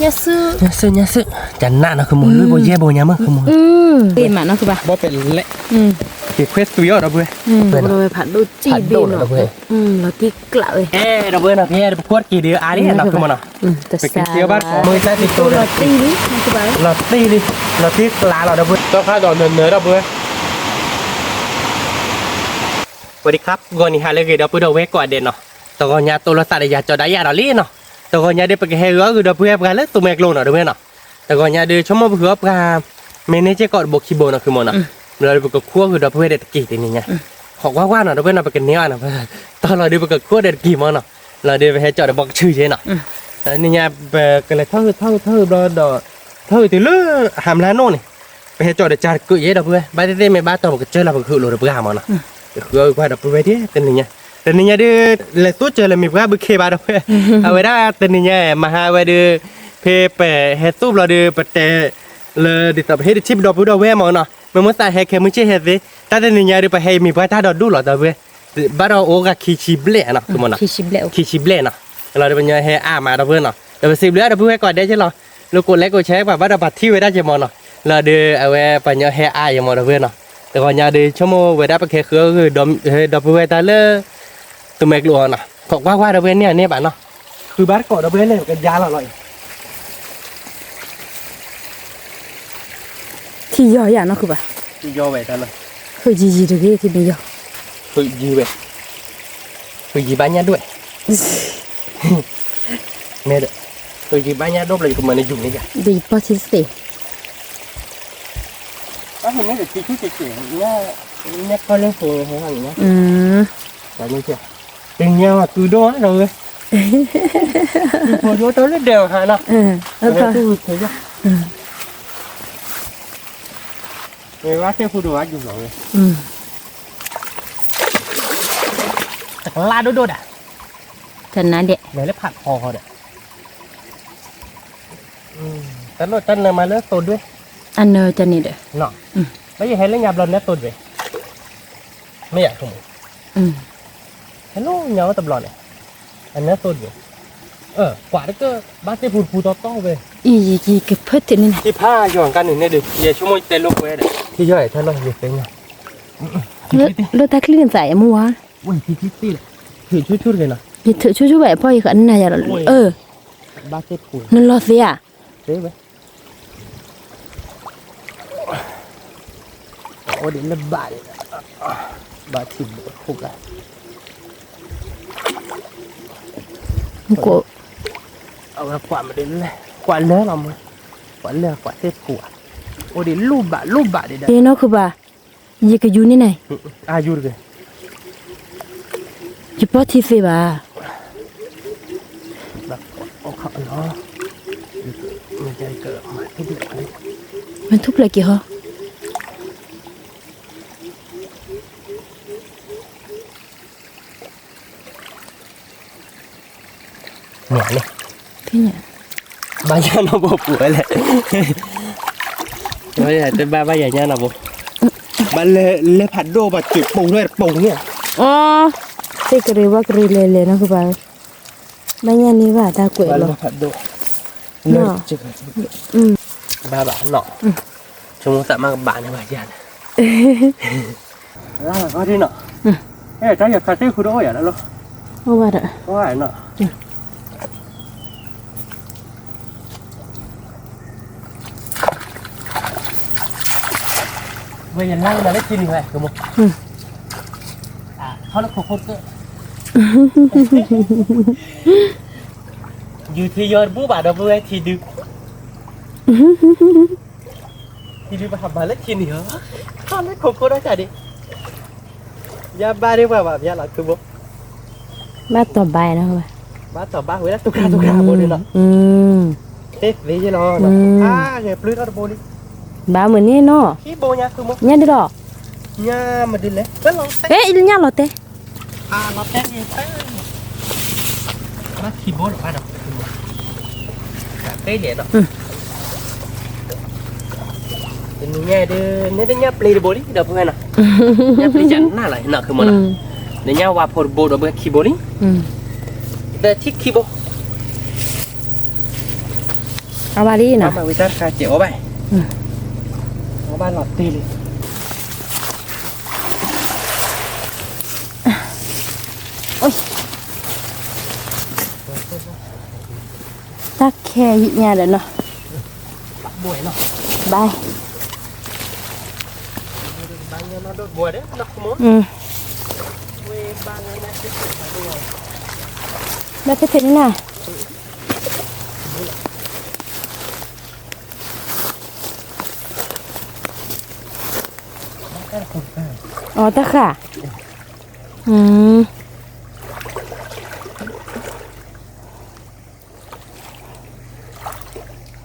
ညါစု, ညါစု, ညါစု, ကနၣ်နီၤ ဃုမိၢ် လွံၢ်ဘိယဲၢ်ဘိညါမ့ၢ် ဃုမိၢ်, မ့ၢ်နီၤ ဃုဘၣ်, ဘီပဲလဲၣ်, က့ၤခွဲသွံၣ်အီၤဒီပုၢ်ဝဲၢ်, ဖးဒိၣ်တံၢ်ဘ့ၣ်နီၤ, လီၤတံၢ်ကျးဝဲ, ဒီပုၢ်ဝဲၢ်နီၤ ဖဲပကွၢ်တက့ၤဒီးအါလံနီၤ ဃုမိၢ်နီၤ, ပက့ၤသံအီၤဘၣ်တကိး မ့ၢ်တၢ်တံၤတိၤဒီး လီၤတံၢ်လံ, လီၤတံၢ်လံ, လီၤတံၢ်ကျးလီၤ ဒီပုၢ်ဝဲၢ်, တီခါဒီးနၢၤနၢၤ ဒီပုၢ်ဝဲၢ် ဝဲဒံခါ ဂီၤနံၤဟါလၢအဂ့ၤ ဒီပုၢ်ဒီဝဲၢ်ကိးဂၤဒဲးနီၤ, တဂီၤညါတိၢ်လိာ်သးဒီးယၤကၠီဒၣ်ယၤဒီးလံနီၤ, တဂီၤညါဒီး ပကဟဲဃုအီၣ်ဃုာ်ဒီပုၢ်ဝဲၢ်ပှၤလၢသူမဲာ်ကျိၤနီၤ ဒီပုၢ်ဝဲၢ်နီၤ, တဂီၤညါဒီး ဆိကမိၣ်ပဃုအီၣ်ပှၤ မ့ၢ်န့ၢ်စ့ၢ်ကီးတဘိခံဘိနီၤ ဃုမိၢ်နီၤ, လီၤဒီးပကခူၣ်အီၣ်ဃုာ်ဒီပုၢ်ဝဲၢ်ဒီးတက့ၢ်တနံၤညါ, ခိးကွၢ်ကွၢ်နီၤ ဒီပုၢ်ဝဲၢ်နီၤ ပကန့ၢ်အီၤနီၤ, တီၢ်လီၤဒီးပကခူၣ်ဒီးတက့ၢ်မ့ၢ်နီၤ, လီၤဒီးပဟဲကၠီဒီးဘီကဆူၣ်ယဲနီၤ, နံၤညါ ပကလဲၤထီၣ်ဟုၣ်ထီၣ်ဟုၣ်ထီၣ်ဟုၣ်ဘျီဒီး ထီၣ်ဟုၣ်တုၤလၢဟါမျါနိၣ်န့ၣ်, ပဟဲကၠီဒီးကၢ်တကုာ်ယဲဒီပုၢ်ဝဲၢ်, ဘၣ်သ့ၣ်သ့ၣ်မ့ၢ်ဘၣ်တီၢ်ပကစၢၢ်လီၤ ပကဃုလိာ်ဒီးပှၤမ့ၢ်နီၤ, ပဃုအီၣ်ကွၢ်ဒီပုၢ်ဝဲၢ်ဒ်တနံၤညါ, တနံၤညါဒီး လဲၤသိၣ်စၢၤလၢမ့ၢ်ပှၤဘုခ့ဘၣ်ဒီပုၢ်ဝဲၢ်, အဝဲဒၣ်တနံၤညါ မဟါဝဲဒီး ဖဲပဟဲသိၣ်ဘျီဒီး ပတဲလၢဒ်သိးပဟ့ၣ်တထံၣ်ပဒီပုၢ်ဒီဝဲၢ်မ့ၢ်နီၤ, မ့ၢ်မိၢ်သးဟဲခဲမုၢ်ဆ့ၣ်ဟဲသ့, တၢ်တနံၤညါဒီး ပဟဲအံၤမ့ၢ်ပှၤတၢ်ဒီးဒူၣ်လီၤ ဒီပုၢ်ဝဲၢ်, ဘၣ်ဒီးအိၣ်ဂၤခံဆံဘျဲၣ်နီၤ မ့ၢ်နီၤ, ခံဆံဘျဲၣ်နီၤ, လီၤဒီးပညီဟဲအါမး ဒီပုၢ်ဝဲၢ်နီၤ, ဒီးပစံးဘျုးဒီပုၢ်ဝဲၢ်ကိးဂၤဒဲးက့လီၤ, လိာ်ကိးလဲကိးဆဲပှၤဘၣ်ဒီးပှၤထံၣ်ဝဲဒၣ်က့မ့ၢ်နီၤ, လီၤဒီးအဝဲပညီဟဲအါ ယမ့ၢ် ဒီပုၢ်ဝဲၢ်နီၤ, တဂီၤညါဒီး ဆိကမိၣ်ဝဲဒၣ်ပကဟဲဃုအီၣ်ဃုာ်ဒီပုၢ်ဝဲၢ်တၢ်လၢ သူမဲာ်ကျိၤအီၤနီၤ, ခိးကွၢ်ကွၢ် ဒီပုၢ်ဝဲၢ်န့ၢ်အီၤန့ၢ်ဘၣ်နီၤ, ဃုဘၣ်တကိး ဒီပုၢ်ဝဲၢ် လဲၤကယါလီၤလီၤအံၤ ထံယီၤယၤနီၢ်ခုဘၣ်, ထံယီၤဝဲတၢ်လီၤ, ဃုယံၤယံၤတဂ့ၤ ထံမ့ၢ်ယီၤ, ဃုယံၤဝဲ, ဃုယံၤဘၣ်ညၣ်ဒိၣ်ဝဲ, မ့ၢ်ဒီး, ဃုယံၤဘၣ်ညၣ်ဒိၣ်ဘျီ ယကမၤနယူၤန့ၢ်ယၤ, ဒီးယပီၢ်ထံသ့, အန့ၣ်ဒီးထံဆူၣ်ကဲးကဲး, ညၣ်ကီၢ်လၢဟိဟဲဟီန့ၣ်, တနံၤညါဝဲကုဒိၣ်ဒီးဝဲ, ဖိဒိၣ်တၢ်လၢဒဲးဟးနီၤ, ဝဲသူၣ်ဝံၤခဲယီၤ, မ့ၢ်ဝဲသ့ၣ်ဖူဒိၣ်ဝဲယူၤလီၤဝဲ, တကလါဒိၣ်ဒိၣ်ဒၣ်, တနါဒဲး, လဲၤလၢဖးထီဃီဒီး, တၢ်လိၣ်တၢ်နၢမၤလၢသိဒွဲၣ်, အနၢတၢ်န့ၣ်ဒီး, လၢယဟဲလၢညါဘျီနၢသိဒွဲၣ်, မ့ၢ်ယၤဆိကမိၣ်, ဟဲလၢညါအိၣ်တဘျီန့ၣ်, အနၢသိဒွဲၣ်, ကွၢ်တကၢၢ် ဘၣ်သ့ၣ်ဖူတဖူတီတီဝဲ, အံၤယကဖၢတ့ၢ်န့ၣ်န့ၣ်, ထံဖးယွၤကါန့ၣ်န့ၣ်ဒီး ယဆိကမိၣ်ယတဲလိာ်ကွဲဒီး, ထံယီၤအဲၣ်ထၢၣ်လီၤ ယသ့ၣ်ညါ, လၢတၢ်ချံန့ၣ်သးအဲၣ်မူဝါ, ဝဲထံချံသ့ၣ်လဲၣ်, ထုးဆူၣ်ဆူၣ်တဂ့ၤနီၤ, ယထုးဆူၣ်ဆူၣ်ဘၣ်အဖီယကနၢ်ယၤလီၤ, ဘၣ်သ့ၣ်ဖူ, နလီၤသ့ဧါ, သ့ဝဲ အိၣ်ဒံးလၢဘၣ်ဒံး, ဘၣ်ထံဘိခိၣ်ကါ, ကိး, အဝဲကွၢ်မ့ၢ်ဒ်လဲၣ်, ကွၢ်လၢလီၤမး, ကွၢ်လၢကွၢ်သ့ၣ်ဖူဧါ, အိၣ်ဒံးလိၣ်ဘၣ်လိၣ်ဘၣ်ဒံးဒီး, နီၢ်ခုဘၣ်, ယကယူၤန့ၢ်နၤ, အါယူၤတဂ့ၤ ယပီၢ်ထံသ့ဘၣ်, မၤထူၣ်ဖျဲးက့ၤဟီ, မ့ၢ်န့ၣ်, ဘၣ်ယၤနီၢ်ဘိပူၤဝဲလဲၣ်, တဘၣ်ဘၣ်ယၤညါနီၢ်ဘိ, ဘၣ်လဲၤလဲၤဖးဒိၣ်ဘၣ်စံးပိာ်ထီၣ်တပိာ်န့ၣ်, အီ, သ့ၣ်ကရံၤဝဲကရံၤလဲၤလဲၤနီၢ်ကဘၣ်, ဘၣ်ညါန့ၢ်ဘၣ်တၢ်ကွဲးလီၤ, ဘၣ်ဘၣ်နီၢ်, ဆိကမိၣ်သးမ့ၢ်ကဘၣ်န့ၢ်ဘၣ်ယၤန့ၣ်, တၢ်ယခါသ့ၣ်ဃုတအိၣ်ယၤလီၤ, အိၣ်ဘၣ်ဒီး, အိၣ်ဘၣ်နီၢ် ဝဲယလါလၢနၤလၢခံနံၤဝဲ ကမိၢ်, ထီၣ်လၢခိၣ်ခိၣ်တကၢၢ်, ယူၤထံယီၤတဘူၣ်ဘၣ်ဒီပုၢ်ဝဲၢ်ထံဒု, ထံဒုပဟးမၤလၢခံနံၤဧၢ, ထီၣ်လၢခိၣ်ခိၣ်ဒီးတၢ်ဒံး ယဘၣ်ဒ်ပှၤဘၣ်ဖျါလီၤခုဘိ, ဘၣ်တီၤဘါနီၤ, ဘၣ်တီၤဘါဝဲဒၣ်တူၢ်ခါတူၢ်ခါဘိဒ်နီၤ, သ့သ့ယဲလီၤ, အါဂဲၤပျုၢ်ထီၣ်တဘိလံ, ဘၣ်မုၢ်န့ၣ်နီၤ, ခံဘိညါခုဘိ, ညါဒ်လီၤ, ညါမဒုးလဲၣ်, အဲ ညါလီၤတဲ, လီၤတဲန့ၣ်, ဘၣ်ခံဘိလီၤဘၣ်ဒီး, တၢ်တဲလဲၣ်နီၤ တနံၤညါဒုး နတညါပျ့ၤတဘိလံ ဒီပုၢ်ဝဲၢ်နီၤ, ညါပျ့ၤယၤနၢ်လီၤနီၤ ခုမိၢ်နီၤ, နညါဝၤဖိတဘိ ဒီပုၢ်ဝဲၢ်ခံဘိလံ, ဒီးထံခံဘိ, အဘၣ်လံနီၤ, မၤဝံၤတၢ်တခါစဲးအီၤဘၣ်, အီၤဘၣ်လီၤတ့ၢ်လံ, တၢ်ခဲအံၤညါဒီးနီၤ, ဘၣ်, ဘၣ်ဖဲဖဲန့ၣ်နီၤ. အီ တၢ်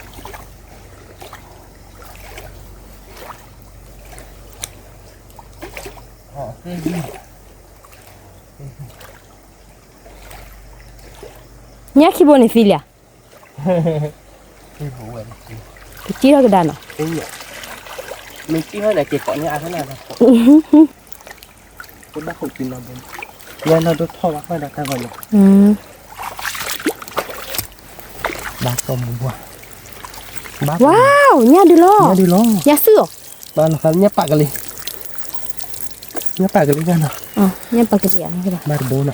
ဃာ်, ညၣ်ခံဘိန့ၣ် သံလံဧါ, ကစံၣ်ထီၣ်ကဒါနီၤ, မ့ၢ်စံၣ်ထီၣ်န့ၣ် က့ၤကိးန့ၢ်အါထီၣ်နၤ, ညၣ်နီၢ်ဒိၣ်ထီၣ်ဘၣ်ဃီဒီးတၢ်ဂီၤန့ၣ်, ဘၣ်ကီမူဘၣ်, ဝါ, ညၣ်ဒုးလီၤ, ညၣ်ဒုးလီၤ, ညၣ်စုၣ်အီၤ, ဘၣ်လီၤဃာ် ညၣ်ပာ်ကလံၤ, ညၣ်ပာ်ကလံၤဘၣ်နီၤ, ညၣ်ပာ်ကလံၤဧါ, ဘၣ်တဘိနီၤ,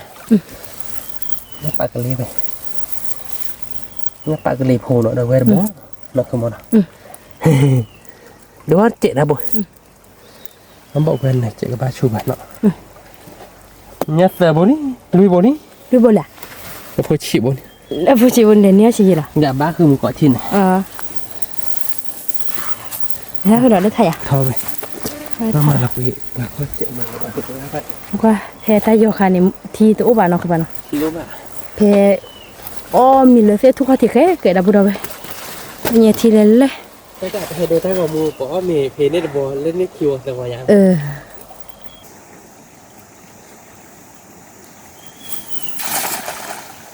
ညၣ်ပာ်ကလံၤဘၣ်, ညၣ်ပာ်ကလံၤဖိနီၤ ဒီးဝဲတဘိ, နီၢ်ခိမနီၤ, ဒီးစဲးတၢ်ဘိ, အဘၣ်ဝဲန့ၣ် စဲးကဘၣ်ဆူၣ်ဘၣ်နီၤ, ညၣ်သၢဘိလံ, လွံၢ်ဘိလံ, လွံၢ်ဘိလံ, အဖိဆံးဘိန့ၣ်, အဖိဆံးဘိန့ၣ် လဲၤန့ၢ်ဆံးယံၤလီၤ, ယဘၣ်ဃုမူကိးထံၣ်န့ၣ်, ဟဲဃုဒီးလၢထါယၤ, ထီဝဲ, မၤလီၤကွံာ်, ကွၢ်ဖဲတၢ်ယီၤခါန့ၣ် ထံတအိၣ်ဘၣ်နီၢ်ခိဘၣ်နီၤ, ဖဲ အီၣ်မ့ၤလၢသ့ၣ်ထူၣ်ခီၣ်ထံးဃဲကဲဒီပုၢ်ဒီဝဲၢ်, ညဲထံလဲၤလဲၣ်, ဟဲဒိတၢ်ဂီၤမူ ပအီၣ်မ့ၤဖဲန့ၣ်တဘိ လၢန့ၣ်ခံဝီသၢဝီယါ,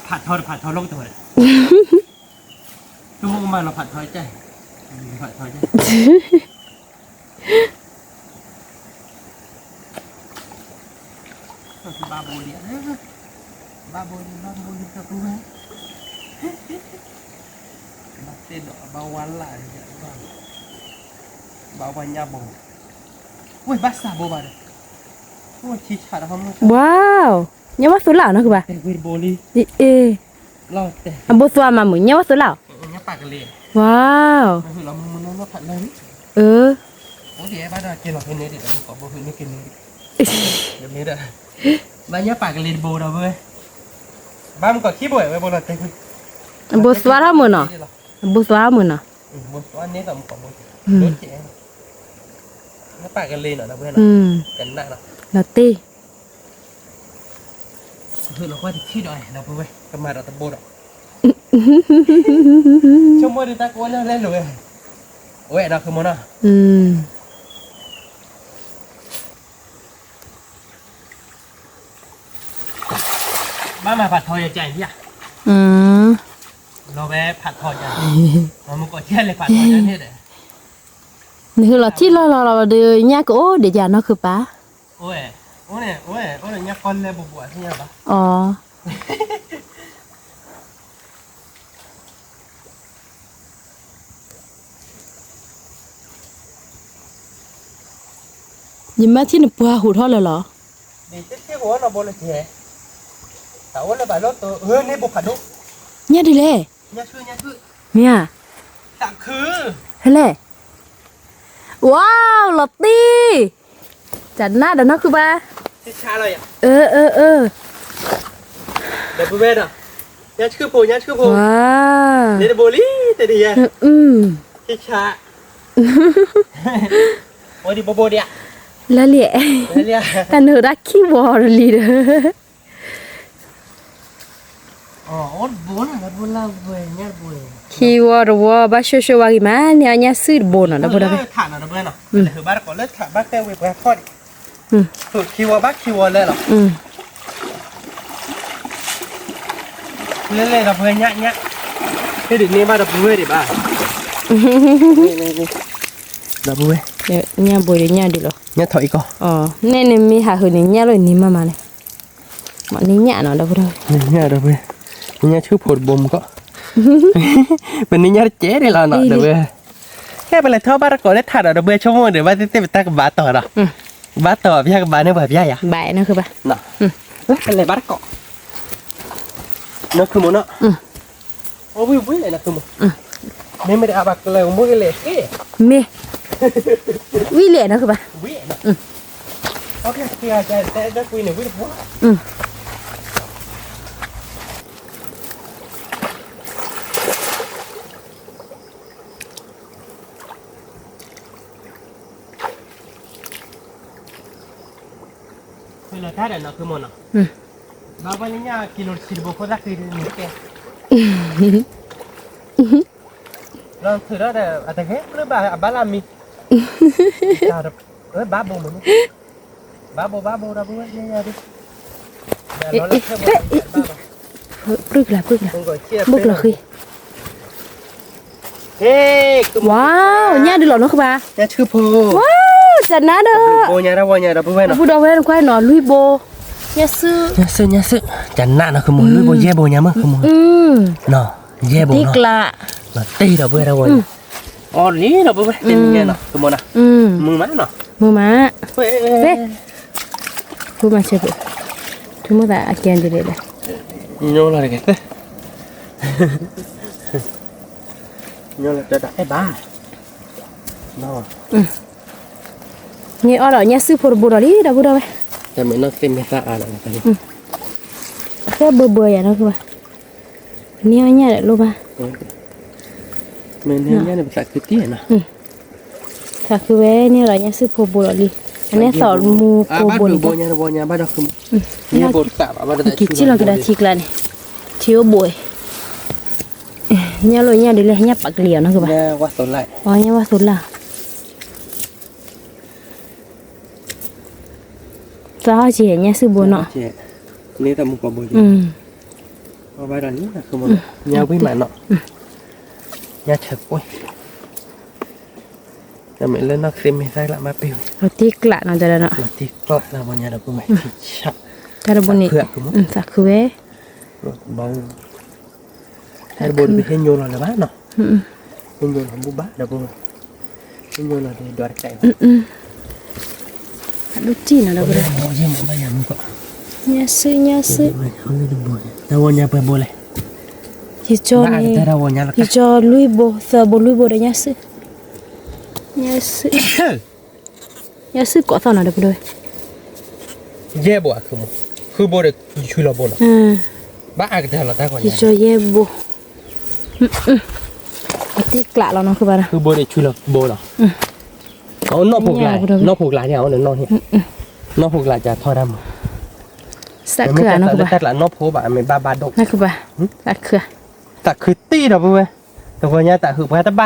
ဖးထီတဖးထီလီၤကတၢၢ်ဒီး, ကမူကမၣ်လီၤဖးထီကဲ, ဖးထီကဲ, ဘၣ်ဘိလံ, ဘၣ်ဘိလံ ဘၣ်ဘိလံ တၢ်ပုၢ်ဝဲၢ်, ဘၣ်သ့ၣ်ဒီးအဘၣ်ဝါလၢ်, ဘၣ်ဝါညၣ်ဘိ, ဝဲဘၣ်စၢ်ဘိဘၣ်ဒီး, ဝါ, ညၣ်ဝါသူလၢ်နီၢ်ခိဘၣ်, အဘိသွါမးမုၢ် ညၣ်ဝါသူလၢ်, ဝါ, အ, ဘၣ်ညၣ်ပာ်ကလံၤတဘိဒီးဝဲ, ဘၣ်မုၢ်ကီးခံဘိဝဲဘိလီၤတဲ, အဘိသွါထီၣ်မုၢ်နီၤ, အဘိသွါထီၣ်မုၢ်နီၤ, ဘိသွါန့ၣ်သးမုၢ်ကီးဘိ, ညၣ်ပာ်ကလံၤနီၤ ဒီပုၢ်ဝဲၢ်နီၤ, ကနၣ်နီၤ, လီၤတ့ၢ် လီၤကွၢ်တထံၣ်ဒီး ဒီပုၢ်ဝဲၢ် ကမၤဒီးတဘိဒီး, ဆိကမိၣ်ဒ်တၢ်ကအိၣ်လၢလဲလိာ်ဝဲ, အဝဲဒီးကမီၤနီၤ, ဘၣ်မၤဖးထီယကၢ်ယါ, လီၤဝဲဖးထီယါ, မ့ၢ်ကီးကၢ်လဲၤဖးထီယါန့ၣ်ဒီး, နဟုလီၤထံၣ်လီၤလီၤလီၤဒီး ညၣ်ကအိၣ်ဒံးယါနီၢ်ခုပၢ်, အိၣ်, အိၣ်န့ၣ် အိၣ်, အိၣ်န့ၣ် ညၣ်ကီၢ်လဲၢ်ဘူးဘူးအသ့ၣ်ညါဘၣ်, အ ယမၤထံၣ်နပှၤဟူးထီၣ်လၢာ်လီၤ, ညၣ်ဒ်လဲၣ်, ညၣ်ဒ်လဲၣ်, မ့ၢ်ဧါ, ဟဲလဲၣ်, ဝါ, လီၤတံၢ်, တၢ်နၢ်ဒီးနီၢ်ခုဘၣ်, အၢ အၢ အၢ, ဒီပုၢ်ဝဲၢ်ဒီး, ညၣ်ဆှုၣ်ဖိ ညၣ်ဆှုၣ်ဖိ, ဝါ, န့ၣ်တဘိလံ, တဒံယဲ, အိၣ်ဒံးဘိဘိဒံးဧါ, လၢလံ, တၢ်နုာ်ဒၣ်ခံဝီတလံဒီး, ခံဝီတဝီ ဘၣ်ဆိၣ်ဆိၣ်ဝါဂ့ၤမး န့ၣ်အညၣ်စုၣ်တဘိနီၤ ဒီပုၢ်ဝဲၢ်, ဘၣ်တကိးလၢထးဘၣ်တဲဝဲပှၤခီၣ်ဒံး, ခံဝီဘၣ်ခံဝီလၢလီၤ, လဲၤလဲၤဒီပုၢ်ဝဲၢ်ညၣ်ညၣ်, ဟ့ၣ်ဒံးန့ၢ်ဘၣ်ဒီပုၢ်ဝဲၢ်ဒံးဘၣ်, ဒီပုၢ်ဝဲၢ်, ညၣ်ဘိဒီးညၣ်ဒုးလီၤ, ညၣ်ထီၣ်အံၤကီး, အ န့ၣ်နမ့ၢ်ဟးဟုးန့ၣ် ညၣ်လီၤန့ၢ်မးမးန့ၣ်, မ့ၢ်န့ၢ်ညၣ်နီၤ ဒီပုၢ်ဝဲၢ်, န့ၢ်ညၣ်ဒီပုၢ်ဝဲၢ်, ညၣ်ဆှုၣ်ဖိတဘိမူကီး, ပန့ၢ်ညၣ်တကဲဒ်လီၤနီၤ ဒီပုၢ်ဝဲၢ်, ဟဲပလဲၤထီၣ်ဘၣ်တကိးလၢထးဒီး ဒီပုၢ်ဝဲၢ်ဆိကမိၣ်ဒီး ဘၣ်သ့ၣ်သ့ၣ်ပတၢ်ကဘၣ်တီၤဒီး, ကဘၣ်တီၤ ပျၢ်ကဘၣ်န့ၢ်ပှၤပျၢ်ယၤ, ပလဲၤဘၣ်တကိး, နီၢ်ခုမိၣ်နီၤ, အဝံၣ်ဝံၣ်လဲၣ်နီၢ်ခုမိၣ်, မ့မ့ၢ်တအါဘၣ်ကလဲၤကမိၣ်ကလဲၤက့ၤ, မ့ၢ်, ဝံၣ်လဲၣ်နီၢ်ခုဘၣ်, ဝံၣ်, အဝံၣ်ကွံန့ၣ်ဝံၣ်တပှၢ် လီၤတၢ်ဒီးနီၢ်ခုမိၣ်နီၤ, ဘၣ်ဝဲလၢညၣ်ကံလိတဆံတဘိဖိသၣ်ဃံန့ၣ်ကဲ, လီၤထုးထီၣ်ဒီး အတဂ့ၤ ပျုၢ်ဘၣ်အဘၣ်လၢမံ, ဘၣ်ဘိမ့ၢ်န့ၣ်, ဘၣ်ဘိဘၣ်ဘိဒီပုၢ်ဝဲၢ်ညါဒ်, ပျုၢ်ကလါ ပျုၢ်ကလါ, ဘိကလီၤဃံ ဝါ, ညၣ်ဒုးလီၤနီၢ်ခုဘၣ်, ညၣ်ဆူၣ်ဖိ, ဝါ, စနၢ်ဒီး, ဘိညါတၢ်ဝီညါဒီပုၢ်ဝဲၢ်နီၤ, ဒီပုၢ်ဝဲၢ်နခွါနီၤ လွံၢ်ဘိ, ညၣ်ဆူၣ်, ညၣ်ဆူၣ် ညၣ်ဆူၣ်, ကနၣ်နီၤ ခုမိၣ် လွံၢ်ဘိ ယဲၢ်ဘိညါမုၣ် ခုမိၣ်, နီၤ, ယဲၢ်ဘိနီၤ, တံၢ်ကျး, လီၤတံၢ်ဒီပုၢ်ဝဲၢ်တၢ်ဝီညါ, အီၤလံဒီပုၢ်ဝဲၢ် တနံၤညါနီၤ ခုမိၣ်နီၤ, မုာ်မးနီၤ, မုာ်မး, ဝဲ ဝဲ ဝဲ မၤဆဲးဖိ, ထူမိၣ်သးအကဲဒ်လဲၣ်, ညိလီၤတက့ၢ်, ညိလီၤတက့ၢ် အဲၣ်ဘၣ်, န့ၣ်အီၤဒီး ညၣ်စုဖိတဘိဒီးလံ ဒီပုၢ်ဒီဝဲၢ်, တၢ်မ့ၢ်နီၢ်သ့ၣ်မ့ၢ်သၣ်အါဒီး, အသၢဘၢဘၢယၤနီၢ်ကဘၣ်, န့ၢ်အီၣ်ညၣ်ဒီးလိၣ်ဘၣ်, မ့ၢ်န့ၢ်ညၣ်န့ၣ် ပသးခုတံၢ်နီၤ သးခုဝဲန့ၣ်ဒီး ညၣ်စုဖိဘိဒီးလံ, အန့ၣ်သီမူကိးဘိန့ၣ်, က့ၤစံၣ်လီၤကဒီးထံကျါန့ၣ်, ထံအိၣ်ဘိ, ညၣ်လိၣ်ညၣ်ဒ်လဲၣ် ညၣ်ပာ်ကလံၤအီၤနီၢ်ကဘၣ်, ညၣ်ဝါသိလၢ်, သီဟီၣ်က့ၤ ညၣ်စုဘိနီၤ, န့ၣ်တမူကိးဘိ, ညၣ်ဝံၣ်မးနီၤ, ညၣ်ဆၢကွံာ် တၢ်မ့ၢ်လၢနီၢ်သ့ၣ်မ့ၢ်သၣ်လၢမၤပ့ၤဝဲ, လီၤတံၢ်ကျးနီၤ တၢ်လၢနီၤ, လီၤတံၢ်ကျးလၢပှၤညါဒီပုၢ်ဝဲၢ်, တၢ်တဘိန့ၣ်, သးခုဝဲ, တၢ်တဘိန့ၣ် ပဟ့ၣ်ညိလီၤလၢၤဘၣ်နီၤ, ဟ့ၣ်ညိလီၤဘူၣ်ဘၣ်ဒီပုၢ်ဝဲၢ်, ဟ့ၣ်ညိလီၤဒီးဒွးတကဲး, အဒိၣ်တံၢ်နီၤဒီပုၢ်ဝဲၢ်, ညၣ်စု ညၣ်စု, တၢ်ဝီညါပှဲၤဘိလဲၣ်, ယကၠီန့ၣ်, ယကၠီလွံၢ်ဘိ သၢဘိလွံၢ်ဘိဒီးညၣ်စု, ညၣ်စု, ညၣ်စုကိးသီၣ်နီၤဒီပုၢ်ဝဲၢ်, ယဲၢ်ဘိအခုမိၣ်, ဃုဘိဒီးယဆွံလီၤဘိနီၤ, ဘၣ်အကတၢၢ်လီၤတၢ်ဂီၤညါ, ယကၠီယဲၢ်ဘိ, အတံၢ်ကျးလီၤနီၤ ဃုဘိဒီးဆွံလီၤဘိလီၤ, အနီၢ်ဖိကျါ, နီၢ်ဖိကျါန့ၣ်, အဝဲန့ၣ်နီၢ်, နီၢ်ဖိကျါကထီၣ်တၢ်မး, သးခုနီၤ တၢ်ကျးနီၢ်ဖိဘၣ် မ့ၢ်ဘၣ်ဘၣ်ဒိၣ်, သးခု, သးခုတံၢ်ဒီပုၢ်ဝဲၢ်, တဂီၤညါသးခုပှၤတဘၣ်,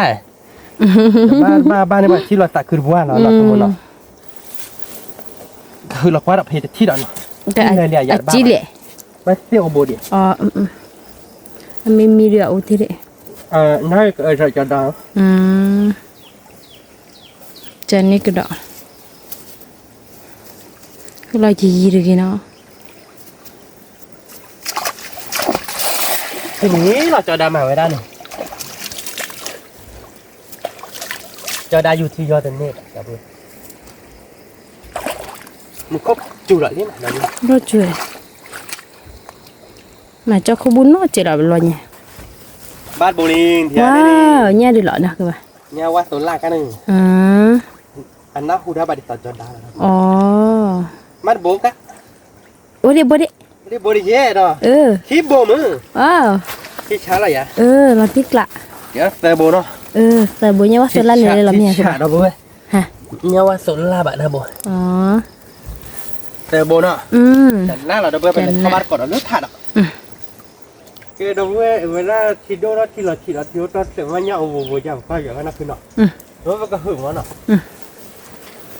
ဘၣ်ဘၣ်ဘၣ်န့ၣ် ပှၤထံၣ်လီၤသးခုတပှၢ်လီၤ, နီၢ်ခိမိၣ်နီၤ, ကဟုးလီၤကွၢ်ဒီးဖဲတထံၣ်ဒီးနီၤ, အကံလဲၣ်, ဘၣ်သ့ၣ်အိၣ်ဘိဒံး, အမ့ၢ်မံဒီးအအိၣ်တ့ၢ်ဒံး, နကဒီး, ကန့ၢ်ကဒီး, လီၤယံၤယံၤတဂ့ၤနီၤ. တနံၤလီၤ ကၠီဒါမၤဝဲဒၣ်န့ၣ်, ကၠီဒါယူၤထံယီၤတန့ၢ်ဘၣ်, မုၢ်ခိၣ်စူၤလီၤလံ, မၤကၠီခိၣ်ဘူၣ်နီၢ်စဲးလီၤလီၤညါ, ဘၣ်တဘိလံ, ညၣ်ဒုးလီၤနီၤ ကဘၣ်, ညၣ်ဝါသိလၢ်ကန့ၣ်, အနၢ်ဟူဒၣ်ဘၣ်ဒ်သိးကၠီဒါလီၤ, မ့ၢ်တဘိက အိၣ်ဒံးဘိဒံး, ဘိဒံးယဲဒီး, ခံဘိမုၢ်, ခံဆါလီၤယၤ, လီၤတံၢ်ကျး, သၢဘိနီၤ, သၢဘိ ညၣ်ဝါသိလၢ်န့ၣ်လီၤမ့ၢ်ဧါ, ညၣ်ဝါသိလၢ်ဘၣ်တၢ်ဘိ, သၢဘိနီၤ, တနၢ်လီၤဒီပုၢ်ဝဲၢ် ပလဲၤထီၣ်ဘၣ်တကိးဒီးလၢထးဒီး ကဲဒီပုၢ်ဝဲၢ် ဝဲဒၣ်ထံဒိၣ်ထီၣ်ထံလီၤဆံးဒီးထံအိၣ်တီၢ်တဖျၢၣ်မး ညၣ်အိၣ်ဘိဘိယၤ ပကွၢ်ယွၤဝဲနီၢ်ဖုနီၤ, ဒီးပကဟုးမးနီၤ,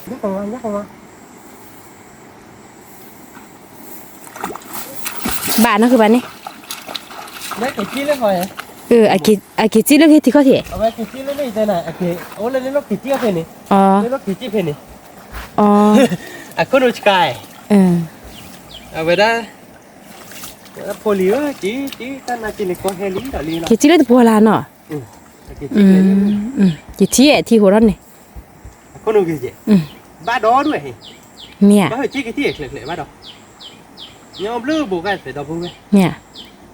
ညၣ်ကဝါ ညၣ်ကဝါ, ဘၣ်နီၢ်ကဘၣ်န့ၣ်, အက့ၤစံၣ်လၢဟဲထံခီၣ်ထံး, အခိၣ်နူာ်ဆကါ, အဝဲဒၣ် ဖိလံၤဧၢ, က့ၤ က့ၤ တၢ်နာ်က့ၤန့ၣ် ကီဟဲလံဒီးလံလီၤ. က့ၤက့ၤလၢတပှီၤလၢ်နီၤ. က့ၤထံၣ်အဲၣ်ထံဟိးထီၣ်န့ၣ်, အခိၣ်နူာ်က့ၤက့ၤ, ဘၣ်ဒီဒူၣ်ဝဲဟ့ၣ်, မ့ၢ်ဧါ, ဘၣ်ဟဲက့ၤက့ၤထံၣ်အဲၣ်ချၢချၢဘၣ်ဒီး, ညီဘျုးဘိးကါသဲးဒီပုၢ်ဝဲၢ်, မ့ၢ်ဧါ,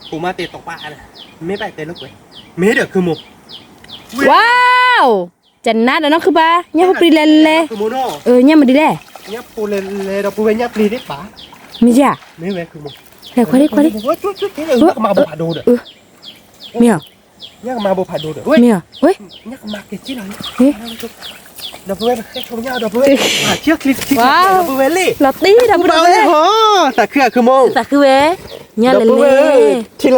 ပိာ်မၤတဲာ်တီာ်ပာ်, မ့ၢ်ဘၣ်တဲလိာ်ကွဲ, မ့ၢ်ဒီးခုမိၢ်, ဝါ, ကနါဒီးနီၢ်ခုၣ်ပၢ်, ညၣ်ဖိပြံလဲၤလဲၤ, ညၣ်မနုၤလဲၣ်, ညၣ်ဖိလဲၤလဲၤဒီပုၢ်ဝဲၢ်ညၣ်ပျံၤသ့ၣ်ပာ်, မ့ၢ်ဧါ, လဲၤခွဲးဒံးခွဲးဒံး, မ့ၢ်ဧါ, မ့ၢ်ဧါ, ဝဲ, လီၤတံၢ်ဒီပုၢ်ဝဲၢ်လံ, သးခုဝဲ, သးခုဝဲ, ညၣ်လဲၤလဲၤ, ထံလီၤ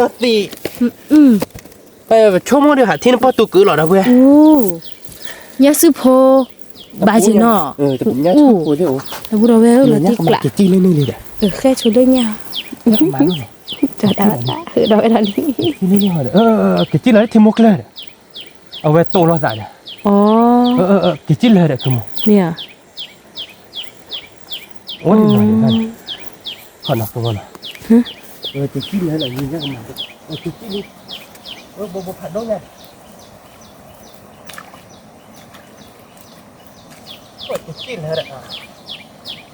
သံး, ဆိကမိၣ်ဒီးဟးထံနပီၢ်တူာ်ကုာ်လီၤဒီပုၢ်ဝဲၢ်, ညၣ်စုဖိ, ဘၣ်က့ၤနီၤ, ဒီပုၢ်ဒီဝဲၢ်ဧၢ လီၤတံၢ်ကျး, ဃဲဆိလၢညၣ်, ဒီးဝဲဒၣ်လံ, က့ၤကံၣ်လၢထံမိၢ်ကျၢၢ်ဒီး, အဝဲတိၢ်လိာ်သးဒီး, က့ၤကံၣ်လၢဒီးခုမိၢ်, မ့ၢ်ဧါ, အိၣ်ဒံးနီၤ, ခီနီၤကဝီၤနီၤ, က့ၤကံၣ်လၢဒီးညၣ်ကမၤ, က့ၤကံၣ်လံ, ဘိဘိဖးဒိၣ်ညါဒီး က့ၤကံၣ်လၢဒီ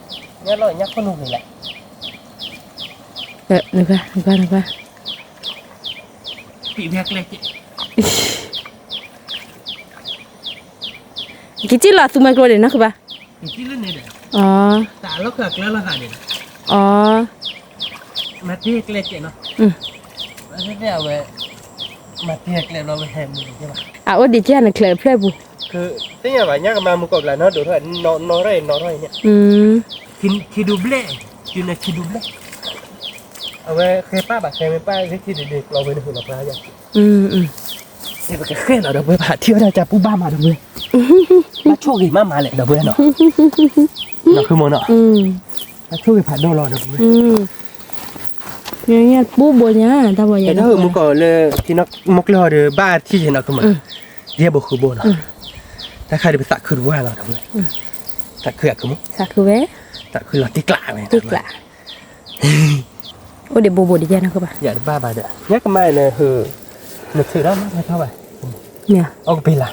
း, ညၣ်လီၤညၣ်ခိၣ်နူာ်ဂ့ၤလဲၣ်, နကွၢ် နကွၢ် နကွၢ်, က့ၤကံၣ်လီၤသူမၤကျိၤဒီးနီၢ်ခုၣ်ပၢ်, က့ၤကံၣ်လၢန့ၣ်ဒီး, တၢ်လီၢ်ခၢၣ်အကျဲလီၤသးန့ၣ်ဒီး, မၤတ့ၢ်ကျဲကဲးနီၤ, ဝဲ, အအိၣ်ဒံးကဲနချၢးဖျၢၣ်ပူၤ, သ့ၣ်ညါဘၣ် ညၣ်ကမၤမူကီၢ်ကျါနီၢ်ဒိၣ်ထီၣ်, နီၢ်ထီၣ်အံၤ နီၢ်ထီၣ်အံၤန့ၣ်, ခံဒူဘျဲၣ်, တုၤန့ၣ်ခံဒူဘျဲၣ်, အဝဲဃဲပၢ်ဘၣ်ဃဲမ့ၢ်ပၢ်လၢခံဒူဒူကျီဝဲန့ၣ် ဟူးလီၤပှၤယၤ, ပကဃဲလီၤဒီပုၢ်ဝဲၢ် ပဟးထံၣ်ဝဲဒၣ်ကၢ်ပူၤဘၣ်မးဒီပုၢ်ဝဲၢ်, ဘၣ်ဆိၣ်ဂ့ၤမးမးလဲၣ်ဒီပုၢ်ဝဲၢ်နီၤ, နီၢ်ခုၣ်မိၢ်နီၤ, ဘၣ်ဆိၣ်ဂ့ၤဖးဒိၣ်လီၤဒီပုၢ်ဝဲၢ်, ပူဘိညါ, တၢ်ဘိညါ မူကီၢ်လၢ ထံနီၢ်မိၢ်ကျၢၢ်ဟီဒီး ဘၣ်ထံၣ်ယဲနီၤ ကမၤ, ယဲၢ်ဘိဃုဘိနီၤ, တၢ်ခါဒီးပသးခုတဝၢလီၤဒီပုၢ်ဝဲၢ်, သးခုအကမူ, သးခုဝဲ, သးခုလီၤတံၢ်ကျးဝဲ, တံၢ်ကျး, အိၣ်ဒံးဘိဘိဒံးယဲနီၤ ကဘၣ်, ယတဘၣ်ဘၣ်ဒီး ညၣ်ကမၤအံၤန့ၣ် နထုးဒီးမၤထီၣ်ဘၣ်, အီၣ်ကပ့ၤလၢ်,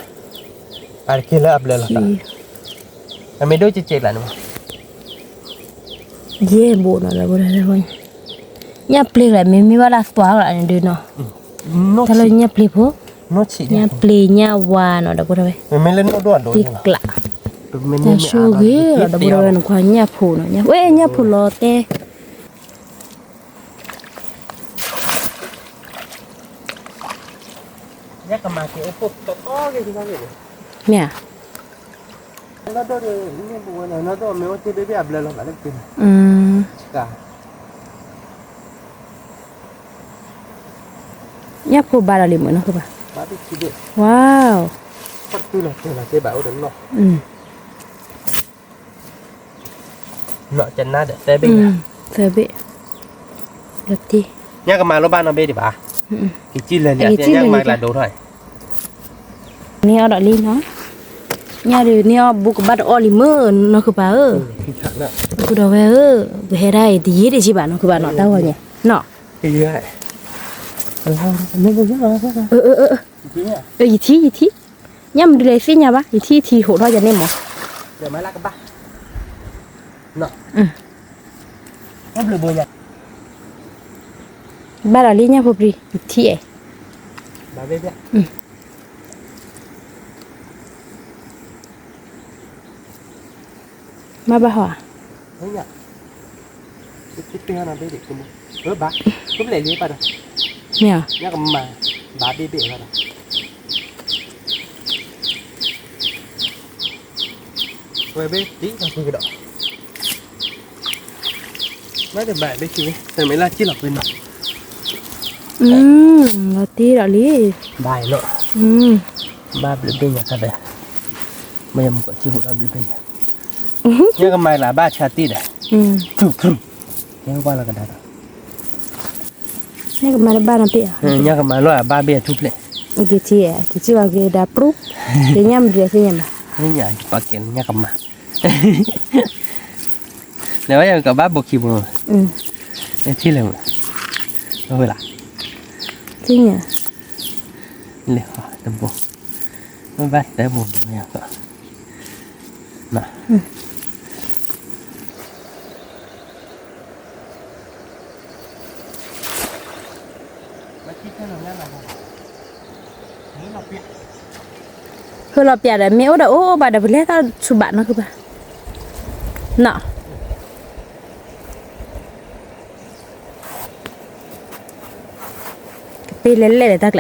အတက့ၢ်လၢအဘျၢလီၤသး, အမ့ၢ်ဒိၣ်ကဲးကဲးလၢ်န့ၣ်မး ယဲၢ်ဘိနီၤ လၢဘိဒၣ်, ညၣ်ပျ့ၤလၢမ့မ့ၢ်ဘၣ်လၢသွါလၢန့ၣ်ဒုးနီၤ, တၢ်လၢညၣ်ပျ့ၤဖိ, ညၣ်ပျ့ၤညၣ်ဝါနီၤ ဒီပုၢ်ဝဲၢ်, တံၢ်ကျး, တၢ်ဆိၣ်ဂ့ၤလီၤ ဒီပုၢ်ဝဲၢ် နခွါညၣ်ဖိနီၤ, ဝဲညၣ်ဖိလီၤတဲ ညၣ်ကမၤက့ၤအိၣ်ဖှိၣ်တီတီက့ၤ, မ့ၢ်ဧါ, ညၣ်ဖိဘါဒီးလံမုၢ်နီၤ ကဘၣ်, ဝါ, သၢဘ့ၣ်, ညၣ်ကမၤလိာ်ဘၣ်နီတဘ့ၣ်ဒံးဘၣ်, က့ၤကံၣ်လၢာ်န့ၣ် ညၣ်ကမၤကလၤဒိၣ်ထီၣ်, န့ၢ်အီၣ်ဒီးလံနီၤ, ညၣ်ဒုးန့ၢ်အီၣ်ဘူးကဘၣ်တအီၣ်လံမုၢ် နီၢ်ခုၣ်ပၢ်ဧၢ, ပုၢ်ဒီးဝဲၢ်ဧၢ, ပဟဲဒၣ်အံၤတယံာ်တဆံးဘၣ် နီၢ်ခုၣ်ပၢ်နီၤ တၢ်ဂီၤညါ, ယထံၣ်ယထံၣ်, ညၣ်မနုၤလဲၣ်သ့ၣ်ညါဘၣ် ယထံၣ်ထံဟိးထီၣ်ယၤန့ၣ်မး, ဘၣ်ဒီးလံညၣ်ဖိပြံ ယထံၣ်အဲၣ် မ့ၢ်ဘၣ်ဟီဧါ, မ့ၢ်ဧါ, ဝဲဘ့ၣ်တံၢ်လီၤကွံာ်ကဒီး, မ့ၢ်တဘၣ်ဘ့ၣ်တံၢ် တမ့ၢ်လၢကံၣ်လီၤကွံာ်နီၤ, လီၤတံၢ်ဒီးလံ, ဘၣ်လီၤ, ဘၣ်ဘျုးဘ့ၣ်ညါခါဒီး, မ့ၢ်ယမူကီၢ်ထံဟူးထီၣ်ဘျုးဘ့ၣ်ညါ, ညၣ်ကမၤလၢဘၣ်ဆါတံၢ်ဒီး, ညၣ်ကမၤလၢဘၣ်နီတဘ့ၣ်ဧါ, ညၣ်ကမၤလၢအဘၣ်ဘ့ၣ်အထူၣ်ဖျဲၣ်, က့ၤထံၣ်, က့ၤထံၣ်လီၤက့ၤဒီးပြူၣ်, က့ၤညၣ်မဒုးသ့ၣ်ညါဘၣ်, ညၣ်ကမၤ, လဲၤဝဲယကဘၣ်ဘိခံဘိ, ထံၣ်လဲၣ်မး, ဝဲလၢ သ့ၣ်ညါ လဲၤဃီတဘိ မ့ၢ်ဘၣ်တဲဘိမ့ၢ်ယါသီ ဟၢလီၤပျးဒီး မ့ၢ်အိၣ်ဒီးအိၣ်ဘၣ်ဒီး ပလဲၤတၢ်ဆူဘၣ်နီၢ်ခုဘၣ် နီၢ် ကပ့ၤလဲၤလဲၣ်ဒီးတၢ်ကျဲၤ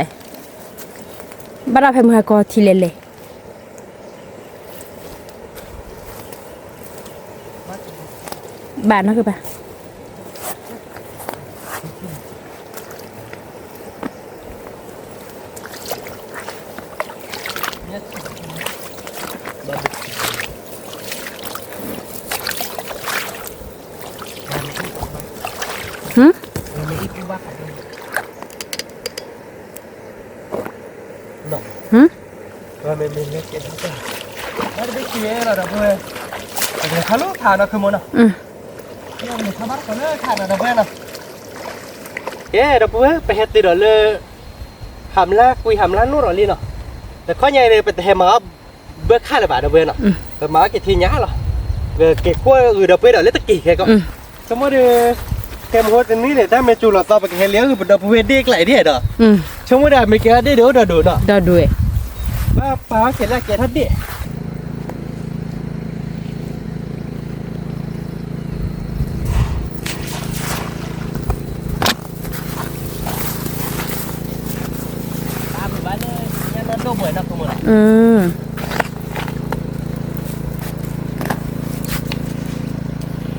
ဘၣ်ဒီးဖဲမုၢ်ဟါကီထံလဲၤလဲၣ် ဘၣ်နီၢ်ကဘၣ် ဟမ် ဟမ် မ့ၢ်မ့ၢ်လဲၤကဲထီၣ်တၢ် ဘၣ်တဘ့ၣ်က့ၤလီၤဒီပုၢ်ဝဲၢ် တကလဲၤခါလၢထးနီၢ်ခုမ့ၢ်နီၤ တကလဲၤခါဘၣ်တကီလၢထးနီၤဒီပုၢ်ဝဲၢ်နီၤ ကဲဒီပုၢ်ဝဲၢ် ပဟဲတုၤဒီးလၢ ဟးမလါကွံာ်ဟးမလါနိၣ်ဒီးလံနီၤ တခီညါအံၤန့ၣ် ပတဟဲမၤအီၣ်ဘၢခါလၢၤဘၣ်ဒီပုၢ်ဝဲၢ်နီၤ ပမၤအီၣ်က့ၤထံညါလီၤ ပက့ၤကွၢ်ဂုာ်ဒီပုၢ်ဝဲၢ်ဒီးလၢတက့ၤခဲကီး ဆိကမိၣ်ဒီး ကဲမဟိတနွံန့ၣ် တၢ်မ့ၢ်စူၤလီၤသီ ပကဟဲလံအဂုာ်ပဒီပုၢ်ဝဲၢ်ဒ့ၣ်ကျါအံၤဒ်ဒီး ဆိကမိၣ်ဒီး မ့ၢ်ကဲအီၤဒ့ၣ်ဒီးအိၣ်ဒီးဒိၣ်နီၤ ဒီးဒိၣ်ဝဲ ဘၣ်ပာ်အီၣ်ကဲလၢကဲထီၣ်ဒ့ၣ်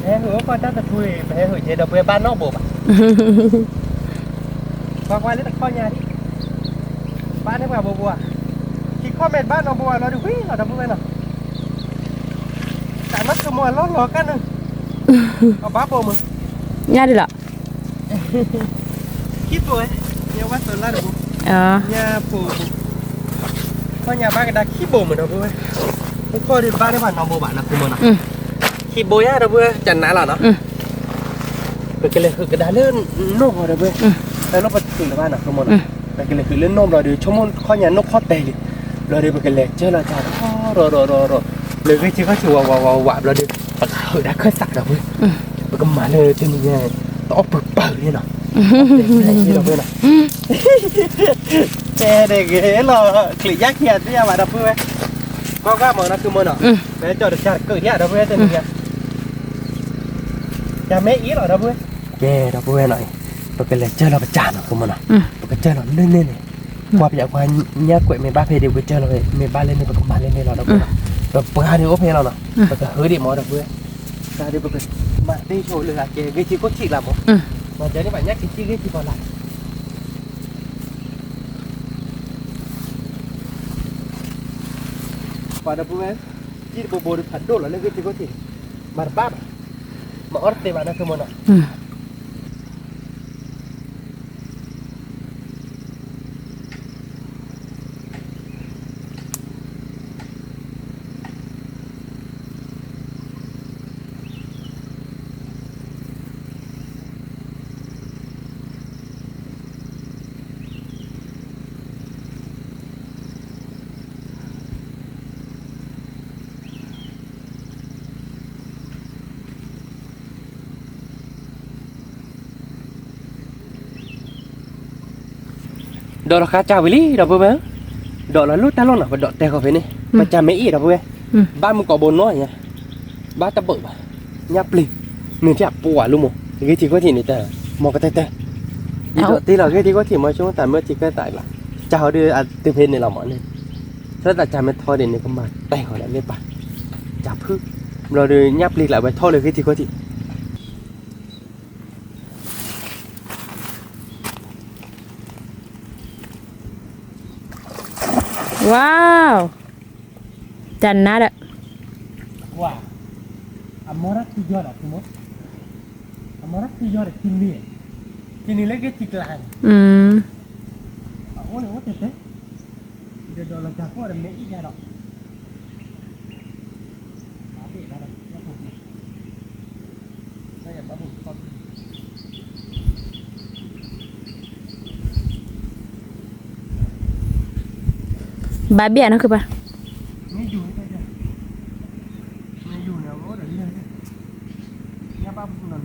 ဟဲဟုၣ်အိၣ်ကီၢ်တၢ်တထူအံၤ ပဟဲဟုၣ်က့ၤဒီပုၢ်ဝဲၢ်ဘၣ်နီတဘိဘၣ် ကွၢ်ကွၢ်လၢတခီညါဒံး ဘၣ်န့ၢ်ပှၤဘိဘိဧါ ခံခီမ့ၢ်တဘၣ်နီတဘိဘၣ်လီၤဒုးဝံၤလီၤဒီပုၢ်ဝဲၢ်နီၤ တၢ်နီၢ်ဆိကမိၣ်အလီၢ်လီၤကၢ်နုၢ် အဘၣ်ဘိမုၢ် ညါဒ်လီၤ ခံဘိဝဲ ညါဝဲသိးလၢတဘိ ညါဖိ ခီညါဘၣ်ကဒါခံဘိမုၢ်ဒီပုၢ်ဝဲၢ် အိၣ်ကီၢ်ဒုးဘၣ်န့ၢ်ပှၤနီတဘိဘၣ်နီၢ်ခိမုၢ်နီၤ ခံဘိယါဒီပုၢ်ဝဲၢ် ကနၤလီၤနီၤ ပကလဲၤဟုၣ်ကဒါလၢနိၣ်ဂီၤဒီပုၢ်ဝဲၢ် တၢ်လီၢ်ပတုာ်လၢၤဘၣ်နီၢ်ခိမုၢ်နီၤ ပကလဲၤဟုၣ်လၢနိၣ်ဘျီဒီး ဆိကမိၣ်ခီညါနိၣ်ခီတဲာ်လံ ဘျီဒီးပကလဲၤကၢၢ်လီၤတၢ်ဒီး ဒီး ဒီး ဒီး လၢဂ့ၢ်ထံခီၣ်ထံးဝးဝးဝးဝးဘျီဒီး ပကဟုၣ်ဒၣ်ခၢၣ်သးဒီပုၢ်ဝဲၢ် ပကမၤလၢတနံၤညါ တအီၣ်ပှဲၤပှဲၤန့ၣ်နီၤ ဒီပုၢ်ဝဲၢ်နီၤ တဲတဂ့ၤလီၤ ချံးယါခံဂၤသ့ၣ်ညါဘၣ်ဒီပုၢ်ဝဲၢ် ကွၢ်ကွၢ်မ့ၢ်နီၢ်ခိမုၢ်နီၤ ပကကၠီၣ်တကၢ်တကၢၢ်ညါဒီပုၢ်ဝဲၢ်တနံၤညါ တၢ်မ့ၢ်အံၤလီၤဒီပုၢ်ဝဲၢ် ကဲဒီပုၢ်ဝဲၢ်နီၤ ပကလဲၤကၢၢ်လီၤပစၢ်နီၢ်ခိမုၢ်နီၤ ပကကၢၢ်လီၤလၢန့ၣ်န့ၣ် ကွၢ်ပယီၤကွၢ်ညါကွဲးမ့ၢ်ဘၣ်ဖဲဒံး ပကကၢၢ်လီၤဖဲ မ့ၢ်ဘၣ်လၢန့ၣ် ပကမၤလၢန့ၣ်လီၤဒီပုၢ်ဝဲၢ်နီၤ ပပှၤဒုးအိၣ်ဖဲလီၤနီၤ ပကဟုၣ်ဒံးမ့ၢ်ဒီပုၢ်ဝဲၢ် တၢ်ဒုးပကမၤသ့ဆိလၢအကဲဂ့ၢ်ထံခိၣ်ထံးလၢမ့ၢ် မၤဒ်န့ၣ်ဘၣ်ညါက့ၤထံဂ့ၢ်ထံကီၢ်လၢ ပှၤဒီပုၢ်ဝဲၢ် ထံတဘိဘိဒီးဖးဒိၣ်လီၤလၢဂ့ၢ်ထံခိၣ်ထံးန့ၣ် မၤတဘၣ်ဘၣ် မၤအီၣ်တသ့ဘၣ်နီၢ်ခိမုၢ်နီၤ ဒီးလီၤဃါစၢ်ဝံၤလံဒီပုၢ်ဝဲၢ်ဧၢ, ဒီးလီၤလိၣ်တၢ်လိၣ်နီၤ ပဒီးတဲဃီၤဖဲန့ၣ် ပစၢ်မ့ၢ်အ့ၣ်ဒီပုၢ်ဝဲၢ်, ဘၣ်မုၢ်ကီးဘိနီၤညါ, ဘၣ်တဘၣ်ဘၣ်, ညၣ်ပျ့ၤ, နုာ်ထံၣ်အပှၤလိမ့ၢ်, ဂ့ၢ်ထံခိၣ်ထံးန့ၣ်တၢ်, မ်ကတဲတဲ, ယဒီးတ့လီၤဂ့ၢ်ထံခိၣ်ထံးမ့ၢ်ဆိတၢ်မၢထံကဲသးလီၤ, စၢ်ဟီဒီးအတုၤဖဲန့ၣ်လီၤမးန့ၣ်, ဆၢတၢ်စၢ်မ့ၢ်ထီဒ်န့ၣ် ကမၤတဲဃီၤလၢလ့ပၢ်, စၢ်ဖု, ဘျီဒီးညၣ်ပျ့ၤကျးဝဲထီၣ်လၢဂ့ၢ်ထံခိၣ်ထံး ဝါ, တၢ်နါဒီး, ဝါ, အမီရၣ်ခံယီၤဒီး အမီရၣ်ခံယီၤဒီး ခံနံၤ, ခံနံၤလၢက့ၤထံကျါန့ၣ်, အအိၣ်န့ၣ်အိၣ်တဲတဲ, ဒီးဒီးလီၤတၢ်ကီၢ်ဒီးမ့ၢ်အံၣ်ယါဒီး ဘၣ်ဘ့ၣ်ဘၣ်ဒီး ဘၣ်ဘ့ၣ်ဘၣ်ဘ့ၣ် ဘၣ်ယဘၣ်ဘ့ၣ်ဘၣ်ဘ့ၣ် ဘၣ်ဘၣ်နီၢ်ခုၣ်ပၢ်. မ့ၢ် ညၣ်သံၣ်န့ၣ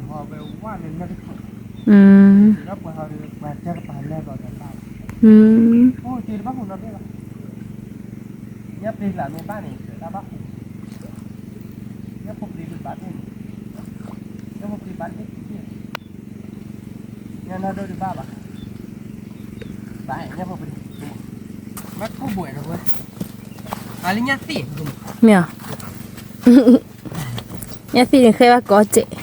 ် ဃဲဘၣ်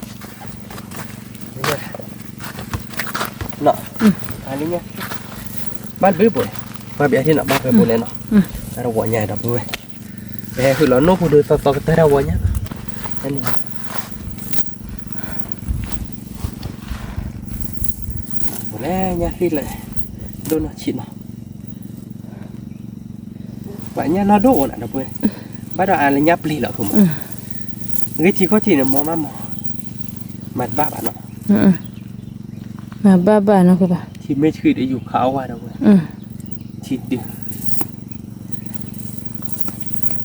ကီးစဲး ဘၣ်ဘၣ်ဘၣ် ဘၣ်ဘၣ်နီၤ ဘၣ်ဘၣ်လဲၣ်နီၤ တၢ်တဝီညါဒီပုၢ်ဝဲၢ် ပဟဲဃုာ်လီၤနိၣ်ဖိဒုးသီသီကတၢၢ်တၢ်ဝီညါ တၢ်န့ၣ် ပလဲၣ်ညၣ်သံၣ်လဲၣ် ဒိၣ်နီၢ်ဆံးနီၤ ပှၤညၣ်နီၢ်ဒိၣ်အိၣ်နၤဒီပုၢ်ဝဲၢ် ဘၣ်ဒီးအါလၢညၣ်ပျံၤလီၤ ခုမး ဂ့ၢ်ထံခီၣ်ထံးန့ၣ် မ့ၢ်မးမး မၤတဘၣ်ဘၣ်နီၤ မၤဘၣ်ဘၣ်နီၢ်ခုၣ်ပၢ် ထံမ့ၢ်ဆှံဒီးယူၤခးအီၣ်ဝဲဒီပုၢ်ဝဲၢ် ထံဒုး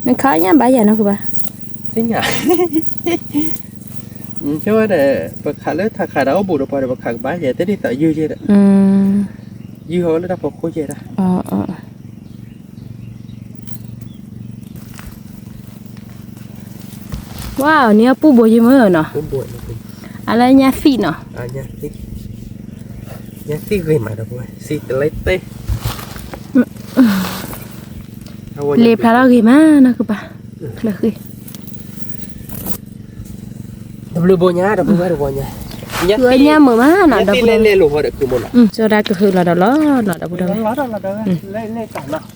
နခးညၣ်ဘၣ်ယၤနီၢ်ခုၣ်ပၢ် သ့ၣ်ညါ ကဲဝဲဒီး ပခးလၢထးခးဒီးအိၣ်ဘူးဒီးပှၤဒီး ပခးကဘၣ်ယဲ တဲဒ်သိးယုၢ်ယဲဒီး ယုၢ်ဟီလၢတၢ်ဖီခိၣ်ယဲဒၣ် ဝါ န့ၣ်အပူၤဘိယမ့ၢ်နီၤ အလၢညၣ်သံၣ်နီၤ ညၣ်သံၣ်ဂ့ၤမးဒီပုၢ်ဝဲၢ် သံၣ်တလဲသ့ လ့ဖျါထီၣ်ဂ့ၤမးနီၢ်ခုၣ်ပၢ် ချၢဃံ တဘျုးဘိညါ တဘျုးဝဲတဘိညါ ညၣ်သံၣ်လဲၤလဲၤလိာ်ဟီဒီးခုမးနီၤ စီၤဒၤကဟုးလီၤဒီးလီၤနီၤ ဒီပုၢ်ဝဲၢ်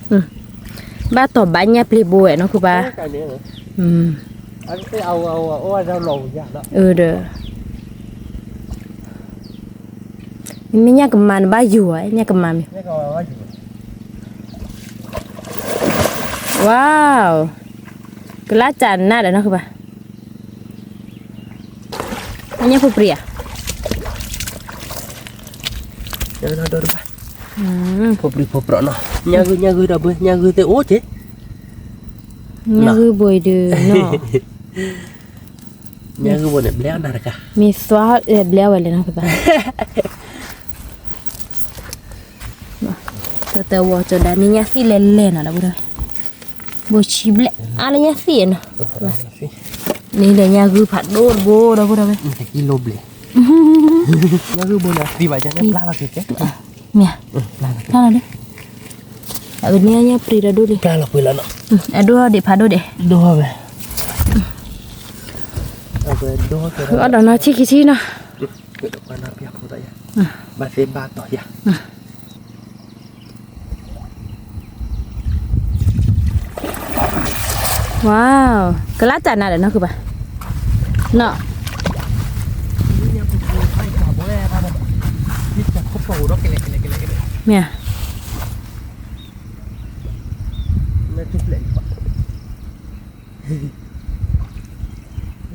ဘၣ်တီၢ်ဘၣ်ညၣ်ပျံၤဘိဝဲနီၢ်ခုၣ်ပၢ် အဒီး မ့ၢ်ညၣ်ကမၤနဘၣ်ယူၤဝဲ ညၣ်ကမၤမ့ၢ် ဝါ ကလါစၢ်နးဒီးနီၢ်ခုၣ်ပၢ် ညၣ်ဖိပြံဧါ ဖိပြံဖိပြီနီၤ ညၣ်ဂုၢ် ညၣ်ဂုၢ်ဒီပုၢ်ဝဲၢ် ညၣ်ဂုၢ်သ့ၣ်အိၣ်က့ၤ ညၣ်ဂုၢ်ဘိအံၤဒုးနီၤ ညၣ်ဂုၢ်ဘိန့ၣ် ဘျဲအီၣ်နၤတကါ မ့ၢ်သွါဘျဲအီၣ်ဝဲလဲၣ်နီၢ်ခုၣ်ပၢ် တၢ်တဝီကၠီၤဒၣ်န့ၣ် ညၣ်သံၣ်လဲၤလဲၤနီၤ ဒီပုၢ်ဝဲၢ် ဘိဆံဘျဲၣ် အါလၢညၣ်သံၣ်နီၤ န့ၣ်ဒီးညၣ်ဂုၢ်ဖးဒိၣ်တဘိ ဒီပုၢ်ဝဲၢ် ညၣ်ဂုၢ်ဘိန့ၣ်သံဘၣ်ယၤန့ၣ် ပျၢ်လီၤက့ၤတဲ မ့ၢ် ပျၢ်လီၤ အဝဲန့ၣ်ညၣ်ပြံၤဒီးဒိၣ်လံ ပျၢ်လီၤကွံာ်လီၤနီၤ အဒိၣ်ဒံးဖးဒိၣ်ဒံး ဒိၣ်ဝဲ အီၣ်ဒီးနီၢ်ဆံခံဆံနီၤ ဘၣ်သ့ၣ်ဘၣ်တီၤယၤ ဝါ ကလါစၢ်နးဒီးနီၢ်ခုၣ်ပၢ် န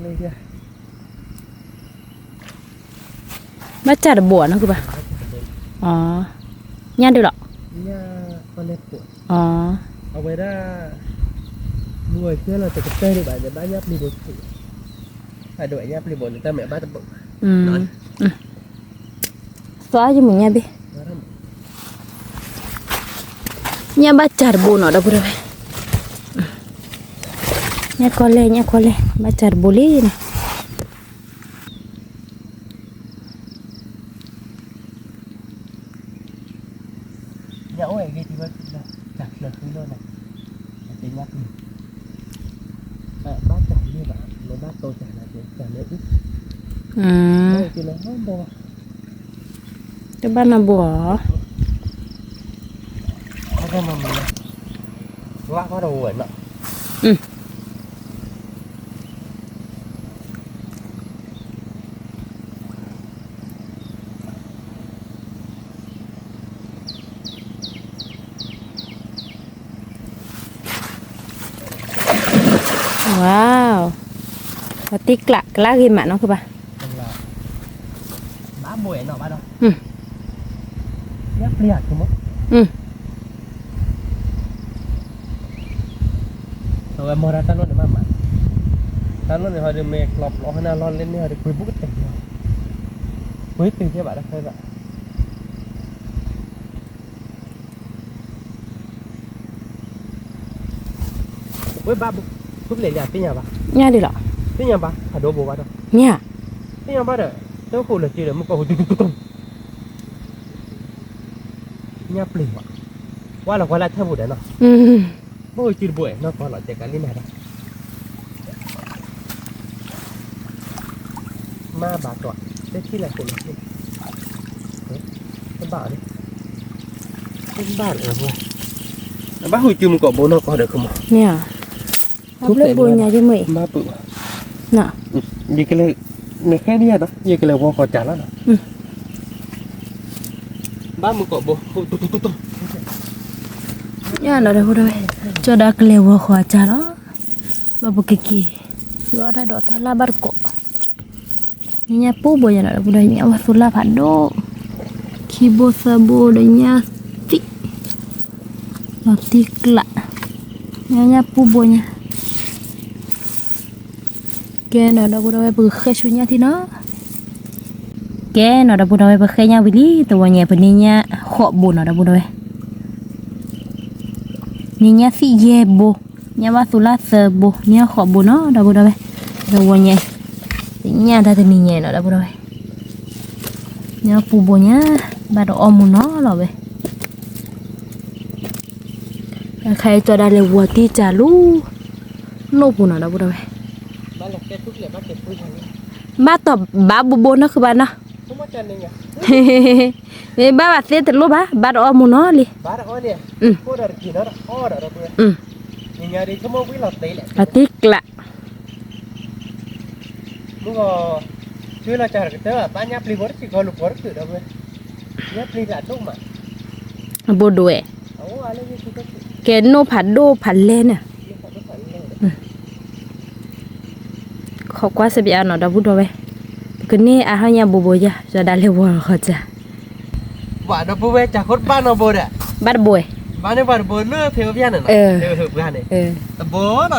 ီၤ မ့ၢ် ဘၣ်စၢ်တဘိနီၢ်ခုၣ်ပၢ် ညၣ်ဒုးလီၤ အဝဲဒၣ် မုၢ်ဝဲကဲလီၤတကတၢၢ်ဒံးဘၣ် ဘၣ်ညၣ်ပျံၤဘိ အဒိးညၣ်ပျံၤဘိန့ၣ် တၢ်မဲာ်ဘၣ်တဘိ သွါယမုၢ်ညၣ်ဘ့ၣ် ညၣ်ဘၣ်စၢ်တဘိနီၤ ဒီပုၢ်ဝဲၢ် ညၣ်ကီလဲၣ် ညၣ်ကီလဲၣ် ဘၣ်စၢ်တဘိလံနီၤ ညၣ်အိၣ်ဝဲဂ့ၤထံဝဲ တၢ်ချၢဃံလိၣ်န့ၣ် အသ့ၣ်ညၣ်ပျံၤ ဘၣ်တၢ်န့ၣ်ဘၣ် လၢဘၣ်တိၢ်တၢ်လၢကၢ်လၢအူ တဘၣ်နီတဘိဧါ လၢဃီတဝဲနီၤ ဝါ ပှၤတံၢ်ကျးကလါဂ့ၤမးနီၢ်ခုၣ်ပၢ် ဘၣ်ဘိနီၤဘၣ်ဒီး ညၣ်ပျံၤ အခိၣ်မး အ အ ဝဲမီၢ်တၢ်တၢ်လိၣ်န့ၣ်မးမး, တၢ်လိၣ်န့ၣ်ဟီဒီးမ့ၢ်ကျီပျီဟဲနၢ်လီၢ်လဲၣ်န့ၣ်ဟီဒီး ပှ့ၤဘူးကတၢၢ်လီၤ, ပှ့ၤတုၤကဲဘၣ်တၢ်ခဲဘၣ်, ဝဲဘၣ်ဘူး, ထူပလဲၣ်လံသ့ၣ်ညါဘၣ်, ညါဒ်လီၤ, သ့ၣ်ညါဘၣ် ဖးဒိၣ်ဘိဘၣ်ဒီး, ညါ, သ့ၣ်ညါဘၣ်ဒီး, တၢ်ဃိလၢာ်က့ဒီး မုၢ်ကီၢ်ဟူတုတုတုတု, ညါပျံၤဘၣ်, ဝါလီၤကွၢ်လၢထၢၣ်ပူၤဒီးနီၤ, ဘၣ်ဟူစုတဘိနီၤ ကီၢ်လီၤတဲာ်ကးလံမၤဒီး မါဘၣ်တွၣ်, တထံၣ်လၢ်ကိးလၢ်ထံၣ်, တဘၣ်အီၤ, တဘၣ်ဒီး, ဘၣ်ဟူစုမုၢ်ကီၢ်ဘိနီၢ်ကီၢ်ဒီးကမီၤ, မ့ၢ်ဧါ, ထူပလဲၣ်ဘိညါယမ့ၢ်, ဘၣ်ပုၢ်, ယကလဲၤ, မ့ၢ်ဃဲဒ်ယၤဒီး ယကလဲၤဝီဃီၤကၢ်လီၤနီၤ, ဘၣ်မုၢ်ကီၢ်ဘိ, ယနီၤဒီပုၢ်ဒီဝဲၢ်, ကၠီၤဒၣ်ကလဲၤဝီဃီၤကၢ်လီၤ, ဘျီပကက့ၤ, လီၤတၢ်ဒိးတၢ်လၢ်ဘၣ်တကိး ညါပူၤဘိညါနီၤဒီပုၢ်ဒီဝဲၢ် ညါဝဲသူလၢ်ဖးဒိၣ်, ခံဘိသၢဘိဒီးညါသံၣ်, လီၤတံၢ်ကျး, ညါညါပူၤဘိညါ, ကဲနီၤဒီပုၢ်ဒီဝဲၢ် ပကဃဲဆူညါထံနီၤ, ကဲနီၤဒီပုၢ်ဒီဝဲၢ် ပဃဲညါဝံၤလံ တဝီညါ ပန့ၢ်ညါဃိးဘိနီၤဒီပုၢ်ဒီဝဲၢ် န့ၢ်ညါသံၣ်ယဲၢ်ဘိ, ညါဘၣ်သူလၢ်သၢဘိ န့ၢ်ဃိးဘိနီၤ ဒီပုၢ်ဒီဝဲၢ်, ဒီးဝီညါ, သ့ၣ်ညါတၢ်တနံၤညါနီၤ ဒီပုၢ်ဒီဝဲၢ်, ညါပူၤဘိညါ, ဘၣ်တအီၣ်မူနီၤလီၤဝဲ, ခါအံၤကၠီၤဒၣ်လဲၤဝီၤတံၢ်ကၢ်လၢ, နိၣ်ပူၤနီၤ ဒီပုၢ်ဒီဝဲၢ်, ဘၣ်တီၤဘၣ်ဘိဘိနီၢ်ဃုဘၣ်နီၤ မ့ၢ်ဘၣ်ဘၣ်သ့တလိၣ်ဘၣ် ဘၣ်တအီၣ်မူနီၤလံ, အတံၢ်ကျး, အဘိဒိၣ်ဝဲ, ကဲနိၣ်ဖးဒိၣ်ဖးလဲၢ်န့ၣ် ခိးကွၢ်စပျးနီၤ ဒီပုၢ်ဒီဝဲၢ်, ပကန့ၢ်အါဟီၣ်ညါဘိဘိယါ ယွၤဒၣ်လဲၤဝီၤဃီၤစၢ်, ဘၣ်ဒီပုၢ်ဝဲၢ် ကၢ်ခိၣ်တဘၣ်နီတဘိဒီး, ဘၣ်တဘိဝဲ, ဘၣ်န့ၣ်ဘၣ်တဘိလၢဖဲအဖၠၣ်န့ၣ်နီၤ, တဘိနီၤ ဒီပုၢ်ဝဲၢ်,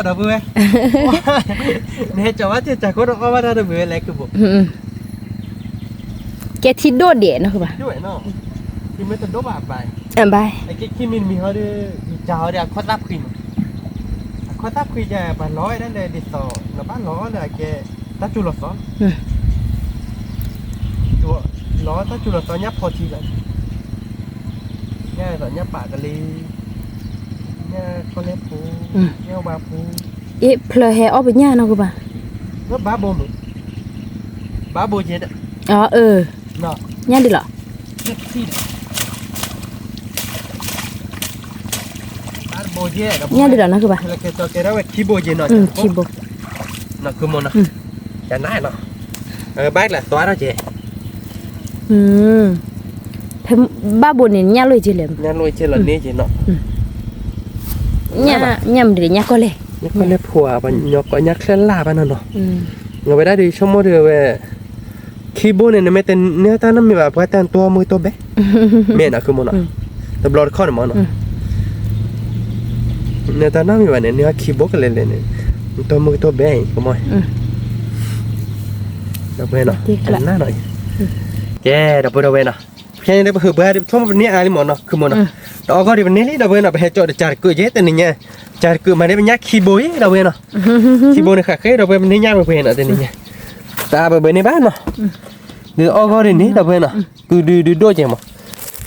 နဟဲကၠီၤဘၣ်ကၢ်ခိၣ်တအီၣ်ဘၣ်တၢ်တဘိဝဲလဲၤကဘိ ကဲထံဒိၣ်ဒဲးနီၤ ဘၣ်, အခီၣ်သၣ်ဖှံမး, အခီၣ်သၣ်ဖှံကဲ ပှၤလီၤဝဲဒၣ်လၢဒ်သိး နဘၣ်လီၤလၢအကဲ တၢ်စူၤလီၤသီ, လီၤတၢ်စူၤလီၤသီညါဖီထံလီၤ, ညါဒ်သိးညါပာ်ကလံၤ, ညါကီၢ်လဲၢ်ဖိ, ညါဝါဖိ, အ့ၣ် ဖျၢၣ်ဟဲအီၣ်ပညၣ်နီၤကဘၣ်, ဘၣ်ဘိမုၢ်, ဘၣ်ဘိကဲဒီး, အၢ, ညါဒ်လီၤ ညါဒ်လီၤနီၤကဘၣ်, ခံဘိ, ဘၣ်ဘိန့ၣ် ညၣ်လိၣ်က့လဲၣ်, ညၣ်မ့ၢ်ဒ်ညါကီၢ်လဲၢ်, ညါကီၢ်လဲၢ်ဖိဧါ ပှၤညီကီၢ်ညါချၢလၢ်ဘၣ်နီၤနီၤ, အဝဲဒၣ်ဒုးဆိကမိၣ်ဒုးဝဲ ခံဘိန့ၣ် နမ့ၢ်တန့ၢ်တၢ်နီတမံၤဘၣ် ပှၤတၢ်တိၢ်မုၢ်တိၢ်ဘဲ, မ့ၢ်နီၤကမီၤနီၤ, တဘျီတခီၣ်န့ၣ်မီၤနီၤ, နတၢ်နီတမံၤဘၣ်န့ၣ် နဟဲခံဘိကလဲၤလဲၤန့ၣ်, နတိၢ်မုၢ်တိၢ်ဘဲအံၤကမီၤ, ဒီပုၢ်ဝဲၢ်နီၤ, ကဲ ဒီပုၢ်ဒီဝဲၢ်နီၤ, ဖဲန့ၣ်ပဟုးပှၤဒ်ပဆိကမိၣ်ပန့ၢ်အါလံမီၤနီၤ ကမီၤနီၤ, တအီၣ်ဂီၢ်ဒ်ပန့ၢ်လံ ဒီပုၢ်ဝဲၢ်နီၤ ပဟဲကၠီၣ်တကၢ်တကုာ်ကဲတနံၤညါ, ကၠီၣ်တကုာ်မၤန့ၢ်ပညၣ်ခံဘိအံၤ ဒီပုၢ်ဝဲၢ်နီၤ, ခံဘိန့ၣ်ဃးဃ့ ဒီပုၢ်ဝဲၢ် ပန့ၢ်ညၣ်ပှဲၤပှဲၤနီၤတနံၤညါ, တအါဘၣ်ဘၣ်န့ၣ်ဘၣ်နီၤ, ဒ်အီၣ်ဂီၢ်ဒ်န့ၣ် ဒီပုၢ်ဝဲၢ်နီၤ, ကုဒုဒုဒိၣ်ကဲမီၤ,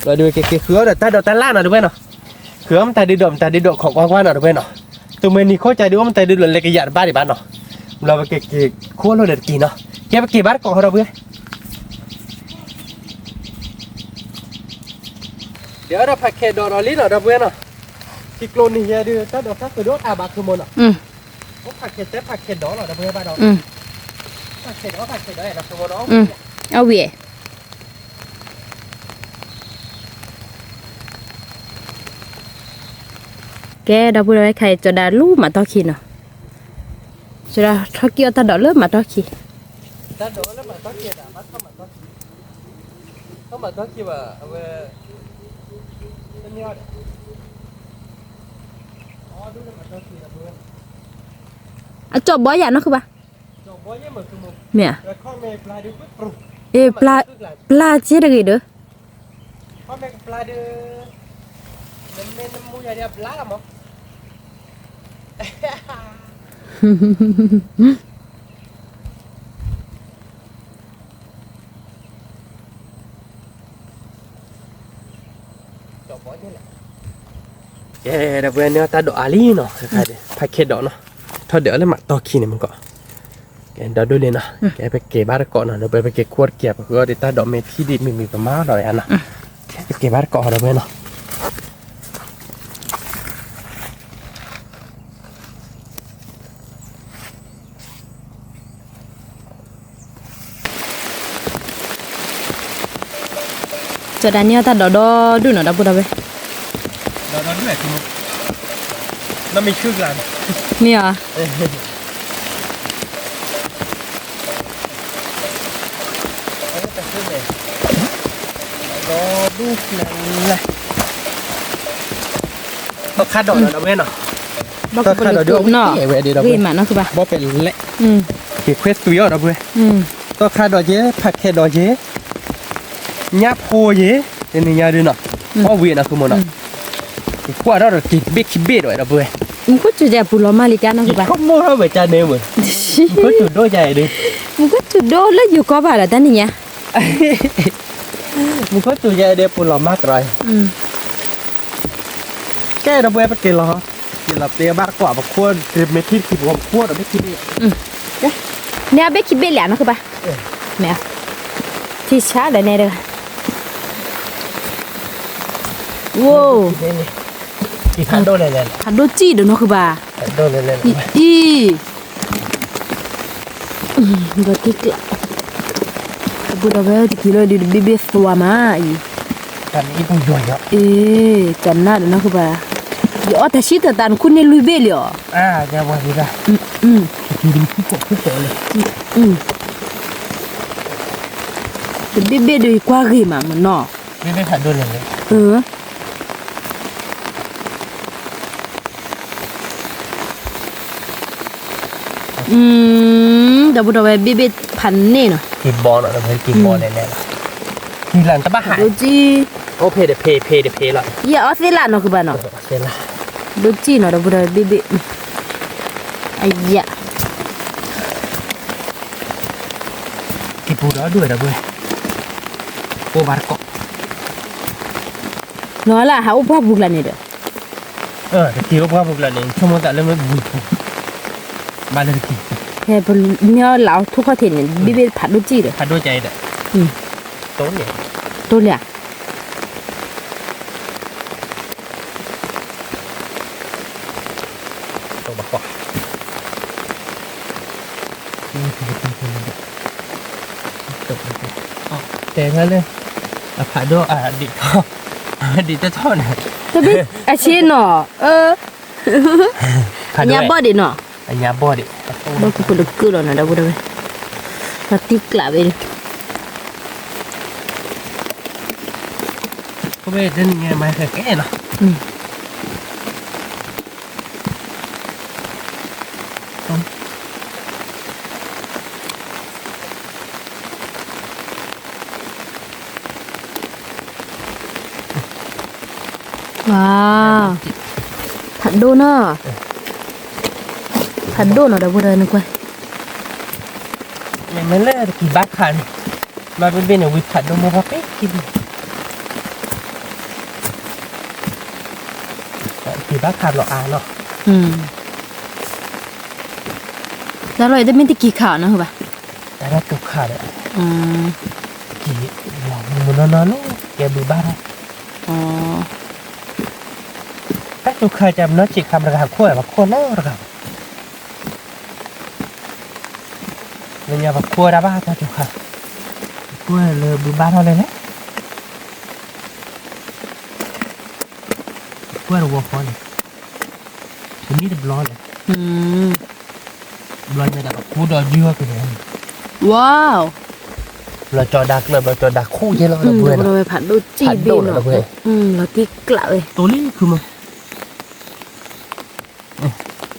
ဒီးဒုးက့ၤက့ၤဃုအီၣ်ဒီးတၢ်ဒိးတၢ်လၢ်နီၤ ဒီပုၢ်ဝဲၢ်နီၤ, ဃုအီၣ်မတၤဒုးဒိး မတၤဒုးဒိး ခိးကွၢ်ကွၢ်နီၤ ဒီပုၢ်ဝဲၢ်နီၤ, သုးမုၢ်နံၤခိၣ်ကၢ်ဒုးအိၣ်မတၤဒုးဒိး လဲၤကယၢ်တဘၣ်ဒံးဘၣ်နီၤ, ဘျီပက့ၤက့ၤခိၣ်လိာ်ဒီးတက့ၤနီၤ, ကဲပက့ၤဘၣ်တကိးဒီပုၢ်ဝဲၢ် ဒီးအဒီးဖးခဲးဒီးဒီးလံနီၤ ဒီပုၢ်ဝဲၢ်နီၤ, ထံကျိနံၤယဲဒုး တၢ်ဒိးတၢ်သုးဒိၣ်တၢ်ဘၣ် ကမီၤနီၤ, အိၣ်ဖးခဲးတဲဖးခဲးဒီးလီၤ ဒီပုၢ်ဝဲၢ်ဘၣ်ဒီး, ဖးခဲးဒီးဖးခဲးဒီး ဒီပုၢ်ဝဲၢ်နီၤ, အဝံၤ ကဲ ဒီပုၢ်ဝဲၢ် ခဲအံၤ ကၠီၤဒၣ်လူၤမၤတီၢ်ခံနီၤ, ကၠီၤဒၣ်ထီၣ်ကံၣ်အီၣ်တၢ်ဒိးလၢမၤတီၢ်ခံ, တၢ်ဒိးလၢမၤတီၢ်ခံဒီး ဘၣ်ထီၣ်မၤတီၢ်ခံ, ထီၣ်မၤတီၢ်ခံဘၣ် အဝဲ, တန့ၢ်အီၣ်ဒီး, အီၣ်ဒိၣ်လၢမၤတီၢ်ခံ ဒီပုၢ်ဝဲၢ်, အကၠီၣ်ဘီယၤနီၢ်ဃုဘၣ်, မ့ၢ်ဧါ, အ့ ပျၢ်က့တဂ့ၤဒီး, ကဲ ဒီပုၢ်ဝဲၢ်န့ၣ် တၢ်ဒိးအါလံနီၤ, ဖးခဲဒိးနီၤ, ထီၣ်ဒၢးအီၤလၢမးတီၢ်ခံန့ၣ်မ့ၢ်ကီး, ကဲ ဒီဒိၣ်လံနီၤ, ကဲ ပက့ၤဘၣ်တကိးနီၤ, ဒီပုၢ်ဝဲၢ် ပက့ၤကွၢ်တက့ၢ် ပဃုအီၣ်ဒံးတၢ်ဒိးမ့ၢ်ထံၣ်ဒံးမ့ၢ်မံၤပမၤဒီးယၤနီၤ, ကဲ ပက့ၤဘၣ်တကိးဒီပုၢ်ဝဲၢ်နီၤ. ကၠီဒၤနံၣ်အီၣ်တၢ်ဒိးဒီဒူၣ်နီၤ ဒီပုၢ်ဒီဝဲၢ်, ဒိးဒီဒူၣ်, မ့ၢ်ဧါ, သီခါဒိးဒီပုၢ်ဝဲၢ်နီၤ, သီခါဒိးဒုးအဝဲၢ်ဝဲဒၣ်ဒီပုၢ်ဝဲၢ်, ဘီပဲလဲၣ်, က့ၤခွဲသွံၣ်အီၤဒီပုၢ်ဝဲၢ်, သီခါဒိးက့ၤ ဖးခဲဒိးက့ၤ ညၣ်ဖိယ့ၤ, တနံၤညါဒုးနီၤ, အီၣ်ဝံၤနီၤ ဃုမိၢ်နီၤ, က့ၤကွၢ်ထီၣ်ဒီးက့ၤဘ့ၣ်ခံဘ့ၣ်ဒီးဝဲဒီပုၢ်ဝဲၢ်, မူခိၣ်စူၤယဲၢ်ပူၤလီၤမၢ်လံကါနီၤ ဃုဘၣ်, မူခိၣ်စူၤဒိၣ်ယဲၢ်ဒီး, မူခိၣ်စူၤဒိၣ်လၢယိၤကီၢ်ဘၣ်ဒီးတနံၤညါ, မူခိၣ်စူၤယဲၢ်ဒီးပူၤလီၤမၢ်တရီ, ကဲဒီပုၢ်ဝဲၢ် ပက့ၤလီၤ, က့ၤလီၤသ့ဘၣ်တကိး ပခိၣ်မ့ၢ်ထံၣ်တခံ ပခိၣ်ဒီးဘ့ၣ်ခံဘ့ၣ်, န့ၣ်ဘ့ၣ်ခံဘ့ၣ်လံနီၤ ဃုဘၣ်, မ့ၢ်, ထံဆါဒီးန့ၣ်ဒီး, ဝိ, ဖးဒိၣ်စံၣ်ဒီးနီၤ ဃုဘၣ်, အံၤ ဒီးတံၢ်ကျး, ဒီပုၢ်ဒီဝဲၢ် တက့ၤလၢဒုးတဘ့ၣ်ဘ့ၣ်သွါမးအံၤ, အ့ တနၢ်ဒီးနီၤ ဃုဘၣ်, ယအီၣ်တၢ်ဆံၣ်တၢ်သးနခူၣ်န့ၢ်လွံၢ်ဘ့ၣ်လံဧါ, တဘ့ၣ်ဘ့ၣ်ဒီးယကွၢ်ဂ့ၤမးမနီၤ, ဒီပုၢ်ဒီဝဲၢ် ဘ့ၣ်ဘ့ၣ်ဖးန့ၢ်နီၤ, က့ၤဘီလီၤ, က့ၤဘီလဲၣ်လဲၣ်လီၤ, က့ၤလၢတဘၣ်ဟး, ဒိၣ်စံၣ်, အိၣ်ဖဲတဖဲဖဲတဖဲလီၤ, ယအီၣ်သ့လၢနီၤ ဃုဘၣ်နီၤ, ဒိၣ်စံၣ်နီၤ ဒီပုၢ်ဒီဝဲၢ် ဘ့ၣ်ဘ့ၣ်, အယၤ က့ၤပူၤဒီးဒိၣ်ဝဲဒီပုၢ်ဝဲၢ်, အိၣ်ဘၣ်တကိး, နီၤလၢဟးအိၣ်ပှၢ်ပူၤကျါန့ၣ်ဒီး, တက့ၤအိၣ်ပှၢ်ပူၤကျါန့ၣ် ဆိကမိၣ်သးလၢမ့ၢ်ဝံၤပူၤ, ဘၣ်လၢတက့ၤ, ဖဲပမ့ၢ်လၢအီၤထိၣ်ခီၣ်ထံးန့ၣ် ဘ့ၣ်ဘ့ၣ်ဖးဒိၣ်စံၣ်ဒီး, ဖးဒိၣ်ကဲဒီး, တိၢ်လံဧါ တဲဖဲလၢ အဖးဒိၣ်အဒံးထီၣ်, အဒံးတထီၣ်န့ၣ်, တဘ့ၣ်အဆ့နီၤ, အညါဘီၣ်ဒံးနီၤ, အညါဘီၣ်ဒံး, ဘီၣ်ခိၣ်ခိၣ်တကုၢ်လီၤနီၤ ဒီပုၢ်ဒီဝဲၢ်, ဒီးတံၢ်ကျးဝဲဒၣ်, ခိၣ်ဘ့ၣ်တနံၤညါမၤခဲကဲနီၤ, ဝါ, ဖးဒိၣ်နီၤ, ဖးဒိၣ်နီၤ ဒီပုၢ်ဒီဝဲၢ် နကွၢ်, မ့မ့ၢ်လၢတကံၢ်ဘၣ်ခးန့ၣ်, မ့ၢ်ဘ့ၣ်ဘ့ၣ်န့ၣ် ဝံၤဖးဒိၣ်မိၢ်ပှၢ်ပ့ၢ်ခံဘ့ၣ်, တကံၢ်ဘၣ်ခးလီၤအါနီၤ, တၢ်လီၢ်အံၤတမ့ၢ်တကံၢ်ခးအီၤနီၤ ဘၣ်, တၢ်လီၢ်ကၠိခးဒီး, ကံၢ်, မုၢ်နီၢ်နီၢ်လီၤ ကဲဘုးဘၣ်ထီၣ်, တၢ်ကၠိခးကမၤနီၢ်ဆံးခးမတဂၤခိၣ်ဝဲ ပှၤခိၣ်နီတဂၤ, လၢညါပှၤခိၣ်ဝဲဒၣ်ဘၣ်တၢ်ကၠိခး, ပှၤခိၣ်ဝဲလၢဘုးဘၣ်ထီၣ်လဲၣ်လဲၣ်, ပှၤခိၣ်ဝဲတဝီဃီန့ၣ်, တနံၣ်တဘျီန့ၣ်, ဘျီညါဒၣ်ပှၤခိၣ်ဒီးယုၢ်အီၤကလဲၣ်, ဝါ, ဘျီကၠီဒါကျၢၢ် ဘျီကၠီဒါခိၣ်ယဲလီၤ ဒီပုၢ်ဝဲၢ်နီၤ, ဖးဒိၣ်စံၣ်ဘ့ၣ်နီၤ, လီၤတံၢ်ကျးဝဲ, တိၢ်လံခုမး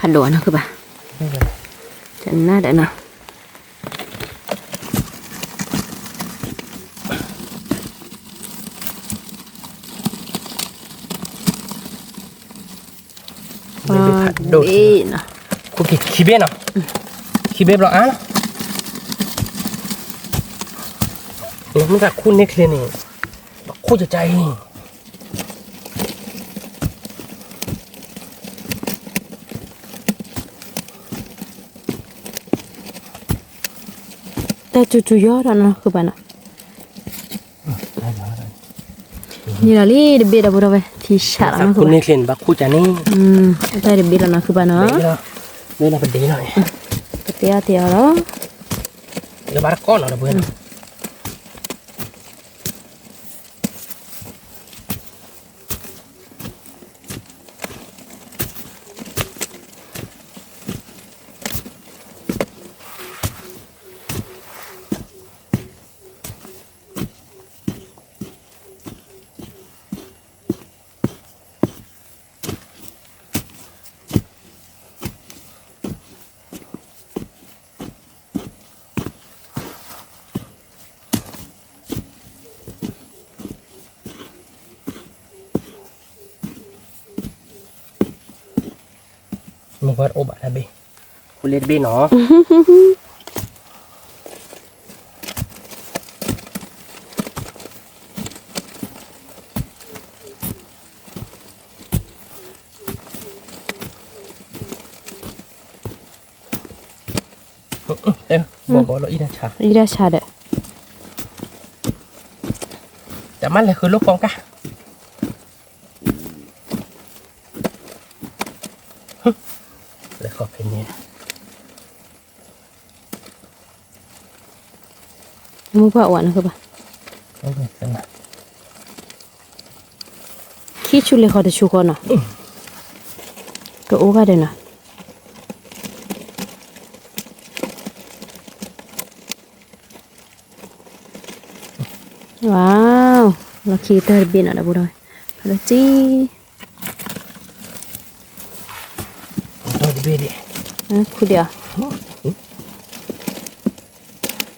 ဖးဒိၣ်နီၤ ဃုဘၣ်, တနၢ်ဒီးနီၤ, ဖးဒိၣ်, ခူၣ်ခံဘ့ၣ်နီၤ, ခံဘ့ၣ်ဘျီအါနီၤ, မ့ၢ်တၢ်ခူၣ်န့ၢ်ချ့န့ၣ်, ခူၣ်ကကါအံၤ တၢ်စူၤစူၤယီၤဒီးနီၤ ဃုဘၣ်နီၤ, န့ၣ်လီၤလံတဘ့ၣ်ဒီး ဖိဒိၣ်ဝဲၢ် ထံဆးလီၤနီၤ ဃုဘၣ်, ခူၣ်န့ၢ်ချ့န့ၣ် ဘၣ်ခူၣ်ကန့ၣ်, တၢ်တဘ့ၣ်လီၤနီၤ ဃုဘၣ်နီၤ, ပဒ့လီၤ, ပတဲအီၤတဲအီၤလီၤ, ဘၣ်တကီၢ်နီၤ ဒီပုၢ်ဝဲၢ်နီၤ. မ့ၢ်ကွၢ်တအိၣ်ဘၣ်တၢ်ဘ့ၣ်, ဖိလ့တဘ့ၣ်နီၤ. ဘီဘီလီၤအံၤဒၣ်ဆါ, အံၤဒၣ်ဆါဒီး, တၢ်မၤလဲၤဃုလိာ်ပီကါ, လဲၤဃီဖဲန့ၣ် မုၢ်ပှၢ်အိၣ်နကဘၣ်, ခံဆူလဲၤဃီတဆူဃီနီၤ, ကအိၣ်ဂၤဒီးနီၤ. ဝါ, လီၢ်ခံကတၢၢ်တဘ့ၣ်နီၤ ဒီပုၢ်ဒီဝဲၢ်, ဖးဒိၣ်ကံ တဘ့ၣ်ဒံး, ခူဒံးအီၤ,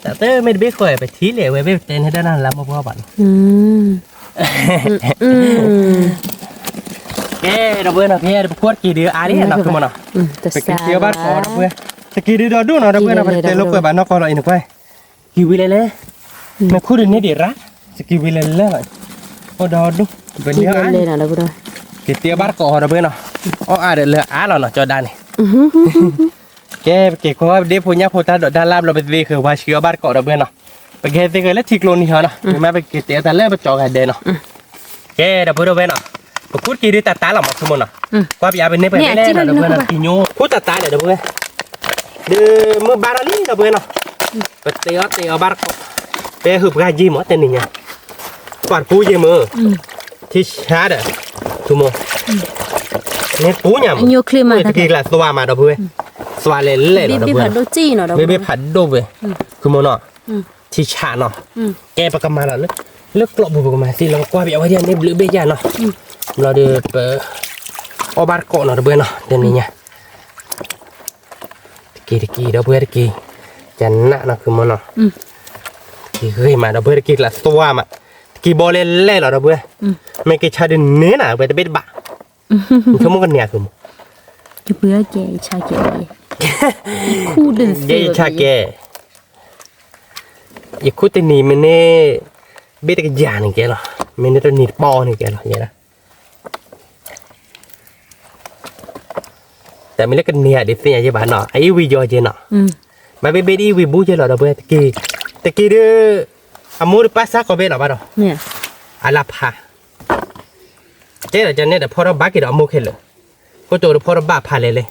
တၢ်တမ့ၢ်တဘ့ၣ်ဃီ ပထံၣ်လဲၣ်ဝဲဘ့ၣ်ပတဲန့ၣ်တၢ်နၤလၢမိၢ်ပှၢ်ဘၣ်နီၤ. ကဲ ဒီပုၢ်ဝဲၢ်နီၤ ဖဲပခိၣ်တက့ၤဒုးအါလံနီၤ မ့ၢ်နီၤ, ပက့ၤတ့အီၣ်ဘၣ်တကိးဒီပုၢ်ဝဲၢ်, တက့ၤဒုးဒီဒိၣ်နီၤ ဒီပုၢ်ဝဲၢ်နီၤ ပတဲလိာ်ကွဲဘၣ်နီၢ်ကီၢ်လီၤအံၤနကွၢ်, က့ၤဝံၤလဲၤလဲၤ, နခူၣ်ဒုးန့ၢ်ဒံးရၣ်, က့ၤဝံၤလဲၤလဲၤလီၤ, အိၣ်ဒီဒိၣ်, ပန့ၢ်အါ, က့ၤတ့အီၣ်ဘၣ်တကိးဒီပုၢ်ဝဲၢ်နီၤ, အီၣ်အါဒီးလၢအါလီၤနီၤ ကၠီဒါန့ၣ် ကဲ ပက့ၤကွၢ်ဒ့ဖိညၣ်ဖိတၢ်ဒိးတၢ်လၣ်ဘျီ ပသ့ဃုာ်ဝါဆှံအီၣ်ဘၣ်တကိးဒီပုၢ်ဝဲၢ်နီၤ, ပကဟဲသ့ဃုာ်လၢထံကျိနံၤဟီနီၤ မ့ၢ်မးပက့ၤတဲတၢ်လၢပကၠီဂၤဒဲးနီၤ, ကဲ ဒီပုၢ်ဝဲၢ်နီၤ, ပခူၣ်တက့ၤဒုးတၢ်တၢ်လီၤမၤဆိကမိၣ်နီၤ, ကွၢ်ပယါပန့ၢ်ပလဲၣ်နီၤ ဒီပုၢ်ဝဲၢ်နီၤ တံညိ ခူၣ်တၢ်တၢ်ဒီးဒီပုၢ်ဝဲၢ်, ဒုးမုၢ်ဘါထီၣ်လံဒီပုၢ်ဝဲၢ်နီၤ, ပတဲအီၣ်တဲအီၣ်ဘၣ်တကိး, ပဟုၣ်ပှၢ်ယံာ်မးတနံၤညါ, ကွၢ်တပူၤယံာ်မး, ထံဆါဒီး, ဆိကမိၣ်, န့ၣ်ပူၤညါမး, တက့ၤကလးသွါမးဒီပုၢ်ဝဲၢ်, သွါလဲၤလဲၣ်လီၤဒီပုၢ်ဝဲၢ်နီၤ, ဘ့ၣ်ဘ့ၣ်ဖးဒိၣ်ဝဲ, ဆိကမိၣ်နီၤ ထံဆးနီၤ, ကဲပကမၤလီၤလၢ, လၢကျိးပူၤပကမၤသ့လီၤ ကွၢ်ပယါဝဲဒၣ်န့ၣ်ဘျုးဘ့ၣ်ယါနီၤ, ဘျီဒီးပ, အီၣ်ဘၣ်တကိးနီၤဒီပုၢ်ဝဲၢ်နီၤ တနံၤညါ, တက့ၤတက့ၤဒီပုၢ်ဝဲၢ်တက့ၤ, ကနးနီၤဆိကမိၣ်နီၤ, တက့ၤဂ့ၤမးဒီပုၢ်ဝဲၢ်တက့ၤကလးသွါမး, တက့ၤဘီလဲၤလဲၣ်လီၤဒီပုၢ်ဝဲၢ်, မ့ၢ်က့ၤဆါဒုးန့ၢ်နၤဝဲတဘ့ၣ်တဘၣ်, ဆိကမိၣ်ကနးဆိကမိၣ်, ယဆါကဲ, ယခူၣ်တနံၤမ့ၢ်န့ၢ်, ဘ့ၣ်တကယၤန့ၣ်ကဲလီၤ, မ့ၢ်န့ၢ်တနံၤတပီန့ၣ်ကဲလီၤ, တမ့ၢ်လၢကန့ၢ်ဧါဒ်သ့ၣ်ညါယဲဘၣ်နီၤ အအံၤဝံၤယီၤကဲနီၤ, ဘၣ်ဘ့ၣ်ဘ့ၣ်ဒ်အံၤဝံၤဘူးကဲလီၤဒီပုၢ်ဝဲၢ်, တက့ၤဒုး, အမိၢ်တပၢ်စၢ်ကီးဘ့ၣ်လီၤဘၣ်ဒီး, အလၢဖး, ကဲဒီးကန့ၣ်ဒီးဖီထီၣ်ဘၣ်က့ၤဒီးအမိၢ်ခဲလၢာ်, ကိတိာ်တဖီထီၣ်ဘၣ်ဖးလဲၣ်လဲၣ်,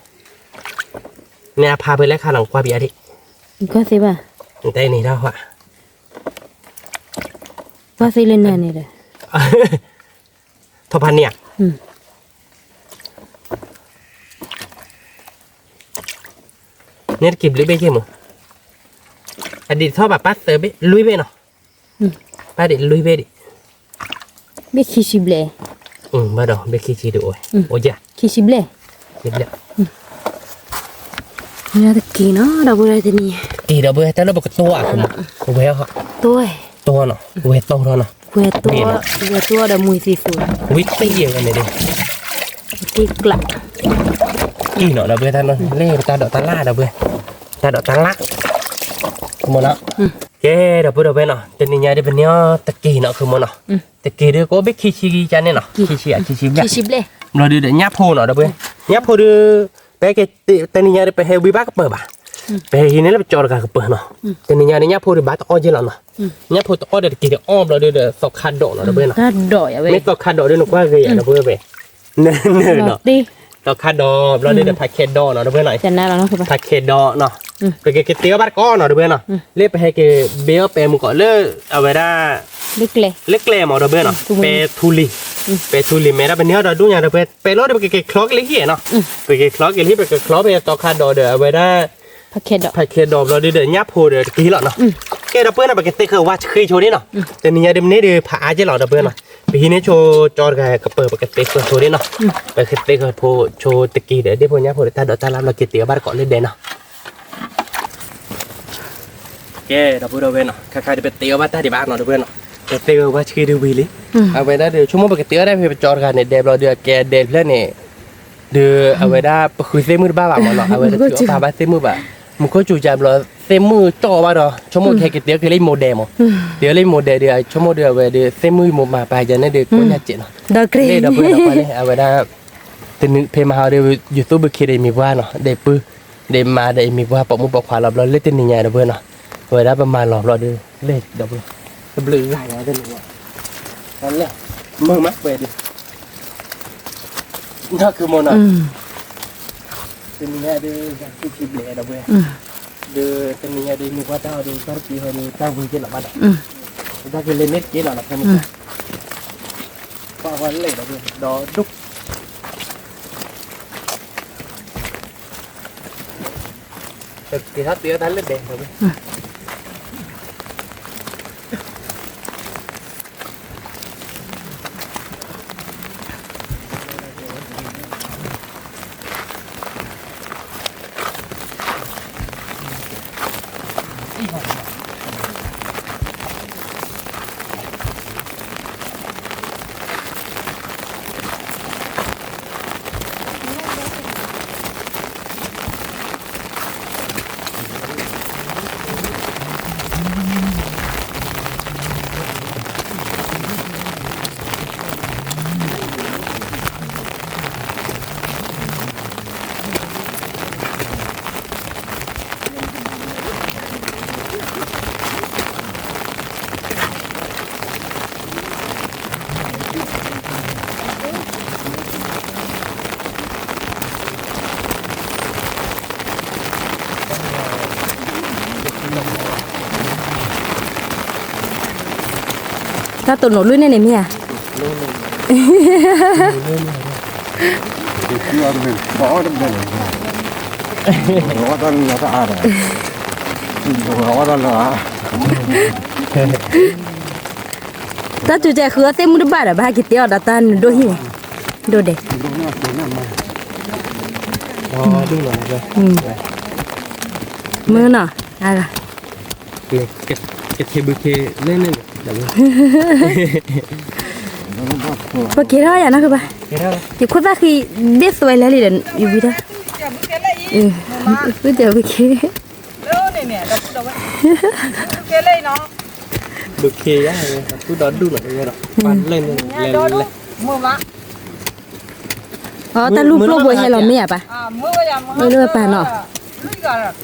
န့ၣ်အဖးဖဲလဲၣ်ခါလီၤကွၢ်ပယါဒံး, ကွၢ်သ့ဘၣ်, တဲန့ၣ်တၢ်ဟါ, ကွၢ်သ့လၢနၤန့ၣ်ဒီး ထီၣ်ဖးန့ၣ်ဧါ, န့ၣ်တက့ၤဘျုးဘ့ၣ်က့ၤမး, အဒံးထီၣ်ဘၣ်ပၢ်သၢဘ့ၣ်လွံၢ်ဘ့ၣ်နီၤ, ပၢ်ဒံးလွံၢ်ဘ့ၣ်ဒံး, ဘ့ၣ်ခံဆံဘျဲၣ်, ဘၣ်ဒီးဘ့ၣ်ခံဆံဒံးအိၣ်, အိၣ်ယၤ, ခံဆံဘျဲၣ်, တက့ၤနီၤ ဒီပုၢ်ဝဲၢ်တနံၤ, တက့ၤဒီပုၢ်ဝဲၢ် တၢ်လၢပကတိၤအီၤ, ဝဲ, တိၤနီၤ ဝဲတိၤထီၣ်နီၤ, ဝဲတိၤ, ဝဲတိၤဒီးမူၤသံၣ်သူ, ဝံၤတ့ၢ်ဝဲန့ၣ်ဒံး, တ့ၢ်ကျး, တ့ၢ်နီၤ ဒီပုၢ်ဝဲၢ် တၢ်လၢပတၢ်ဒိးတၢ်လၣ်ဒီပုၢ်ဝဲၢ်, တၢ်ဒိးတၢ်လၣ်, မ့ၢ်နီၤ, ကဲ ဒီပုၢ်ဝဲၢ်နီၤ တနံၤညါဒ်ပန့ၢ်အီၣ်တက့ၤနီၤ မ့ၢ်နီၤ, တက့ၤဒုးကအိၣ်ဘ့ၣ်ခံဆံကန့ၣ်နီၤ, ခံဆံ, ခံဆံဘျဲၣ်, ဘျီဒုးဒီးညၣ်ဖိနီၤ ဒီပုၢ်ဝဲၢ်, ညၣ်ဖိဒုး, ပဟဲက့ၤ, တနံၤညါဒ်ပဟဲဝံဘၣ်ကပၢၤဘၣ်, ပဟဲဟံးန့ၢ်လၢပကၠီတဂၤကပၢၤနီၤ, တနံၤညါဒ်ညၣ်ဖိဒုးဘၣ်တအီၣ်က့ၤလီၤနီၤ, ညၣ်ဖိတအီၣ်ဒီးတက့ၤဒီးအီၣ်ဘျီဒုးဒီးသီခါဒိးနီၤ ဒီပုၢ်ဝဲၢ်နီၤ, မ့ၢ်သီခါဒိးဒုးနကွၢ်ဂ့ၤယၤ ဒီပုၢ်ဝဲၢ်, နနီၤ, သီခါဒိးဘျီဒုးဒီးဖးခဲဒိးနီၤ ဒီပုၢ်ဝဲၢ်နီၤ, ဖးခဲဒိးနီၤ, ပကက့ၤတ့အီၣ်ဘၣ်တကိးနီၤ ဒီပုၢ်ဝဲၢ်နီၤ, လၢပဟဲက့ၤဘ့အီၣ်ပဲမုၢ်ကီးလၢ, အဝဲဒၣ်, လၢကျဲမး ဒီပုၢ်ဝဲၢ်နီၤ, ပဲထူလံၤ, ပဲထူလံၤ မ့ၢ်ဒၣ်ပန့ၢ်အီၣ်ဒီးဒိၣ်ညါ ဒီပုၢ်ဝဲၢ် ပဲလီၤဒီးပကက့ၤချီက့ၤလၢဟံၣ်နီၤ, ပကက့ၤချီက့ၤလၢဟံၣ် ပကချီဖဲသီခါဒိးဒီးအဝဲဒၣ် ဖးခဲဒိးဘျီဒုးဒီးညၣ်ဖိဒီးတက့ၤလီၤနီၤ, ကဲ ဒီပုၢ်ဝဲၢ်နီၤ ပကသ့ဃုာ်ဝါဆှံဆိဒ်နီၤ, တနံၤညါဒ်မ့ၢ်န့ၢ်ဒုးဖးအါက့ၤလီၤ ဒီပုၢ်ဝဲၢ်နီၤ, ပဟံးန့ၢ်ဆိကၠီတဂၤကပၢၤ ပကသ့ဃုာ်ဆိဒ်နီၤ, ပကသ့ဃုာ်ဖိဆိတက့ၤဒီး ဒ့ၣ်ဖိညၣ်ဖိဒီးတၢ်ဒိးတၢ်လၣ်ဘျီက့ၤတ့အီၣ်ဘၣ်တကိးလၢဒဲးနီၤ ကဲ ဒီပုၢ်ဝဲၢ်နီၤ ခါခါဒ်ပတ့အီၣ်ဘၣ်တၢ်ဒံးဘၣ်နီၤ ဒီပုၢ်ဝဲၢ်နီၤ, ပသ့ဃုာ်ဝါဆှံဒုးဝံၤလံ, အဝဲဒၣ်ဒီး ဆိကမိၣ်ပကတ့အီၣ်ဒၣ်ဖဲပကၠီတဂၤန့ၣ် ဒဲးဘျီဒုးအကဲဒဲးဖျၢၣ်န့ၣ်, ဒီးအဝဲဒၣ်ပဃုသ့ၣ်မုၣ်တဘၣ်ဘၣ်မးနီၤ, အဝဲတထုးအီၣ်ပာ်ဘၣ်သ့ၣ်မုၣ်ဘၣ်, မူခိၣ်စူၤကဘျီသ့ၣ်မုၣ်ကၠီၣ်အီၣ်ဘၣ်ဒီး ဆိကမိၣ်ကဟဲက့ၤတ့အီၣ်က့ၤလၢမိၢ်ဒဲးမး, တ့အီၣ်လၢမိၢ်ဒဲးဒီး ဆိကမိၣ်ဒီးအဝဲဒီးသ့ၣ်မုၣ်မိၢ်မၤပာ်ယၤန့ၣ်ဒီး ကိးညါစဲးနီၤ, လၢဒီပုၢ်ဝဲၢ်နီၤ ပှၤန့ၣ် အဝဲဒၣ် တနံၤဖဲမဟါဒီး ယသူဘုခ့ဒီးမ့ၢ်ပှၢ်နီၤ ဒီးပုၢ် ဒီးမါဒီးမ့ၢ်ပှၢ်ပိာ်မုၣ်ပိာ်ခွါလီၤ ဘျီလၢတနံၤညါဒီပုၢ်ဝဲၢ်နီၤ, အဝဲဒၣ်ပမၤလီၤဘျီဒီး လၢဒီပုၢ်ဝဲၢ် တဘျုးဂၤညါတနံၤ လၢ မုာ်မးပှဲၤဒီး နီၢ်ခုမ့ၢ်နီၤ, တနံၤညါဒီး ယၤသူခံဘျဲၣ်ဒီပုၢ်ဝဲၢ်, ဒီးတနံၤညါဒီး မ့ၢ်ပှၢ်တၢ်အီၤဒီး ဘၣ်တက့ၢ်ဟီဒီး တၢ်ဝံၤက့ၤလီၤဘၣ်ဒီး, တၢ်က့ၤလၢန့ၣ်တက့ၢ်လီၤနီၤ ဖဲန့ၣ်, ပှၤဝဲလဲၣ်ဒီပုၢ်ဝဲၢ် ဒီးဒိၣ် က့ၤထီၣ်တ့အီၣ်တၢ်လၢဒဲးဒီပုၢ်ဝဲၢ် တၢ်တိၢ်နီၣ်လွံၢ်န့ၣ်န့ၣ်မ့ၢ်ဧါ, တၢ်တုၤတဲဃုအီၣ်သ့ၣ်မုၣ်တဘၣ်ဒီး ဘၣ်ဟဲက့ၤတဲအီၤဒီးတၢ်နဒိၣ်ဟံၣ်န့ၣ်, ဒိၣ်ဒဲး, မုာ်နီၤ, ကထ့ဘုခ့လၢန့ၣ်, ပက့ၤထီၣ်ယၤနီၢ်ကဘၣ်, ယခိၣ်သၣ်ဃံဘ့ၣ်သွဲလဲၤလံဒီး ယဝံၤတၢ်, ဘုက့ၤဘုခ့, ဘုခ့ယါ, သူဒီဒူၣ်နီၤ, ပှၤလဲၣ်န့ၣ်လဲၤလဲၤ အတၢ်လူၢ်ပျိၢ်ဘိဟဲလီၤမ့ၢ်ဧါပၢ်, မ့ၢ်လၢပၢ်နီၤ, ဒီး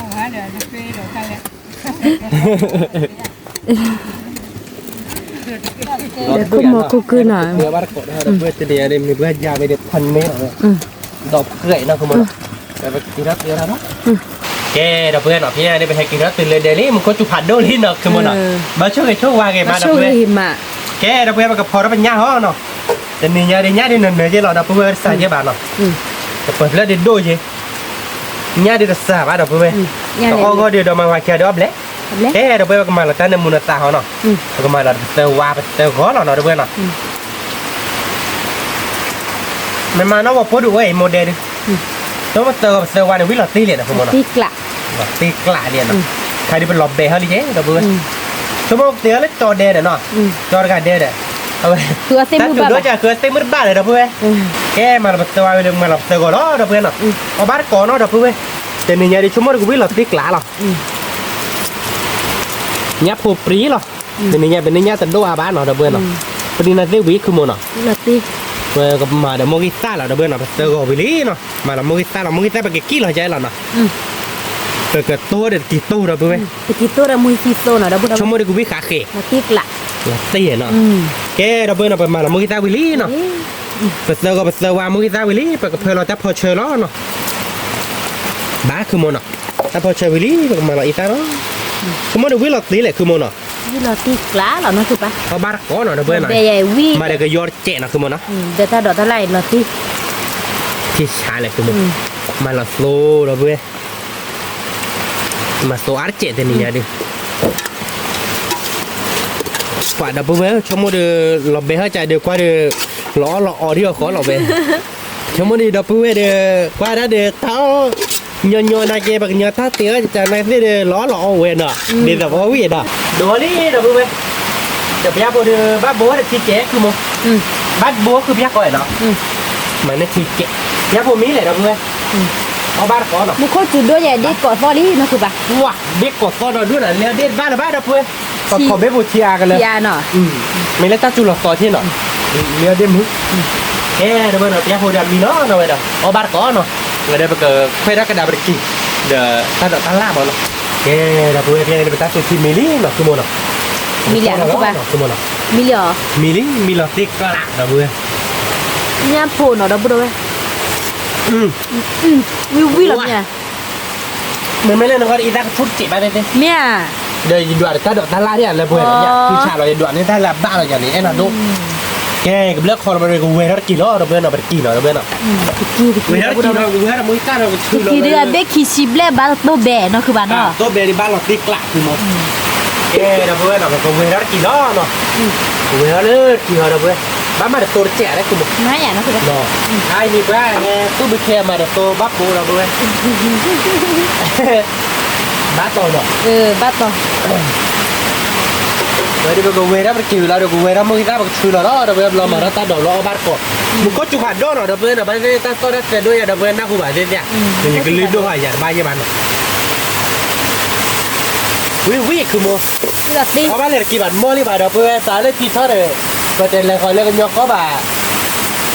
ခိၣ်မီၤခိၣ်ကုနီၤ, ဒီးပှဲၤတနံၤအံၤ မ့ၢ်ပှၤယါဝဲဒီးဖးန့ၢ်လီၤ, ဒီးပှဲၤနီၤ ကမီၤနီၤ, ကဲ ဒီပုၢ်ဝဲၢ်နီၤ ဖဲညါန့ၣ် ပဟဲက့ၤထီၣ်တုၤလၢဒဲးလံ မူခိၣ်စူၤဖးဒိၣ်လံနီၤ ကမီၤနီၤ, ဘၣ်ဆိၣ်ဂ့ၤဆိၣ်ဝါဂ့ၤမး ဒီပုၢ်ဝဲၢ်, ကဲ ဒီပုၢ်ဝဲၢ် ပကဖီထီၣ်ပညၣ်ဟီနီၤ, တနံၤညါဒ်ညၣ်ဒ်နနၢၤက့ၤလီၤ ဒီပုၢ်ဝဲၢ် တစၢ်က့ၤဘၣ်နီၤ, ကပၢၤဖျၢၣ်ဒ်ဒိၣ်က့ၤ, ညၣ်ဒ်တစၢ်ဘၣ် ဒီပုၢ်ဝဲၢ်, တအီၣ်ဂီၢ်ဒီး ဒီးမၤဝၤခံဂၤဒီးအီၣ်ဘျဲၣ်, ကဲ ဒီပုၢ်ဝဲၢ် ပကမၤလီၤတၢ်နၢမူနသးဟီနီၤ, ပကမၤလီၤပသၢဝါပသၢဂီၤလီၤနီၤ ဒီပုၢ်ဝဲၢ်နီၤ မ့ၢ်မၤနီၢ်ဝဲဖိဒုးအိၣ်အံၤ မိၢ်ဒဲးဒုး, ဒီးပသၢဂီၤပသၢဝါန့ၣ် ဝံၤလီၤတ့ၢ်လံနီၤ ဖိမ့ၢ်နီၤ, လီၤတ့ၢ်ကျးလံနီၤ, ခါဒုးပလီၤဘဲၤဟီလံက့ၤ ဒီပုၢ်ဝဲၢ်, ဆိကမိၣ်ပတ့ၢ်အီၤလၢကၠီဒဲးဒီးနီၤ, ကၠီတဂၤဒဲးဒီး, အဝဲ, တၢ်တူၢ်ဒိၣ်ကဃုအီၣ်သ့ၣ်မုၣ်တဘၣ်ဒီး ဒီပုၢ်ဝဲၢ်, ကဲမၤလီၤပသၢဝါဝံၤလံ မၤလီၤပသၢဂီၤလီၤ ဒီပုၢ်ဝဲၢ်နီၤ, အီၣ်ဘၣ်တကိးနီၤ ဒီပုၢ်ဝဲၢ်, တနံၤညါဒုးဆိကမိၣ်တကဝံၤလီၤတ့ၢ်ကျးလီၤ ညၣ်ဖိပြံလီၤ, တနံၤညါပန့ၢ်ညၣ်တဒိၣ်အါဘၣ်နီၤ ဒီပုၢ်ဝဲၢ်နီၤ, ပဒ်န့ၣ်သ့ၣ်ဝံၤ ခုမိၢ်နီၤ, ပကမၤဒီးမိၢ်ဂံၢ်သၣ်လီၤ ဒီပုၢ်ဝဲၢ်နီၤ, ပသၢဂီၤဝံၤလံနီၤ, မၤလီၤမိၢ်ဂံၢ်သၣ်လီၤ မိၢ်ဂံၢ်သၣ်ပကကံၣ်လီၤကလဲာ်လီၤနီၤ, ပကတိၢ်ဒီးတကံၢ်တိၢ် ဒီပုၢ်ဝဲၢ်, ဆိကမိၣ်ဒီးကဝံၤဃးဃ့, လီၤတ့ၢ်နီၤ, ကဲ ဒီပုၢ်ဝဲၢ်နီၤ ပမၤလီၤမိၢ်ဂံၢ်သၣ်ဝံၤလံနီၤ, ပသၢဂီၤပသၢဝါမိၢ်ဂံၢ်သၣ်ဝံၤလံ ပကဖၢလီၤတၢ်ဖီဆၢလီၤနီၤ, ဘၣ်ခုမိၢ်နီၤ, တၢ်ဖီဆၢဝံၤလံ ပကမၤလီၤအံသၣ်လီၤ, ဆိကမိၣ်ဒီးဝံၤလီၤတ့ၢ်လဲၣ် ခုမိၢ်နီၤ, ဝံၤလီၤတ့ၢ်ကျးလီၤနီၤ ခုပၢ်, အီၣ်ဘၣ်တကိးနီၤ ဒီပုၢ်ဝဲၢ်နီၤ, မၤဒီးကယီတစဲးနီၤ ခုမိၢ်နီၤ, ဒီးတၢ်ဒိးတၢ်လၢအံၤလီၤတ့ၢ်, ထံဆါလဲၣ် ခုမိၢ်, မၤလီၤသိ ဒီပုၢ်ဝဲၢ် မၤသိအါတစဲးတနံၤညါဒုး, ပှၤဒီပုၢ်ဝဲၢ် ဆိကမိၣ်ဒီး လီၤဘဲဟီၣ်ကၢ်ဒီး ကွၢ်ဒီး လီၤအီၣ်လီၤအီဒ်အီၣ်ဃီလီၤဝဲ, ဆိကမိၣ်ဒီး ဒီပုၢ်ဝဲၢ်ဒီး ကွၢ်ဒၣ်ဒီး တၢ်အီၣ် ညီညီနာ်က့ ပှၤကညီတၢ်တ့အီၣ်ကၢ်နာ်က့သ့ၣ်ဒီး လီၤအီၣ်လီၤအီဝဲနီၤ, ဒ်သိးပအီၣ်ဝံၣ်ဒီး, ဒိးလံ ဒီပုၢ်ဝဲၢ်, ဒီးပယါဖိဒီး ဘၣ်ဘိဝဲဒီးထံကဲ ခုမိၢ်, ဘၣ်ဘိဃုာ်ပျၢ်ကီးနီၤ, မၤန့ၢ်ထံကဲး, ပျၢ်ဖိမံၤလဲၣ်ဒီပုၢ်ဝဲၢ်, အီၣ်ဘၣ်တကိးနီၤ, မူခိၣ်စူၤဒိၣ်ယဲဒ့ၣ်ကိးသီၣ်လံနီၤဃုာ်ဘၣ်, ဝါ, ဒ့ၣ်ကိးသီၣ်ဒီးဒိၣ်နၤ လဲၤဒ့ၣ်တဘၣ်လၢၤဘၣ်ဒီပုၢ်ဝဲၢ်, ပခိးဘ့ၣ်ပူၤထံအါကလၢာ်, မ့ၢ်လၢတၢ်စူၤလီၤသီထံနီၤ, လဲၤဒ့ၣ်မုၢ်, ကဲဒီပုၢ်ဝဲၢ်နီၤ ပျၢ်ဖိဒီးမံၤနီၤ ဒီပုၢ်ဝဲၢ်ဒီး အီၣ်ဘၣ်တကိးနီၤ, ဝဲဒီးပကခွဲးထီၣ်ကဒါပတကံၢ်, ဒီးတၢ်ဒိးတၢ်လၣ်မးနီၤ, ကဲဒီပုၢ်ဝဲၢ် ဖဲန့ၣ်ပတၢ်သူၣ်ထံမံၤလံနီၤ သုမိၢ်နီၤ, မံၤလံနီၤ, မံၤလံ မံၤလီၤတ့ကျး ဒီပုၢ်ဝဲၢ်, ညၣ်ဖိနီၤ ဒီပုၢ်ဝဲၢ်, ဝံၣ်ဝံၣ်လီၤမ့ၢ်ဧါ, မ့မ့ၢ်လၢနဂီၢ်အံၤတၢ်ကဆူၣ်တစဲးဘၣ်သ့ၣ်သ့ၣ်, မ့ၢ်ဧါ, ဒီးယဒွးဒီးတၢ်ဒိးတၢ်လၣ်ဒ်လၢပှဲၤဒီး ယဆူၣ်ဆါလီၤ ယဒွးန့ၢ်တၢ်လၢအဘၣ်လီၤယၤန့ၣ် အဲၣ်နၤဒိၣ်, ကဲ ကဘျၢၣ်ခီလီၤ ပကဝဲၤထီၣ်တကံၢ်လီၤ ဒီပုၢ်ဝဲၢ်နီၤ ပတကံၢ်နီၤ ဒီပုၢ်ဝဲၢ်နီၤ, ဝဲၤထီၣ်တကံၢ်လီၤ ကဝဲၤထီၣ်မူတၢ်ဒီးကဆူၣ်လီၤ, တကံၢ်ဒုးအဘ့ၣ်ခံဆံဘျဲၣ်ဘၣ်တိၢ်ဘဲနီၤ ဃုာ်ဘၣ်နီၤ, တိၢ်ဘဲဒ်ဘၣ်လီၤတ့ကျး သုမိၢ်, ကဲဒီပုၢ်ဝဲၢ်နီၤ ပကဝဲၤထီၣ်တကံၢ်လီၤနီၤ, ကဝဲၤထီၣ်လၢတကံၢ်ဟီ ဒီပုၢ်ဝဲၢ်, ဘၣ်မၤတသိတစဲးလၢသုမိၢ်, အံၤန့ၣ်ပှၤ သူၣ်ဘုခ့မၤတသိဘၣ်ပိဒီပုၢ်ဝဲၢ်, ဘၣ်တီၤနီၤ, ဘၣ်တီၤ ဝဲဒၣ်ပကဝဲၤထီၣ်ပတကံၢ်လီၤဒီး ကဝဲၤထီၣ်မုၢ်ဂံၢ်သၣ် ပကဆူလီၤလီၤ ဒီပုၢ်ဝဲၢ် ဘျီမၤထီၣ်တၢ်ဒိးလီၤ အီၣ်ဘၣ်တကိး, မူခိၣ်စူၤဖးဒိၣ်နီၤ ဒီပုၢ်ဝဲၢ်နီၤ ဘၣ်သ့ၣ်သ့ၣ်တၢ်သီၣ်တၢ်သဲဒိၣ်ယၤ ဒီပုၢ်ဝဲၢ် နၢ်ဟူဘၣ်သ့ၣ်သ့ၣ်, ယကလုၢ်ဒိၣ်ဟးယၤတဘၣ်ယဲၢ်ဘၣ်နီ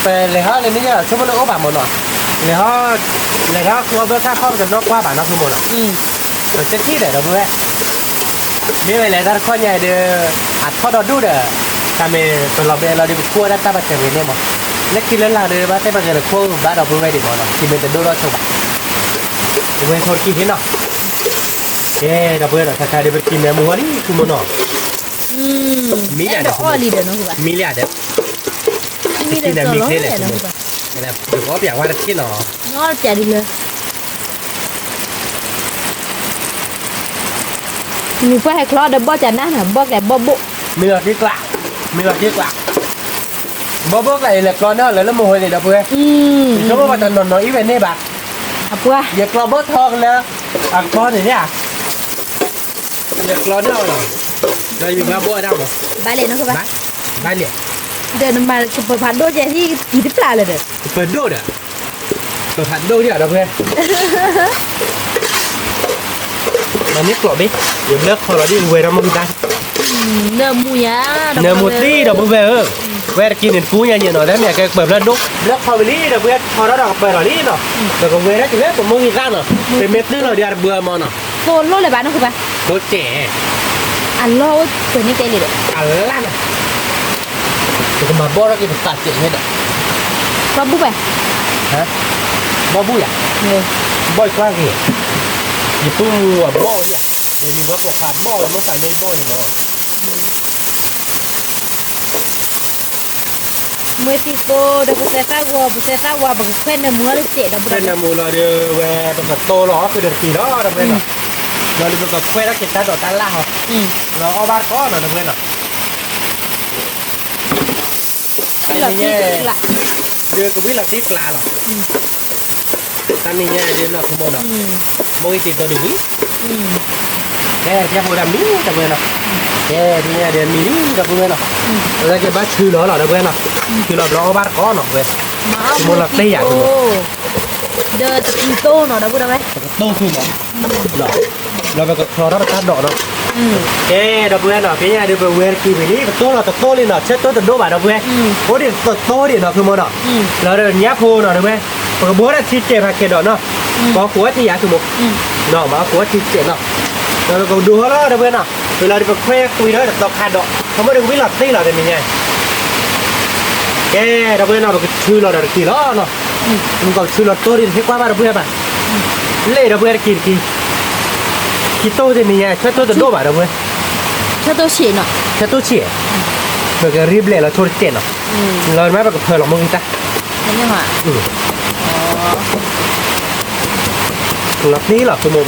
ၤ, ဝံၤဝံၤ ခုမိၢ်, အီၣ်ဘၣ်လဲၤတကံၢ်ဘၣ်တမီၢ်လံဘၣ် ဒီပုၢ်ဝဲၢ် သးလၢထံထီၣ်ဒီး, ပတဲလဲၤဃီၤလၢကညီကီၢ်ဘၣ်, ပလဲၤဟီၣ်လၢန့ၣ်ယဲၢ် ဆိကမိၣ်လၢအိၣ်ဘၣ်မးနီၤ, လဲၤဟီၣ်, လဲၤထီၣ်ဃုအီၣ်ဘၢၣ်စၢ်ခီၣ် ပတနီၣ်ကွၢ်ဘၣ်နီၤ ခုမိၢ်နီၤ, ပတထံၣ်ဒီး ဒီပုၢ်ဝဲၢ် မ့ၢ်ဝဲလဲၤတၢ်တခီညါဒီး, အထီၣ်ဒီဒူၣ်ဒီး, တၢ်မ့ၢ်ပလီၤဘဲလီၤဒီး ပခိၣ်ဝဲဒၣ်တၢ်ပတဲာ်ဝဲန့ၣ်မး, လၢခံလၢလာ်ဒီး ဘၣ်တဲပဂဲၤတခိၣ်ဘၣ်ဒီပုၢ်ဝဲၢ်ဒံးမးနီၤ ထံမ့ၢ်တဒိၣ်ထီၣ်ဆိဘၣ်, ဝဲၤထီၣ်တကံၢ်ဟ့ၣ်နီၤ, ကဲ ဒီပုၢ်ဝဲၢ်နီၤ တၢ်ခါဒီးပတကံၢ်မဲာ်မူဟီၣ်လံ ခုမိၢ်နီၤ, မံလံဒီး, မံလံဒီး, ပတကံၢ်မဲာ်မံချ့လဲၣ် ပကအီၣ်ပၠးဝဲတထံၣ်နီၤ, ပၠးဒ်လၢ နပှၢ်ဟဲချီဒီးဘီၣ်ကနၣ်နီၤ ဘီၣ်ကျဲဘီၣ်ဘိၣ်, မ့ၢ်လီၤတ့ကျး, မ့ၢ်လီၤတ့ကျး, ဘီၣ်ဘိၣ်ကျဲအံၤလဲၤကျီန့ၢ်အီၤလၢလၢမိၢ်ဝဲန့ၣ် ဒီပုၢ်ဝဲၢ်, ယဆိကမိၣ်ပှၤတနီၤနီၤအံၤဝဲန့ၣ်ဘၣ်, ယကျီဘီၣ်ထီကလၢ, အကျီန့ၣ်ဧါ, ယကျီန့ၢ်အီၤလီၤ, ဒီးယဘၣ်ဘီၣ်ဝဲဒၣ်မး, ဘၣ်လဲၣ်နီၤ, ဘၣ်လဲၣ်, ဒီးနမၤကပၢၤဖးဒိၣ်ကဲဟံၣ်တံၤတပျၢ်လၢၤဒီး, ကပၢၤဒိၣ်ဒီး ပဖးဒိၣ်ဒံးဒီပုၢ်ဝဲၢ်, မၤန့ၢ်ကျိးဘ့ၣ်, ယဘျၢခီလီၤဒ်ဝဲၤထီၣ်မုၢ်ကဒါ, နၢမူယၤ, နၢမူသ့ဒီပုၢ်ဝဲၢ်ဧၢ, ဝဲတကံၢ်န့ၣ်တကူညါယဲၢ်နီၤ တမ့ၢ်ကဲကပၢၤဖျၢၣ်ဒိၣ်, ဘျၢခီဝံၤလံဒီပုၢ်ဝဲၢ် ထီထီၣ်ဒီးကပၢၤလီၤလံနီၤ, ပကဝဲၤထီၣ်က့ၤလၢပမုၢ်ဂံၢ်သၣ်နီၤ, ပမ့ၢ်သုလီၤဒံးအတဘၢမးနီၤ, သိၣ်လိၣ်လၢၤဘၣ်နီၤ, သိၣ်စဲး, အလီၢ်အိၣ်ပှဲၤန့ၣ်ကဲလံဒီး, အလၢ်နီၤ ပကမၤဘီၣ်ထီၣ်က့ၤပသးစဲးန့ၣ်ဒီး, ဘီၣ်ဘူၣ်ဘၣ်, ဘီၣ်ဘူၣ်ယၤ, ဘီၣ်ယကွၢ်က့ၤ, ယပုၢ်မူအဘီၣ်ယၤ, ယမ့ၢ်ပှၤပိာ်ခွါဘီၣ်ဝဲ မ့ၢ်သးမ့ၢ်ဘီၣ်ယၤနီၤ မ့ၢ်သံသိဒီး ပသဲသၣ်ဝါ ပသဲသၣ်ဝါ ပကခွဲးနၢမူလီၤတစဲးဒီး ခွဲးနၢမူလီၤဒီးဝဲ ပကတိလီၤအီၣ်ဃုာ်ဒီးတက့ၢ်လီၤ ဒီပုၢ်ဝဲၢ်နီၤ, ဒီးပကခွဲးထီၣ်က့ၤတၢ်ဒိးတၢ်လၣ်ဟီ, လီၤအီၣ်ဘၣ်တကိးနီၤ ဒီပုၢ်ဝဲၢ်နီၤ, တနံၤညါ, ဒီးကဝံလီၤတ့ကျးလီၤ တနံၤညါဒ်နီၢ်ခိမိၢ်နီၤ, မိၢ်ဂံၢ်သ့ၣ်တီဒ်ဝံၤ, ကဲ ပျၢ်ဖိဒၣ်မံဒီပုၢ်ဝဲၢ်နီၤ, ကဲ တနံၤညါဒီးမံလံဒီပုၢ်ဝဲၢ်နီၤ, လၢကဘၣ်ဆူလီၤလီၤဒီပုၢ်ဝဲၢ်နီၤ, ဆူလီၤဘျီအီၣ်ဘၣ်တကိးနီၤဝဲ, မိၢ်လီၤတ့ယၤ, ဒီးတကံၢ်တိၢ်နီၤဒီပုၢ်ဝဲၢ်, တကံၢ်တိၢ်ဆူနီၤ လီၤပကဖျီထီၣ်ပတၢ်ဒိးနီၤ, ကဲဒီပုၢ်ဝဲၢ်နီၤ, ဖဲညါဒီးပဝဲတကံၢ်ဝံၤလံ, ပတိၢ်လီၤတတိၢ်လံနီၤ, ဆၢတိၢ်တဒိၣ်ဘၣ်ဒီပုၢ်ဝဲၢ်, အိၣ်ဒံးတတိၢ်ဒံးနီၤ ခိမိၢ်နီၤ, လီၤဒီးညၣ်ဖိနီၤဒီပုၢ်ဝဲၢ်, ပကဘိးထီၣ်ထံစဲးဖးကဲးဒီးနီၤ, ပအီၣ်ကိးဝဲထံယၤခိမိၢ်, မၤအီၣ်ကိးဝဲထံစဲးနီၤ, ဒီးပကဒိးထီၣ်လီၤဒီပုၢ်ဝဲၢ်နီၤ, ဝံၤလီၤဒီးပခွဲးကွံာ်ထီၣ်တသီခါဒီး, ခီမီဒီးကဝံလီၤတ့လီၤတနံၤညါ ကဲဒီပုၢ်ဝဲၢ်နီၤ, ပကဆူလီၤဒီးတက့ၢ်လီၤနီၤ, ပကဆူလီၤတိၢ်ဒံး ဟ့ၣ်ကွၢ်ဘၣ်ဒီပုၢ်ဝဲၢ်ဘၣ်, လ့ၣ်ဒီပုၢ်ဝဲၢ်တက့ၢ်တက့ၢ်, ကံၢ်တိၢ်တနံၤညါ ဆၢတိၢ်တဒိၣ်ဘၣ်ဒီပုၢ်ဝဲၢ်, ဆၢတိၢ်ဆံးနီၤ, ဆၢတိၢ်ဆံး, ပကရ့ဘျဲၣ်လီၤထိၣ်တစဲးနီၤ, လီၤမးပကဖၢလီၤမိၢ်ဂံၢ်တၢ် လီၤတ့လီၤ ပမိၢ်ဝဲ,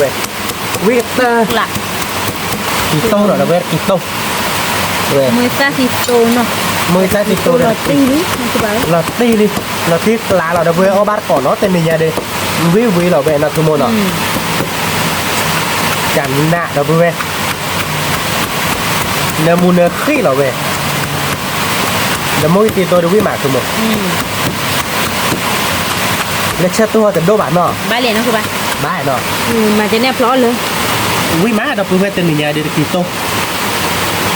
ဝံကတၢၢ်, ကံၢ်တိၢ်လီၤဒီပုၢ်ဝဲၢ် ကံၢ်တိၢ်, မိၢ်ဂံၢ်တၢ်သံတိၢ်နီၤ, မိၢ်ဂံၢ်တၢ်သံတိၢ်လီၤတ့လံ, လီၤတ့လံ, လီၤတ့ကျးလီၤဒီပုၢ်ဝဲၢ် အီၣ်ဘၣ်တကိးနီၤ တနံၤညါဒီး, ဝံဝံလီၤဝဲနီၤ ခိမိၢ်နီၤ, ကနးဒီပုၢ်ဝဲၢ် နၢမူနၢဃံလီၤဝဲ, လၢမိၢ်ဂံၢ်တံသိဒီးဝံၣ်မး သုမိၢ်, လၢဆၢတိၢ်ဟီၣ်တဒိၣ်ဘၣ်နီၤ, ဘၣ်လဲၣ်နီၤ, ဘၣ်နီၤ, မၤကဲန့ၣ်အဖျီလၢ ဝံၣ်မးဒီပုၢ်ဝဲၢ် တနံၤညါဒုးတကံသိ,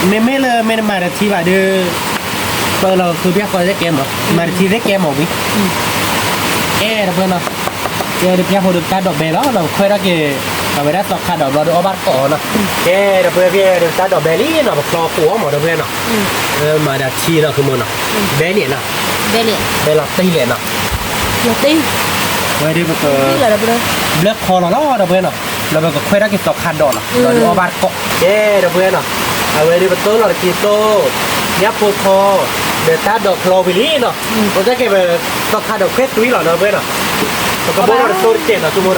မ့မ့ၢ်လၢမ့ၢ်နမၤတထံဘၣ်ဒုး ပၢလီၤဃုာ်ပျၢ်ဃီသ့ကဲမး, မၤတထံသ့ကဲမးဝံၤ, ကဲဒီပုၢ်ဝဲၢ်နီၤ, ကဲဒီးပျၢ်ဖိဒီးပတၢ်ဒိးဘဲလီၤနီၤ, ပခွဲးထီၣ်က့ၤ အဝဲဒၣ်သီခါဒီးဘျီဒီးအီၣ်ဘၣ်တကိးနီၤ, ကဲဒီပုၢ်ဝဲၢ် ပတၢ်ဒိးဘဲလံနီၤ, ပဖျီဃိာ်အီၣ်မးဒီပုၢ်ဝဲၢ်နီၤ, မၤဒၣ်ထံနီၤ သုမိၢ်နီၤ, ဘဲန့ၣ်နီၤ, ဘဲလီၤတံၢ်လဲၣ်နီၤ, ဝဲဒုးပက ဘျၢခီလီၤလီၤဒီပုၢ်ဝဲၢ်နီၤ, လီၤပကခွဲးထီၣ်က့ၤသီခါဒီးနီၤ, ဒီးဒုးအီၣ်ဘၣ်တကိး, ကဲဒီပုၢ်ဝဲၢ်နီၤ, အဝဲဒုးပသိလီၤတကံသိ, ညၣ်ဖိခီ, ဒီးတၢ်ဒိးဖျီဝံၤလံနီၤ, ပတၢ်ကဲပသီခါဒီးခွဲးသွံလီၤဒီပုၢ်ဝဲၢ်နီၤ, ပကဘိလီၤတသိတစဲးနီၤ သုမိၢ်နီၤ,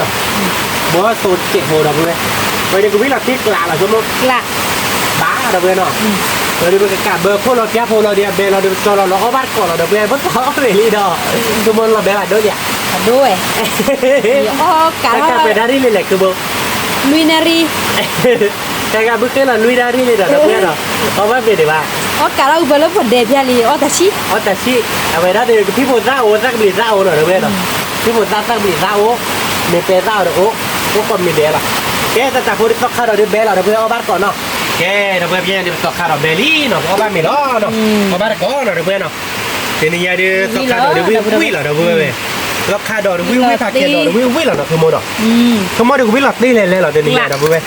ဘိသိတစဲးဖိဒီပုၢ်ဝဲၢ်, ဝဲဒုးကဝံၣ်လီၤတံၢ်ကျးလီၤ သုမိၢ်, ကျး ဘၣ်ဒီပုၢ်ဝဲၢ်နီၤ, ဝဲဒုးပကကးဘၢခိၣ်လီၤပျၢ်ဖိလီၤဒီးအဘဲလီၤဒီးပကၠီလီၤလီၤအီၣ်ဘၣ်တကိးလီၤဒီပုၢ်ဝဲၢ်, ဘၣ်သီအီၣ်ဝဲလံဒီး, သုမိၢ်လီၤဘဲဘၣ်ဒိၣ်ဒံးဧါ, ဒိၣ်ဝဲ, တၢ်ကးပှဲၤဒၣ်ရံၣ်လံလဲၣ် သုမိၢ်, လွံၢ်နၣ်ရံၣ်, တၢ်ကးဘုဃ့လီၤလွံၢ်နၣ်ရံၣ်လံဒီး ဒီပုၢ်ဝဲၢ်နီၤ, အီၣ်ဘၣ်မ့ၤဒံးဘၣ်, အီၣ်ကးလီၤအုးဘၢလၢပှၤဒဲးဖျါလံ အီၣ်တၢ်ဆံး, အီၣ်တၢ်ဆံး, အဝဲဒၣ်ဒီးကဖံၣ်ဖိသၣ်အိၣ်သၣ်ကဘျံးသၣ်အိၣ်နီၤ ဒီပုၢ်ဝဲၢ်နီၤ, ဖံၣ်ဖိသၣ်သၣ်ကဘျံးသၣ်အိၣ်, မ့ၢ်ပဲသၣ်အိၣ်ဒီးအိၣ်, အိၣ်ကိးမံၤဒဲးလီၤ, ကဲတၢ်တၢ်ဖိဒုးသီခါဒီးဒုးဘဲလီၤ ဒီပုၢ်ဝဲၢ်အီၣ်ဘၣ်တကိးနီၤ, ကဲဒီပုၢ်ဝဲၢ် ပယဲဒုးပသီခါဒီးဘဲလံနီၤ ပအီၣ်ဘၣ်မ့ၤလီၤနီၤ, အီၣ်ဘၣ်တကိးနီၤ ဒီပုၢ်ဝဲၢ်နီၤ, တနံၤညါဒုးသီခါဒီးဒုးဝံၣ်ဝံၣ်လီၤ ဒီပုၢ်ဝဲၢ်, သီခါဒီးဒုးဝံၣ်ဝံၣ် ဖးကဲဒီးဒုးဝံၣ်ဝံၣ်လီၤနီၤ သုမိၢ်နီၤ, သုမိၢ်ဒုးကဝံၣ်လီၤတံၢ်လဲၤလဲၤလီၤ တနံၤညါ ဒီပုၢ်ဝဲၢ်, အီၣ်ဘၣ်တကိးနီၤ ဒီပုၢ်ဝဲၢ်, ဝါ, လၢထံမး ဒီပုၢ်ဝဲၢ် စးဝါကဲ, သီခါဒီးထံနီၤ ဒီပုၢ်ဝဲၢ်, သီခါဒီးထံန့ၣ် နအီၣ်န့ၢ်ဂ့ၤကတၢၢ်လီၤ ဒီပုၢ်ဝဲၢ်, လီၤတံၢ်ကျး ဒီပုၢ်ဝဲၢ်, အီၣ်ဘၣ်တကိးဟီ ဒီပုၢ်ဝဲၢ် ဘျၢလီၤခီလီၤနီၤ, ကဲ ဒီပုၢ်ဝဲၢ်ဒုး တနံၤညါဒုး တ့အီၣ်တ့အီဝံၤလံနီၤ, ဝဲဒုး ဒီပုၢ်ဝဲၢ်နီၤ, သီခါဒီးခွဲးသွံနီၤ, သီခါဒီးခွဲးသွံ, မ့ၢ်လၢတခါဒီးအကဲ, ဖးခဲဒီးဖျီဃိာ်နီၤ အထံအီၤဒီးပဘျၢလီၤလၢလီၤခီပူၤမး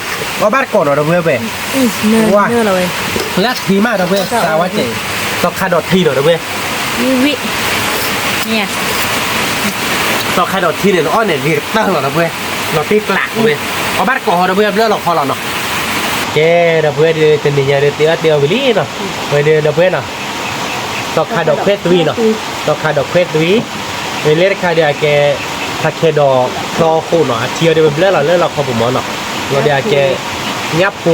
နီၤ, လီၤဒီးအကဲ, ညၣ်ဖိ,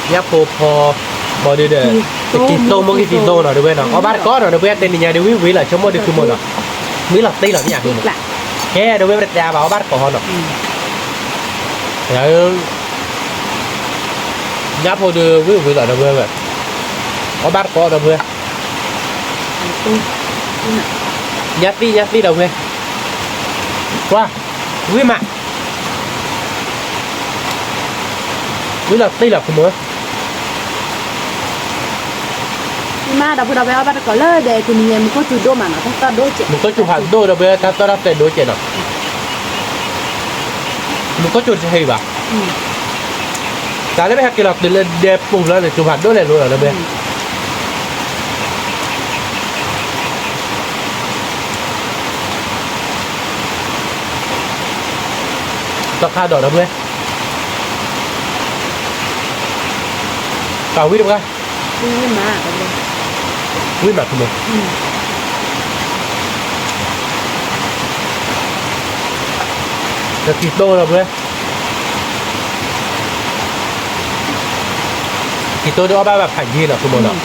ညၣ်ဖိဖီ, ဘၣ်ဒုးဒီး, တကံသိမိၢ်ကံသံသိနီၤ ဒီပုၢ်ဝဲၢ်နီၤ အီၣ်ဘၣ်တကိးနီၤ ဒီပုၢ်ဝဲၢ် တနံၤညါဒုးဝံၣ်ဝံၣ်လီၤ ဆိကမိၣ်ဒုး သုမိၢ်နီၤ, ဝံၣ်လီၤတံၢ်လီၤမ့ၢ်ဧါ ဒီပုၢ်ဝဲၢ်, ကဲ ဒီပုၢ်ဝဲၢ်ပတတဲဘၣ် အီၣ်ဘၣ်တကိးဟီနီၤ ညၣ်ဖိဒုးဝံၣ်ဝံၣ်လီၤ ဒီပုၢ်ဝဲၢ်, အီၣ်ဘၣ်တကိး ဒီပုၢ်ဝဲၢ်, ညၣ်သံၣ် ညၣ်သံၣ် ဒီပုၢ်ဝဲၢ်, ကွၢ်, ဝံၣ်မး, ဝံၣ်လီၤတံၢ်လီၤ ဖိမုၣ် မး ဒီပုၢ်ဝဲၢ် အီၣ်ဘၣ်တကိးလၢဒဲး တနံၤညါ မူခိၣ်စူၤဒိၣ်မးနီၤ တၢ်သီၣ်ဒိၣ်ကဲး, မူခိၣ်စူၤဖးဒိၣ် ဒီပုၢ်ဝဲၢ် တၢ်သီၣ်တၢ်သဲးဒိၣ်ကဲးနီၤ, မူခိၣ်စူၤတဟဲဘၣ်, တၢ်လၢပဟဲက့ၤလီၤတုၤလၢဒဲပူၤလီၤန့ၣ် စူၤဖးဒိၣ်လဲၤလိၤလီၤ ဒီပုၢ်ဝဲၢ် သီခါဒီး ဒီပုၢ်ဝဲၢ်, ပှၤ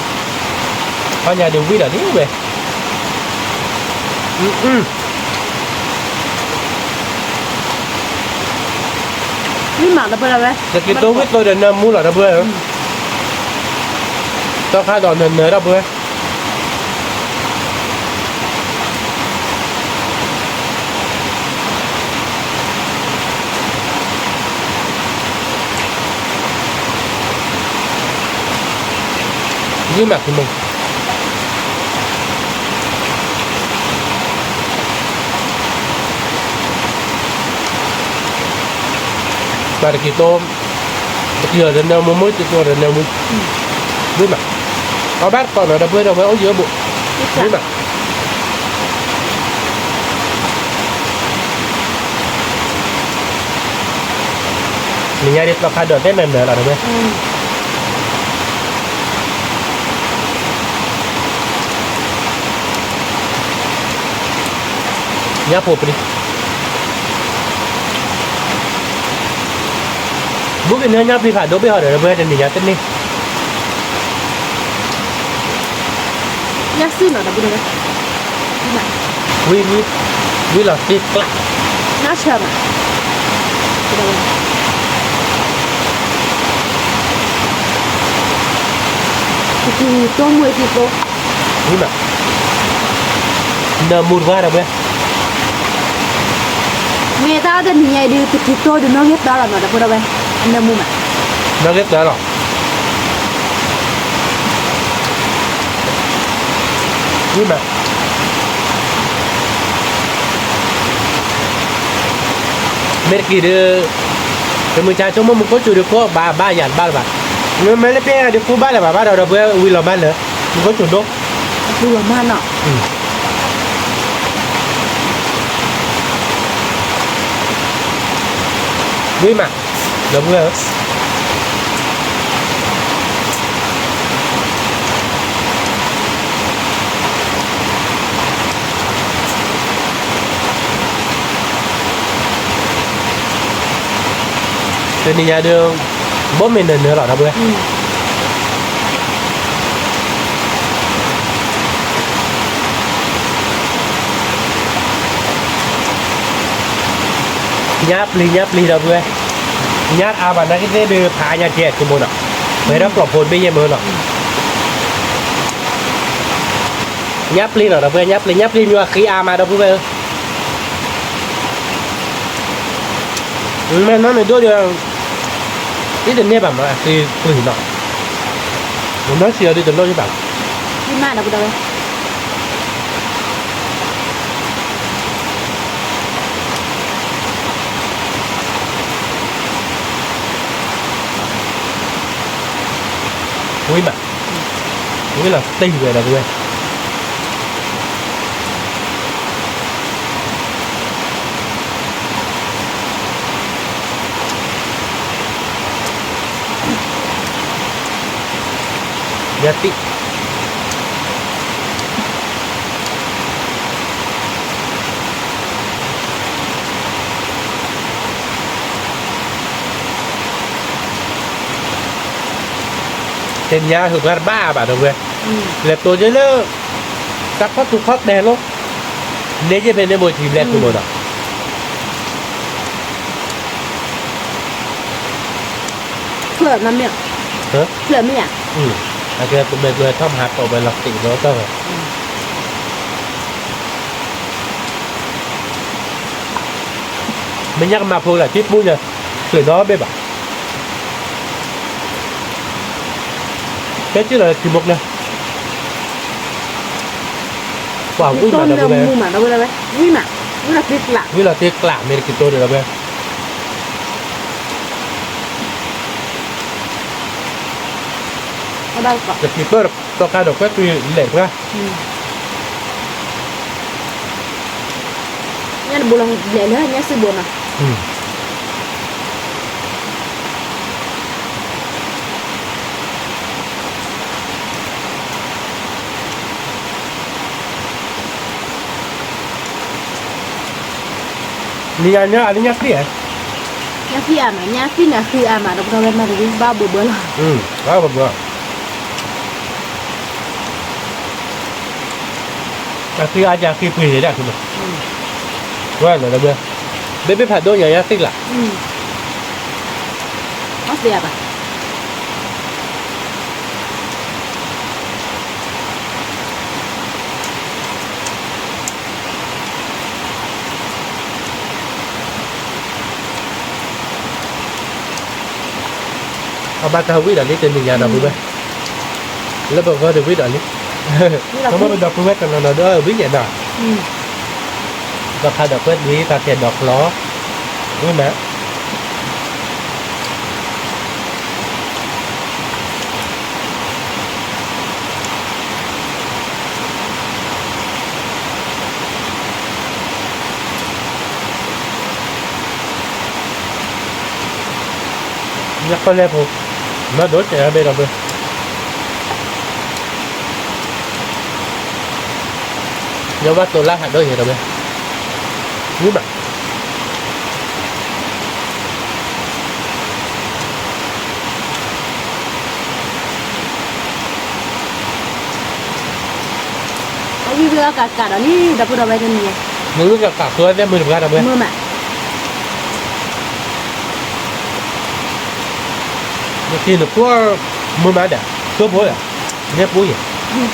ဝံၣ်တပှၢ်, ဝံၣ်မး ဝံၣ်မး ဒီးကံၢ်တိၢ် ဒီပုၢ်ဝဲၢ်, ကံၢ်တိၢ်ဒုးအီၣ်ဘၣ်ဘၣ်ဖးယံၤနီၤ ဖိမုၣ်နီၤ, ခီညါဒုးဝံၣ်ဒီးလံဝဲ ဝံၣ်မး ဒီပုၢ်ဝဲၢ်, ဒီးကံၢ်တိၢ်ဝံၣ်တိၢ်ဒီးနၢမူလီၤ ဒီပုၢ်ဝဲၢ်, သီခါဒီးနၢနၢ ဒီပုၢ်ဝဲၢ်, ဝံၣ်မး ဖိမုၣ် မၤတကံၢ်တိၢ်, တကံၢ်ဒီးနၢမူမုၢ် တကံၢ်ဒီးနၢမူ, ဝံၣ်မး, အီၣ်ဘၣ်တကိးနီၤ ဒီပုၢ်ဝဲၢ် ဒီပုၢ်ဝဲၢ် အိၣ်ယၢဘိး, ဝံၣ်မး, နံၤညါဒ်သီခါဒီးသ့ၣ်နၢနၢလီၤ ဒီပုၢ်ဝဲၢ် ညၣ်ဖိပျံၤ, ဘူးက့ၤနၢညၣ်ပျံၤဖးဒိၣ်ဘ့ၣ်ဟီဒီး ဒီပုၢ်ဝဲၢ် တနံၤညါတန့ၢ်, ညၣ်စုၣ်နီၤ ဒီပုၢ်ဝဲၢ်, ဝံၤ, ဝံၤလီၤသ့ကျး, နၢ်ဆၢမး, ကံၢ်တိၢ်မွဲကံၢ်တိၢ်, ဝံၤမး နၢမူတပှၢ်ဒီပုၢ်ဝဲၢ်, မ့ၢ်တၢ်တနံၤညါအံၤဒုး တကံတိၢ်ဒုးနီၢ်ဂ့ၢ်သၢလီၤနီၤ ဒီပုၢ်ဝဲၢ်, နၢမူမး, နီၢ်ဂ့ၢ်သၢလီၤ, ဝံၤမး မ့ၢ်တက့ၢ်ဒီး တမုၢ်ဆါဆိကမိၣ်မူခိၣ်စူၤဒီးကိၢ်ဘၣ်ဘၣ်ယၤတဘၣ်လၢၤဘၣ်, မ့မ့ၢ်လၢပျဲယၤဒီးကိၢ်ဘၣ်လၢၤဘၣ်ဘၣ်ဒီး ဒီပုၢ်ဝဲၢ်ဝံၤလီၤမၢ်လၢ မူခိၣ်စူၤဒိၣ်, ဝံၤလီၤမၢ်နီၤ, ဝံၤမး ဒီပုၢ်ဝဲၢ်ဧၢ တနံၤညါဒီး ဘီၣ်မ့ၢ်နၢၤနၢၤလီၤ ဒီပုၢ်ဝဲၢ်, ညၣ်ပျံၤညၣ်ပျံၤ ဒီပုၢ်ဝဲၢ်, ညၣ်အါဘၣ်နာ်က့သ့ၣ်ဒီး ဖးအါညါကဲဆိကမိၣ်နီၤ, ပှဲၤဒီးကျိာ်ဖိတဘ့ၣ်ယဲၢ်မၢနီၤ, ညၣ်ပျံၤနီၤ ဒီပုၢ်ဝဲၢ်, ညၣ်ပျံၤ ညၣ်ပျံၤမ့ၢ်အဃံအါမး ဒီပုၢ်ဝဲၢ်ဧၢ မ့ၢ်နီၢ်မ့ၢ်ဒိၣ်ဒီး ဒ်တန့ၢ်ဘၣ်မး အဃံပှ့ၤနီၤ, မ့ၢ်နီၢ်ဆံးအီၤဒ်တလိၣ်ဒံးဘၣ်, ဝံၤမး, ဝံၤလီၤတံၢ်ဝဲဒီပုၢ်ဝဲၢ် ယၤတံၢ် တနံၤညါဟုးပှၤတဘၣ်ဘၣ်ဒီပုၢ်ဝဲၢ်, လဲၤတိၤက့ၤလၢ တၢ်ခီၣ်ထူခီၣ်တဲာ်လီၤ, န့ၢ်က့ၤဖဲန့ၣ်မိၢ်ထံဘျဲၣ်ခိၣ်မၢနီၤ ဖျၢၣ်မ့ၢ်ဧါ, ဖျၢၣ်မ့ၢ်ဧါ, အကဲပမဲာ်ကျိၤထီၣ်မဟါတီၢ်ဝဲလီၤတံၢ်ဒီးတီၢ်ဝဲ, မ့ၢ်ညါကမၤဖိလၢထံပူၤညါ, ဖျၢၣ်ဒီဘ့ၣ်ဘၣ်, ဖဲက့ၤလီၤထံမိၢ်ကျဲ, ပှၤဝံၣ်မးဒီပုၢ်ဝဲၢ်, ဝံၣ်လီၤတ့ကျးမ့ၢ်တက့ၤတိၢ်ဒီးဒီပုၢ်ဝဲၢ် တကံၢ်ပၢၢ်တကါဒီးကွဲးသွံၣ်လဲၤတပှၢ်, ညၣ်တဘိလီၤလဲၤလၢညၣ်စုဘိနီၤ နံၤညါညါအါလၢညၣ်ဃံဧါ, ညၣ်ဃံအါမး, ညၣ်ဃံန့ၣ်အဃံအါမး ဒီပုၢ်ဝဲၢ်မၤတဂ့ၤ ဘၣ်ဘၢဘၢလီၤ, ဘၣ်ဘၢဘၢ, အဃံအါယၤဃံပှ့ၤန့ၣ်ဒၣ်ဃံမး, ဝဲလီၤဒီပုၢ်ဝဲၢ်, ဘ့ၣ်ဘ့ၣ်ဖးဒိၣ်ညါညၣ်ဃံလၢ် အီၣ်သ့အါဘၣ် အဘၣ်တၢ်ဝံၣ်ဒီးလံတနံၤညါဒီပုၢ်ဝဲၢ်, လၢပဂီၢ်ဒီးဝံၣ်ဒီးလံ, ဆိကမိၣ်ပဒီပုၢ်ဝဲၢ်တနီၤနီၤဒီးဝံၣ်ယဲၢ်နီၤ, ဒီးဖးဒီးကွဲးသွံၣ် ဖးဖျဲးဒီးကျီ, ဝံၣ်မး ညၣ်ခီလဲၢ်ဖိ, မၤဒိၣ်တဲာ်အဘ့ၣ်ဒီပုၢ်ဝဲၢ်, ညၣ်ဝါသိလၢဟးဒိၣ်ယဲၢ်ဒီပုၢ်ဝဲၢ်, ဝံၣ်မး အဝံၣ်ဝံၣ်အီၣ်ကးကးဒီးလံ ဒီပုၢ်ဒီဝဲၢ်တနံၤညါ, မ့ၢ်ဝံၣ်ကးကးသိဝဲသ့ၣ်မုာ်တပှၢ်ဒီပုၢ်ဝဲၢ်, မုာ်မး, နက့ၤနကွၢ် မုာ်မးဒီး သိဖိဒီး နဲပူၤယဲၢ် မုာ်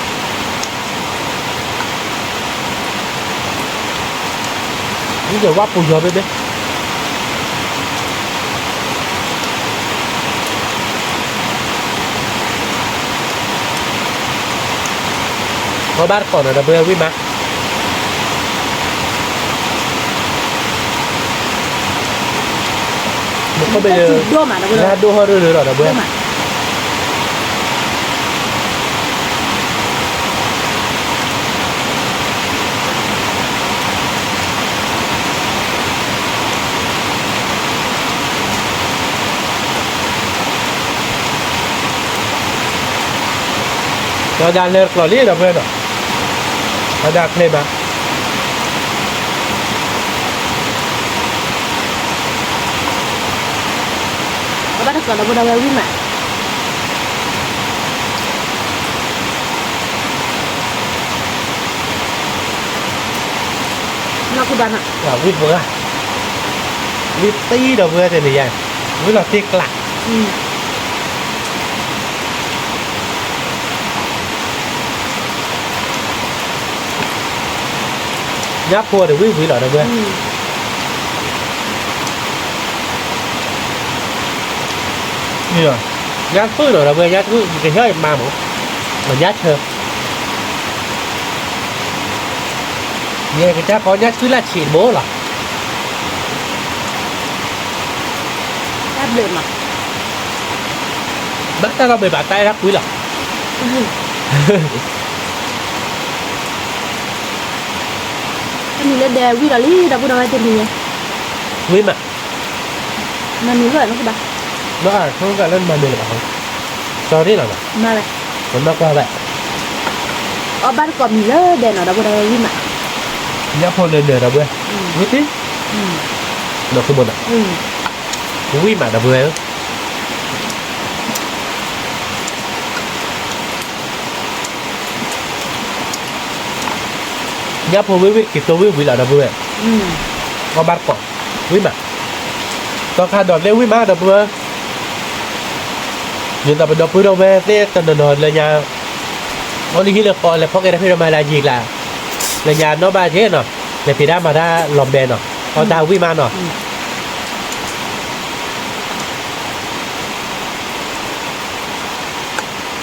ဝံၤဒီးဝါပူၤယီၤဘဲဘဲ, အီၣ်ဘၣ်တကိးနီၤ ဒီပုၢ်ဝဲၢ် ဝံၣ်မး, မ့ၢ်ခီဘဲ, လၢဒိၣ်ဟီၣ်ရၢၢ်လၢလီၤ ဒီပုၢ်ဝဲၢ်. ဒီးဒၣ်လဲၤတကျိၤလံ ဒီပုၢ်ဝဲၢ်နီၤ, ဒီးဒၣ်ချ့မး, အီၣ်ဘၣ်တကိး ဒီပုၢ်ဝဲၢ် ဝံၣ်မး, နီၢ်ကဘၣ်နီၤ, ဝံၣ်ပှၢ်, ဝံၣ်သံ ဒီပုၢ်ဝဲၢ် တနံၤညါ, ဝံၣ်လီၤတ့ၢ်ကျး ညၣ်ဖိဒီးဝံၣ်ဝံၤလီၤ ဒီပုၢ်ဝဲၢ်, ညၣ်ထွံၣ်နီၤ ဒီပုၢ်ဝဲၢ်, ညၣ်ထွံၣ် ကဟဲအီၣ်ယမါမး, ညၣ်ဆၢ, ယကစၢ်ကီးညၣ်ထွံၣ်လၢဆံးတဘိလီၤ, ဘၣ်တၢ်လီၤဘှံးဘၣ်တၢ်အဲၣ်တၢ်ကွံလီၤ, တနံၤလၢဒဲးဝံၣ်ဒီးလံ ဒီပုၢ်ဝဲၢ် တနံၤညါ, ဝံၣ်မး, မၤမံၤလၢနကဘၣ်, လၢအဆိကတၢၢ်လၢနမၤမံၤလၢၤဘၣ်, sorry လီၤ, မၤဝဲ, ပနီၢ်ကွၢ်ဝဲ, အီၣ်ဘၣ်တကိးမံၤလၢဒဲးနီၤ ဒီပုၢ်ဝဲၢ် ဝံၣ်မး, ညၣ်ဖိနၢၤနၢၤ ဒီပုၢ်ဝဲၢ်, ဝံၣ်သံ, ဒီးဃုဘိနီၤ, ဝံၣ်မး ဒီပုၢ်ဝဲၢ်ဧၢ ညၣ်ဖိဝံၣ်ဝံၣ် က့ၤတိၢ်ဝံၣ်ဝံၤလီၤ ဒီပုၢ်ဝဲၢ်, အီၣ်ဘၣ်တကိး, ဝံၣ်မး, သီခါဒီးသ့ၣ်ဝံၣ်မး ဒီပုၢ်ဝဲၢ်, ယသးပဒီပုၢ်ဒီဝဲၢ်သ့ၣ်တနီၤနီၤလၢညါ, အီၣ်လၢဟံၣ်လၢဃီ လဲၤဖီၣ်က့ၤတၢ်ဖံးတၢ်မၤလၢယံာ်ကျါ, လၢညါနီၣ်ဘၣ်က့ၤနီၤ, လဲၤဖံးတၢ်မၤတၢ်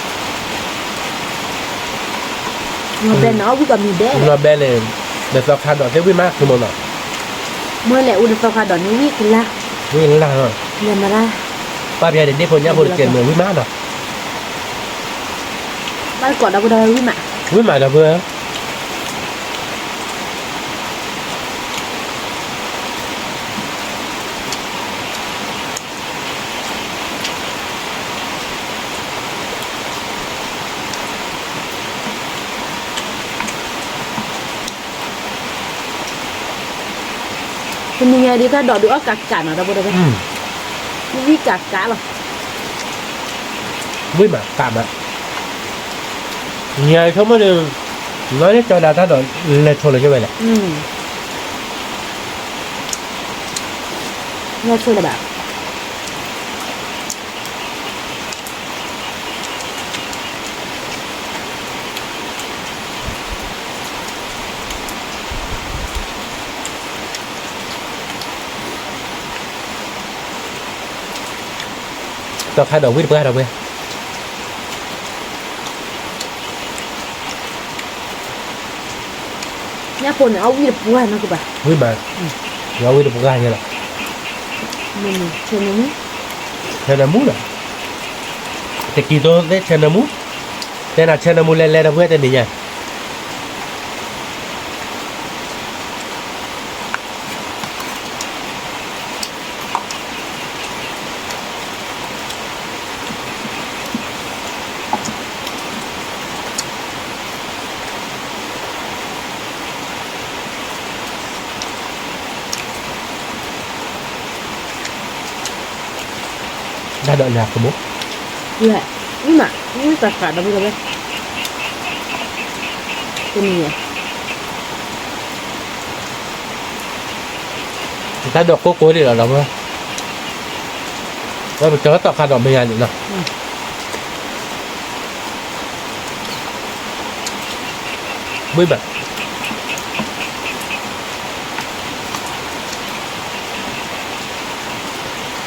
လီၤဘဲနီၤ, အီၣ်တၢ်ဝံၣ်မးနီၤ လီၤဘဲန့ၣ်, လၢသီခါဒီးသ့ၣ်ဝံၣ်မး မ့ၢ်လဲၤအိၣ်လၢသီခါဒီးန့ၣ် ဝံၣ်ကလၢ်, ဝံၣ်ကလၢ်, လဲၤမၤတၢ်, ပၢ်ပယါဒ့ၣ်ဖိညၣ်ဖိတကဲးမ့ၢ်ဝံၣ်မးနီၤ, ဘၣ်တကိးဒီပုၢ်ဒီဝဲၢ် ဝံၣ်မး, ဝံၣ်မး ဒီပုၢ်ဝဲၢ် တနံၤညါဒ်တၢ်ဒိးဒုးအီၣ်ကးကးနီၤ ဒီပုၢ်ဒီဝဲၢ်, ဝံၣ်ကးကးလီၤ, ဝံၣ်မးကးမး, ညါဆိကမိၣ်ဒီး, နီၢ်န့ၣ်ကၠီဒၣ်တၢ်ဒိးလဲၤဆိလၢၤဝဲလဲၣ်, လဲၤဆိလၢၤဘၣ် သီခါဒီးဝံၣ်တပှၢ်ဒီပုၢ်ဝဲၢ်, ညၣ်ဖိန့ၣ် အီၣ်ဝံၣ်တပှၢ်နီၤကဘၣ်, ဝံၣ်မး, အီၣ်ဝံၣ်တပှၢ်ယဲလီၤ, ဆဲးနၢမူ, ဆဲးနၢမူလီၤ, တကံၤသိသ့ၣ်ဆဲးနၢမူ, တဲနၤဆဲးနၢမူလဲၤလဲၤ ဒီပုၢ်ဝဲၢ် တနံၤညါ တၢ်ဒိးလဲၤကဘိ, ဝံၣ်မး, ဝံၣ်သးဃး ဒီပုၢ်ဒီဝဲၢ်, တနံၤညါ တၢ်ဒိးကိၢ်ကိၢ်ဒံးလီၤ ဒီပုၢ်ဝဲၢ်, ပကၢၤသီခါဒီးမဲာ်ညါန့ၣ်လီၤ, ဝံၣ်မး.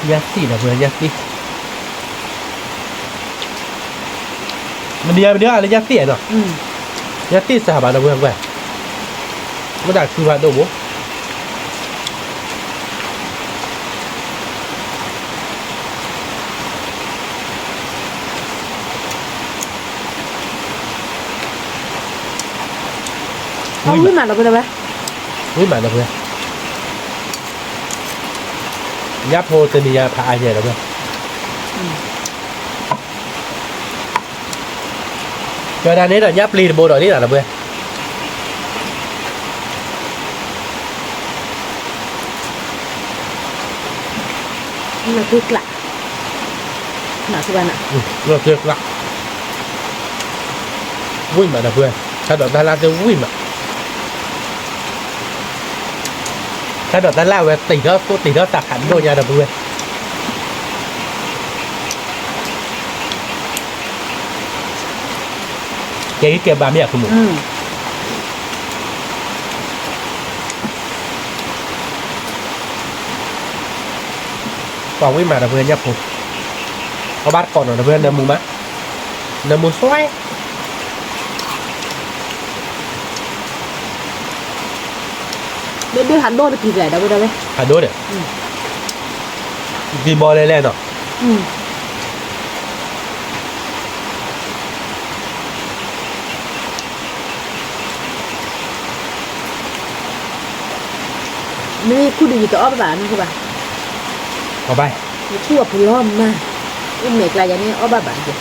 ညၣ်သံၣ်ဒီးပှဲၤညၣ်သံၣ်, မနံၤညါမနုၤအလၢညၣ်သံၣ်နီၤ, ညၣ်သံၣ်စှၤဘၣ်ဒီးပှဲၤပှဲၤ, မ့ၢ်တၢ်ခုဘၣ်ဒိၣ်ဘိ ဝံၣ်မးဒီးပှဲၤ, ဝံၣ်မးဒီးပှဲၤ, ညၣ်ဖိတနံၤညါဖးအါယဲၢ်ဒီးပှဲၤ, ကၢဒၣ်န့ၣ်ဒီးညၣ်ပျ့ၤတဘိဒီးန့ၣ်ဒီးပှဲၤ လီၤသ့ကျး, လီၤသ့ကျး, ဝံၣ်မးဒီးပှဲၤ, တၢ်ဒိးတၢ်လၢ်သ့ၣ်ဝံၣ်မး, တၢ်ဒိးတၢ်လၢ်ဝဲတ့ၢ်ထီၣ်သိၣ်တ့ၢ်ထီၣ်သးဖးဒိၣ်ညါဒီးပှဲၤ, ကဲကဲဘၣ်မ့ၢ်အခိၣ်မူ ပှၤဝံၣ်မးဒီးပှဲၤညၣ်ဖိ, အီၣ်ဘၣ်တကိးနီၤဒီးပှဲၤနၢမူမး, နၢမူစွဲ, ဒုးဟးဒိၣ်တကံၤကလဲၣ်ဒီးဝဲဒီးဝဲ, ဟးဒိၣ်ဒီး, ကံဘီလဲၣ်လဲၣ်နီၤ မ့ၢ်ခူၣ်ဒုးယတအီၣ်ဘၣ်ဘၣ်နီဘၣ်, အီၣ်ဘၣ်, ယခူၣ်အပူၤလီၤမး, အိၣ်မဲာ်ကျါယၤန့ၣ်အီၣ်ဘၣ်ဘၣ်ယဲ, အ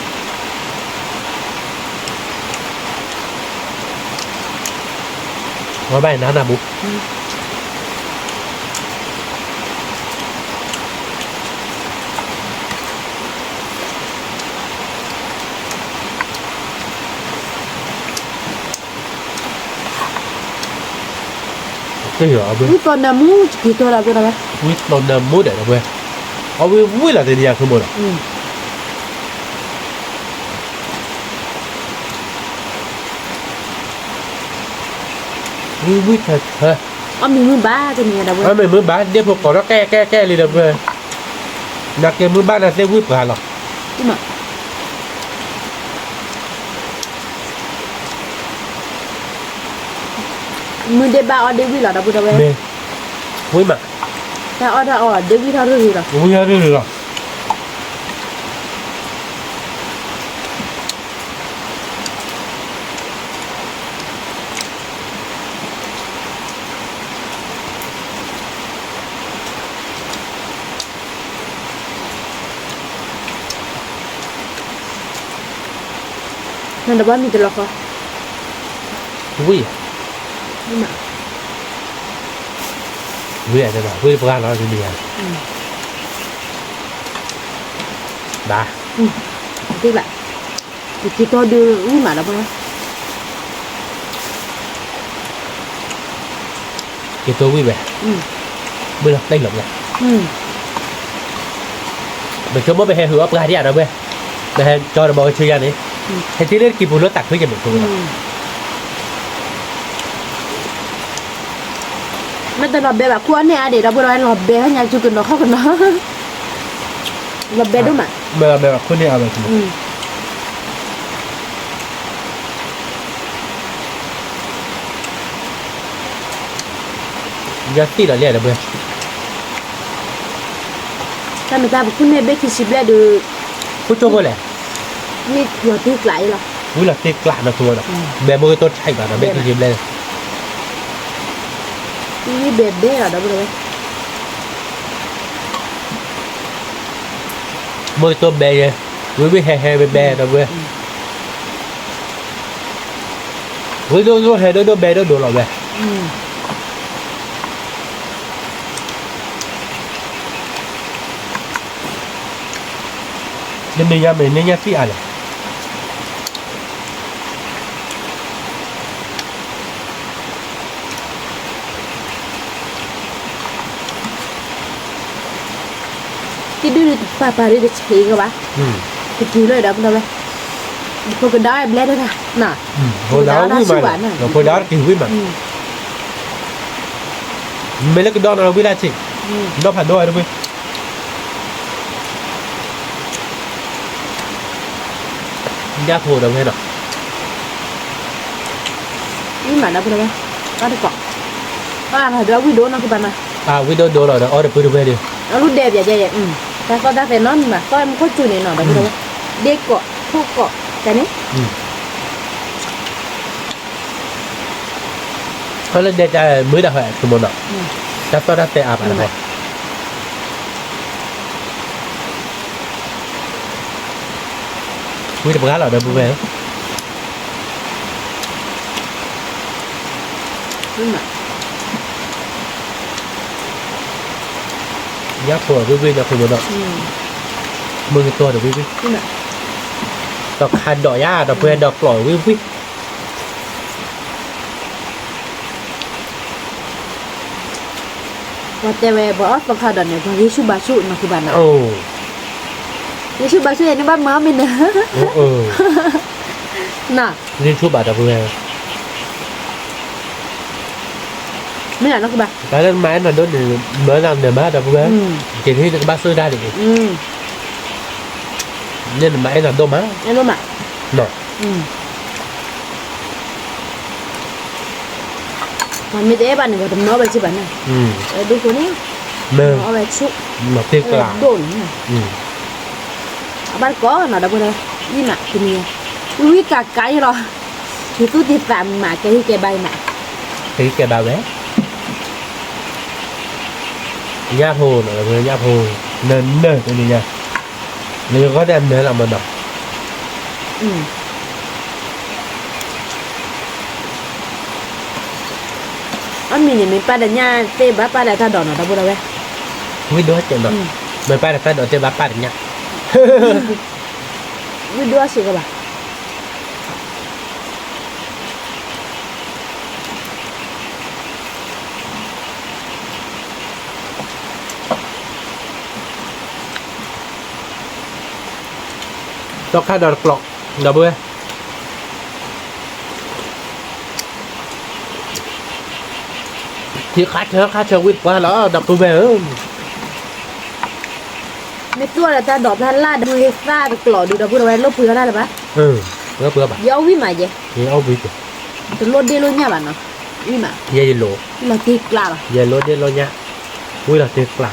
ီၣ်ဘၣ်နၤနၤဘိ ဝံၣ်သီနၢမူ, ဝံၣ်သီနၢမူဒီးပှဲၤ, အဝံၣ်ဝံၣ်လီၤတနံၤညါဆိကမိၣ်ဒီး, ဝံၣ်ဝံၣ်ထၢထၢ, အီၣ်မ့ၤမုၢ်ဘၣ်တနံၤညါဒီးပှဲၤ, အီၣ်မ့ၤမုၢ်ဘၣ် ဒ့ၣ်ဖိကိးထီၣ်ကဲကဲကဲလံဒီးပှဲၤ, နကဲမုၢ်ဘၣ်နသ့ၣ်ဝံၣ်ပှၤလီၤ. မုၢ်ဒ့ၣ်ဘၣ်အီၣ်ဒ့ၣ်ဝံၣ်လီၤဒီးပှဲၤဒီးဝဲ, ဝံၣ်မး, တၢ်အီၣ်တၢ်အီဒ့ၣ်ဝံၣ်ထီၣ်ရ့ၣ်ရ့ၣ်လီၤ, ဝံၣ်ထီၣ်ရ့ၣ်ရ့ၣ်လီၤ. နဒီးဘၣ်မံၤတလီၤဃီ, ဝံၣ်, ဝံၣ်, ဝံၣ်ပှၤလီၤတနံၤညါ, ဘၣ်, သ့ၣ်ဘၣ်, က့ၤတီဒုးဝံၣ်မးဒီးပှဲၤ က့ၤတီဝံၣ်ဝဲ, မ့ၢ်လီၤတံၢ်လီၤပှဲၤ, ပဆိကမိၣ်ပဟဲဟုးအီၣ်ပှၤဒံးဧါဒီးပှဲၤ, ပဟဲကၠီတဘီကဆၢယါန့ၣ်, ဟဲထံၣ်လၢတကံၢ်ပူၤလၢသးခုကဲမ့ၢ်ဆိကမိၣ်, မ့ၢ်တလီၤဘဲဘၣ်ခိၣ်အန့ၢ်အါဒံးဒီးပှဲၤဒီးလီၤဘဲညါကၠူကနီၤခီၣ်ကနီၤ, လီၤဘဲဒိၣ်မး, မ့ၢ်လီၤဘဲဘၣ်ခိၣ်န့ၢ်အါဘၣ် ညၣ်သံၣ်ဒီးလဲၣ်ဒီးပှဲၤ, တၢ်မ့ၢ်တၢ်ပခိၣ်န့ၢ်ဘ့ၣ်ခံဆံဘျဲၣ်ဒီး, ခိၣ်ကၠိဖိလဲၣ်, ဝံၣ်လီၤတံၢ်ကျးအံၤလီၤ, ဝံၣ်လီၤတံၢ်ကျးနီၤဆိဒီး, ဘဲမိၢ်ကတိၢ်ဆံးဘၣ်ဒီးဘ့ၣ်ခံဆံဘျဲၣ်, ဝံၣ်ဘဲဘဲလီၤဒီးပှဲၤ မိၢ်ကတိၢ်ဘဲယဲ, ဝံၣ်ဝံၣ်ဟဲဟဲဘဲဘဲဒီးပှဲၤ, ဝံၣ်ဒိၣ်ဒိၣ်ဟဲဒိၣ်ဒိၣ်ဘဲဒိၣ်ဒိၣ်လီၤဝဲ, တနံၤညါမ့ၢ်န့ၢ်ညၣ်သံၣ်အါလဲၣ် ကံၣ်ဒုၣ်ဒုးတပာ်ပာ်ဒုးတဆံးကဘၣ်, တကံၢ်လၢဒီးပဒီဝဲ, ဖိကဒါဝဲဘျဲတဂၤ, ဖိဒါဝံၣ်မး, ဖိဒါတကံၢ်ဝံၣ်မး, မ့ၢ်လၢကဒီးနီၤဝံၣ်လၢဆံး, ဒီးဖးဒိၣ်ဝဲတဝံၣ် ညၣ်ဖိဒီးဝဲနီၤ, အံၤမးဒီပုၢ်ဒီဝဲၢ်, ဘၣ်တကိး, ဘၣ်နီၤဒီးဝံၣ်ဒိၣ်နီၢ်ကဘၣ်နီၤ, အဝံၣ်ဒိၣ်ဒိၣ်လီၤဒီးအီၣ်ဒီးပုၢ်တဝဲၢ်ဒီး, အလူၢ်ဒဲးပျဲယဲယဲ, တၢ်သီၣ်တၢ်သဲနီတမံၤဘၣ်, သီၣ်မူခိၣ်စူၤန့ၣ်နီၤ ဒီပုၢ်ဒီဝဲၢ်, ဒ့ကိး, ထိၣ်ကိး, တၢ်န့ၣ် ခီလၢဒဲးတၢ်မုာ်ဒၣ်ဃီဆိကမိၣ်နီၤ, တၢ်သီၣ်တၢ်သဲအါဘၣ်တခီ, ဝံၣ်တပှၢ်လီၤဒီပုၢ်ဝဲၢ်ဧၢ, ညၣ်ဖိဝံၣ်ဝံၣ်နီၤဆိကမိၣ်နီၤ, မုၢ်ကတီၢ်ဒီးဝံၣ်ဝံၣ်, သီခါဒီးယါ ဒီပုၢ်ဝဲၢ်ဒီးကျိးဝံၣ်ဝံၣ် ပှၤတဲဝဲ ပှၤအီၣ်သီခါဒီးန့ၣ် ပှၤဂ့ၤဆူၣ်ဘါဆူၣ်နီၢ်ကဘၣ်နီၤ, ဂ့ၤဆူၣ်ဘါဆူၣ်ယဲန့ၣ်ဘၣ်မၤအီၣ်မ့ၢ်နၢၤ, ဂ့ၤဆူၣ်ဘၣ်ဒီပုၢ်ဝဲၢ်, မ့ၢ်နီၢ်ကဘၣ်, တၢ်လၢနမၤအဲၣ်နၤဒိၣ်န့ၣ် မၤနၤနၢၤမးဒီပုၢ်ဝဲၢ်, က့ၤန့ၣ်နကဘၣ်စၢၣ်ဒၣ်န့ၣ်, န့ၣ်နမၤအဲၣ်နၤဒိၣ်မး, အဲၣ်ဒိၣ်မး, မ့ၢ်တအဲၣ်ဘၣ်န့ၣ် ပှၤတမၤအီၣ်ဝဲစ့ၢ်ဘၣ်န့ၣ်, အဲၣ်ဒိၣ်ဃိန့ၣ်, မၤအီၣ်ဝဲဆူၣ်, မၤသ့ကျါ, ဒိၣ်န့ၣ်, အဘၣ်တကိးနီၤ ဒီပုၢ်ဝဲၢ်, အံၤမးတနံၤညါ, ဝံၤဝံၤကးကးအံၤလီၤ, ယသူၣ်တံၢ်သးမး ကဲဟံၣ်ကဲဘါအံၤမး, ကဲဟံၣ်ကဲဘါဝဲ, ညၣ်ဖိနီၤ ဒီပုၢ်ဝဲၢ် ညၣ်ဖိ, နၢၤနၢၤတနံၤညါ, နကီၢ်တဲနၢၤလီၤမးနီၤ အမံၤန့ၣ် မ့ၢ်ပာ်ဒီးညၣ်သ့ၣ်ဘၣ်ပာ်ဒီးတၢ်ဒိးနီၤ ဒီပုၢ်ဝဲၢ်, ဝံၣ်ဒိၣ်စဲးနီၤ, မ့ၢ်ပာ်ဒီးတၢ်ဒိးသ့ၣ်ဘၣ်ပာ်ဒီးညၣ်, ဝံၣ်ဒိၣ်စဲးကဘၣ် သီခါဒီးတကျိး, ဒီပုၢ်ဝဲၢ်, ထံခါဆၢခါဆၢဝံၣ်တပှၢ်လီၤ ဒီပုၢ်ဝဲၢ်ဧၢ, မ့ၢ်သူၣ်အီၤဒီးတၢ်ဒိးဖျါလၢ်ဒီး မုၢ်ဂ့ၤသၣ်တကျိးဒုး ဒီပုၢ်ဝဲၢ် လိၣ်ပှ့ၤအီၣ်တၢ်လၢၤဘၣ်, ယအီၣ်ဝံၣ်မးယဲ, ယအီၣ်ဝံၣ်, တလိၣ်ဒ့ၣ်လိၣ်ညၣ်ဘၣ်နီၤ, ဝံၣ်မး, ယဲယလိၤ, ဝံၣ်လီၤတ့ကျးလီၤ, ယလိၤဒ့ၣ်လိၣ်ညၣ်, ဝံၣ်လီၤတ့ကျး,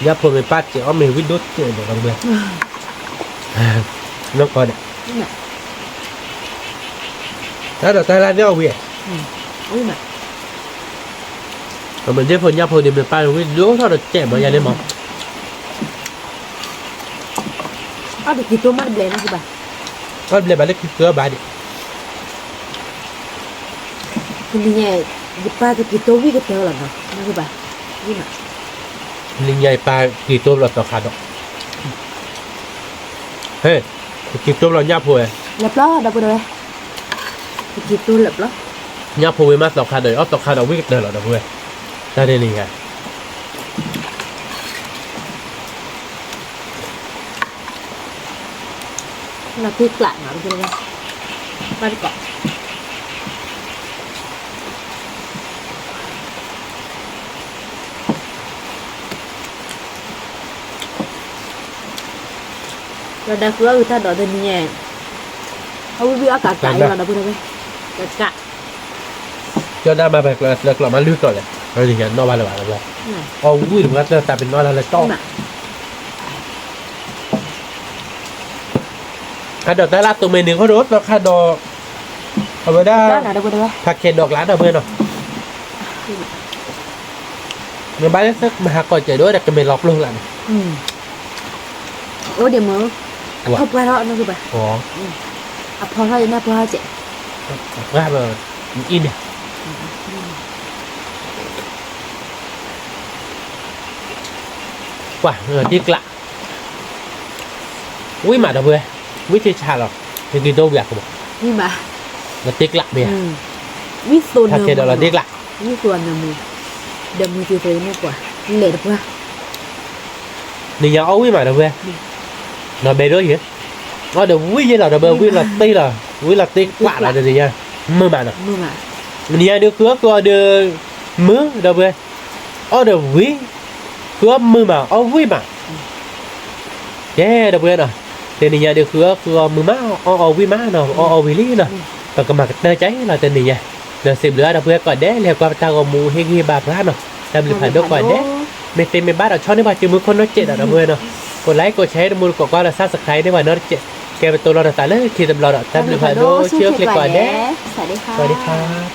ညၣ်ဖိမ့ၢ်ပာ်စဲးအီၣ်မ့ၢ်ဝံၣ်ဒိၣ်စဲးဒီး ဒီပုၢ်ဝဲၢ်, နီၢ်ကီၢ်ဒီး တၢ်ဒိးတၢ်လၢ်န့ၣ်အီၣ်ဝံၣ်, အမ့ၢ်ဒ့ၣ်ဖိညၣ်ဖိဒ်မ့ၢ်ပာ်ဝံၣ်ဒိၣ်ထီၣ်ဒီးစဲးမးယၤန့ၣ်မး, အီၣ်တကံၤတိၢ်မးတဘျဲၣ်နီၢ်ကဘၣ်, အီၣ်တဘျဲၣ်ဘၣ်လၢခံကၢဘၣ်ဒံး, တနံၤညါ ယပာ်တကံၤတိၢ်ဝံၣ်ကတၢၢ်လီၤနီၤ, နီၢ်ကဘၣ်, တနံၤညါယပာ်တကံၤတိၢ်လီၤသီခါဒီး ဟဲ, တကံၤတိၢ်လီၤညၣ်ဖိဝဲ, လၢပျီ ဒီပုၢ်ဝဲၢ်, တကံၤတိၢ်လၢပျီ, ညၣ်ဖိဝံၣ်မးသီခါဒီး အီၣ်သီခါဒီးဝံၣ်ကတၢၢ်လီၤ ဒီပုၢ်ဝဲၢ်, တၢ်န့ၣ်န့ၣ်ယါ လီၤတ့ကျးနီၤ ဒီပုၢ်ဝဲၢ်, ဘၣ်တကိး ဒီးဒၣ်ဃုအီၣ်ဂ့ၤတၢ်ဒိးတနံၤညါ, အဝံၣ်ဝံၣ်အီၣ်ကးကးအံၤလီၤ ဒီပုၢ်ဝဲၢ်, ကးကး, ကၠီဒၣ်မၤပှဲၤကျိးလၢကျိးမၤလုၢ်ကျိးလဲၣ်, နီၢ်ဘၣ်လၢၤဘၣ်လၢၤဘၣ်, အဝံၣ်တပှၢ်တၢ်သးပ့ၤနီၣ်တၢ်လၢတီၢ် ခါဒီးတၢ်လၢသိးမဲာ်န့ၣ်ဃိဒီး သီခါဒီး အဝဲဒၣ် ဖးခဲးဒီးကျါဒီပုၢ်ဝဲၢ်နီၤ, မ့ၢ်ဘၣ်လၢမၤဟးကီးစဲးဒိၣ်ဒီးကမဲာ်လီၤပျိၢ်ကျါန့ၣ်, အိၣ်ဒံးမ့ၢ် အထီၣ်ပှၢ်ထီၣ်နီၢ်ကဘၣ်, အဖီထီၣ်ယနၢ်ပှၢ်ထီၣ်စဲး, ပှၢ်အံၤန့ၣ် ပှၢ်တ့ကျး ဝံၣ်မးဒီပုၢ်ဝဲၢ်, ဝံၣ်ထံဆးလီၤ, နက့ၤတိၢ်ဝံၣ်အကမီၤ, ဝံၣ်မး, လီၤတ့ကျးမ့ၢ်ဧါ, ဝံၣ်သိးနၢမူ, ဝံၣ်သိးနၢမူ, ဒီးမုၢ်သ့ၣ်သ့ၣ်မ့ၢ်ပှၤ, လဲၤတပှၢ်, နံၤညါအီၣ်ဝံၣ်မးဒီပုၢ်ဝဲၢ်, နီၢ်ဘဲဒိၣ်ယဲ, အီၣ်ဒီးဝံၣ်ယဲလီၤဒီပုၢ်ဝဲၢ်, ဝံၣ်လီၤတ့လီၤ, ဝံၣ်လီၤတ့ကျးလီၤဒီးနံၤညါ, မုာ်မးနီၤ, နံၤညါဒုးဃုအီၣ်ဃုအီဒီး, မုာ်ဒီပုၢ်ဝဲၢ်, အီၣ်ဒီးဝံၣ်, ဃုအီၣ်မုာ်မး အီၣ်ဝံၣ်မး ကဲ ဒီပုၢ်ဝဲၢ်နီၤ, တနံၤညါဒုးဃုအီၣ်ဃုအီမုာ်မး အီၣ်အီဝံၣ်မးနီၤ အီၣ်အီဝံၣ်လံနီၤ, ပကမၤကတၢၢ်ကါအံၤလီၤတနံၤညါ, ဒီးစံးဘျုးအါဒီပုၢ်ဝဲၢ်ကိးဂၤဒဲး လၢကွၢ်ပတၢ်ဂီၤမူ ဟ့ၣ်ဂံၢ်ဟ့ၣ်ဘါပှၤနီၤ, တၢ်ဘျုးဖးဒိၣ်ကိးဂၤဒဲး, မ့ၢ်သ့မ့ၢ်ဘၣ်ဒီးဆီန့ၢ်ပှၤစုမုၢ်ခိၣ်နီၢ်စဲးဒီးဒီပုၢ်ဝဲၢ်နီၤ, ကိး like ကိး share တမူတကိးကွၢ်လီၤ subscribe န့ၢ်ပှၤနီတစဲး, ကဲပတိၢ်လီၤတသးလၢခံတဘျီဒီး တၢ်ဘျုးဖးဒိၣ် ဆူၣ်အိၣ်ချ့ကိးဂၤဒဲး, စဝၤဒံခါ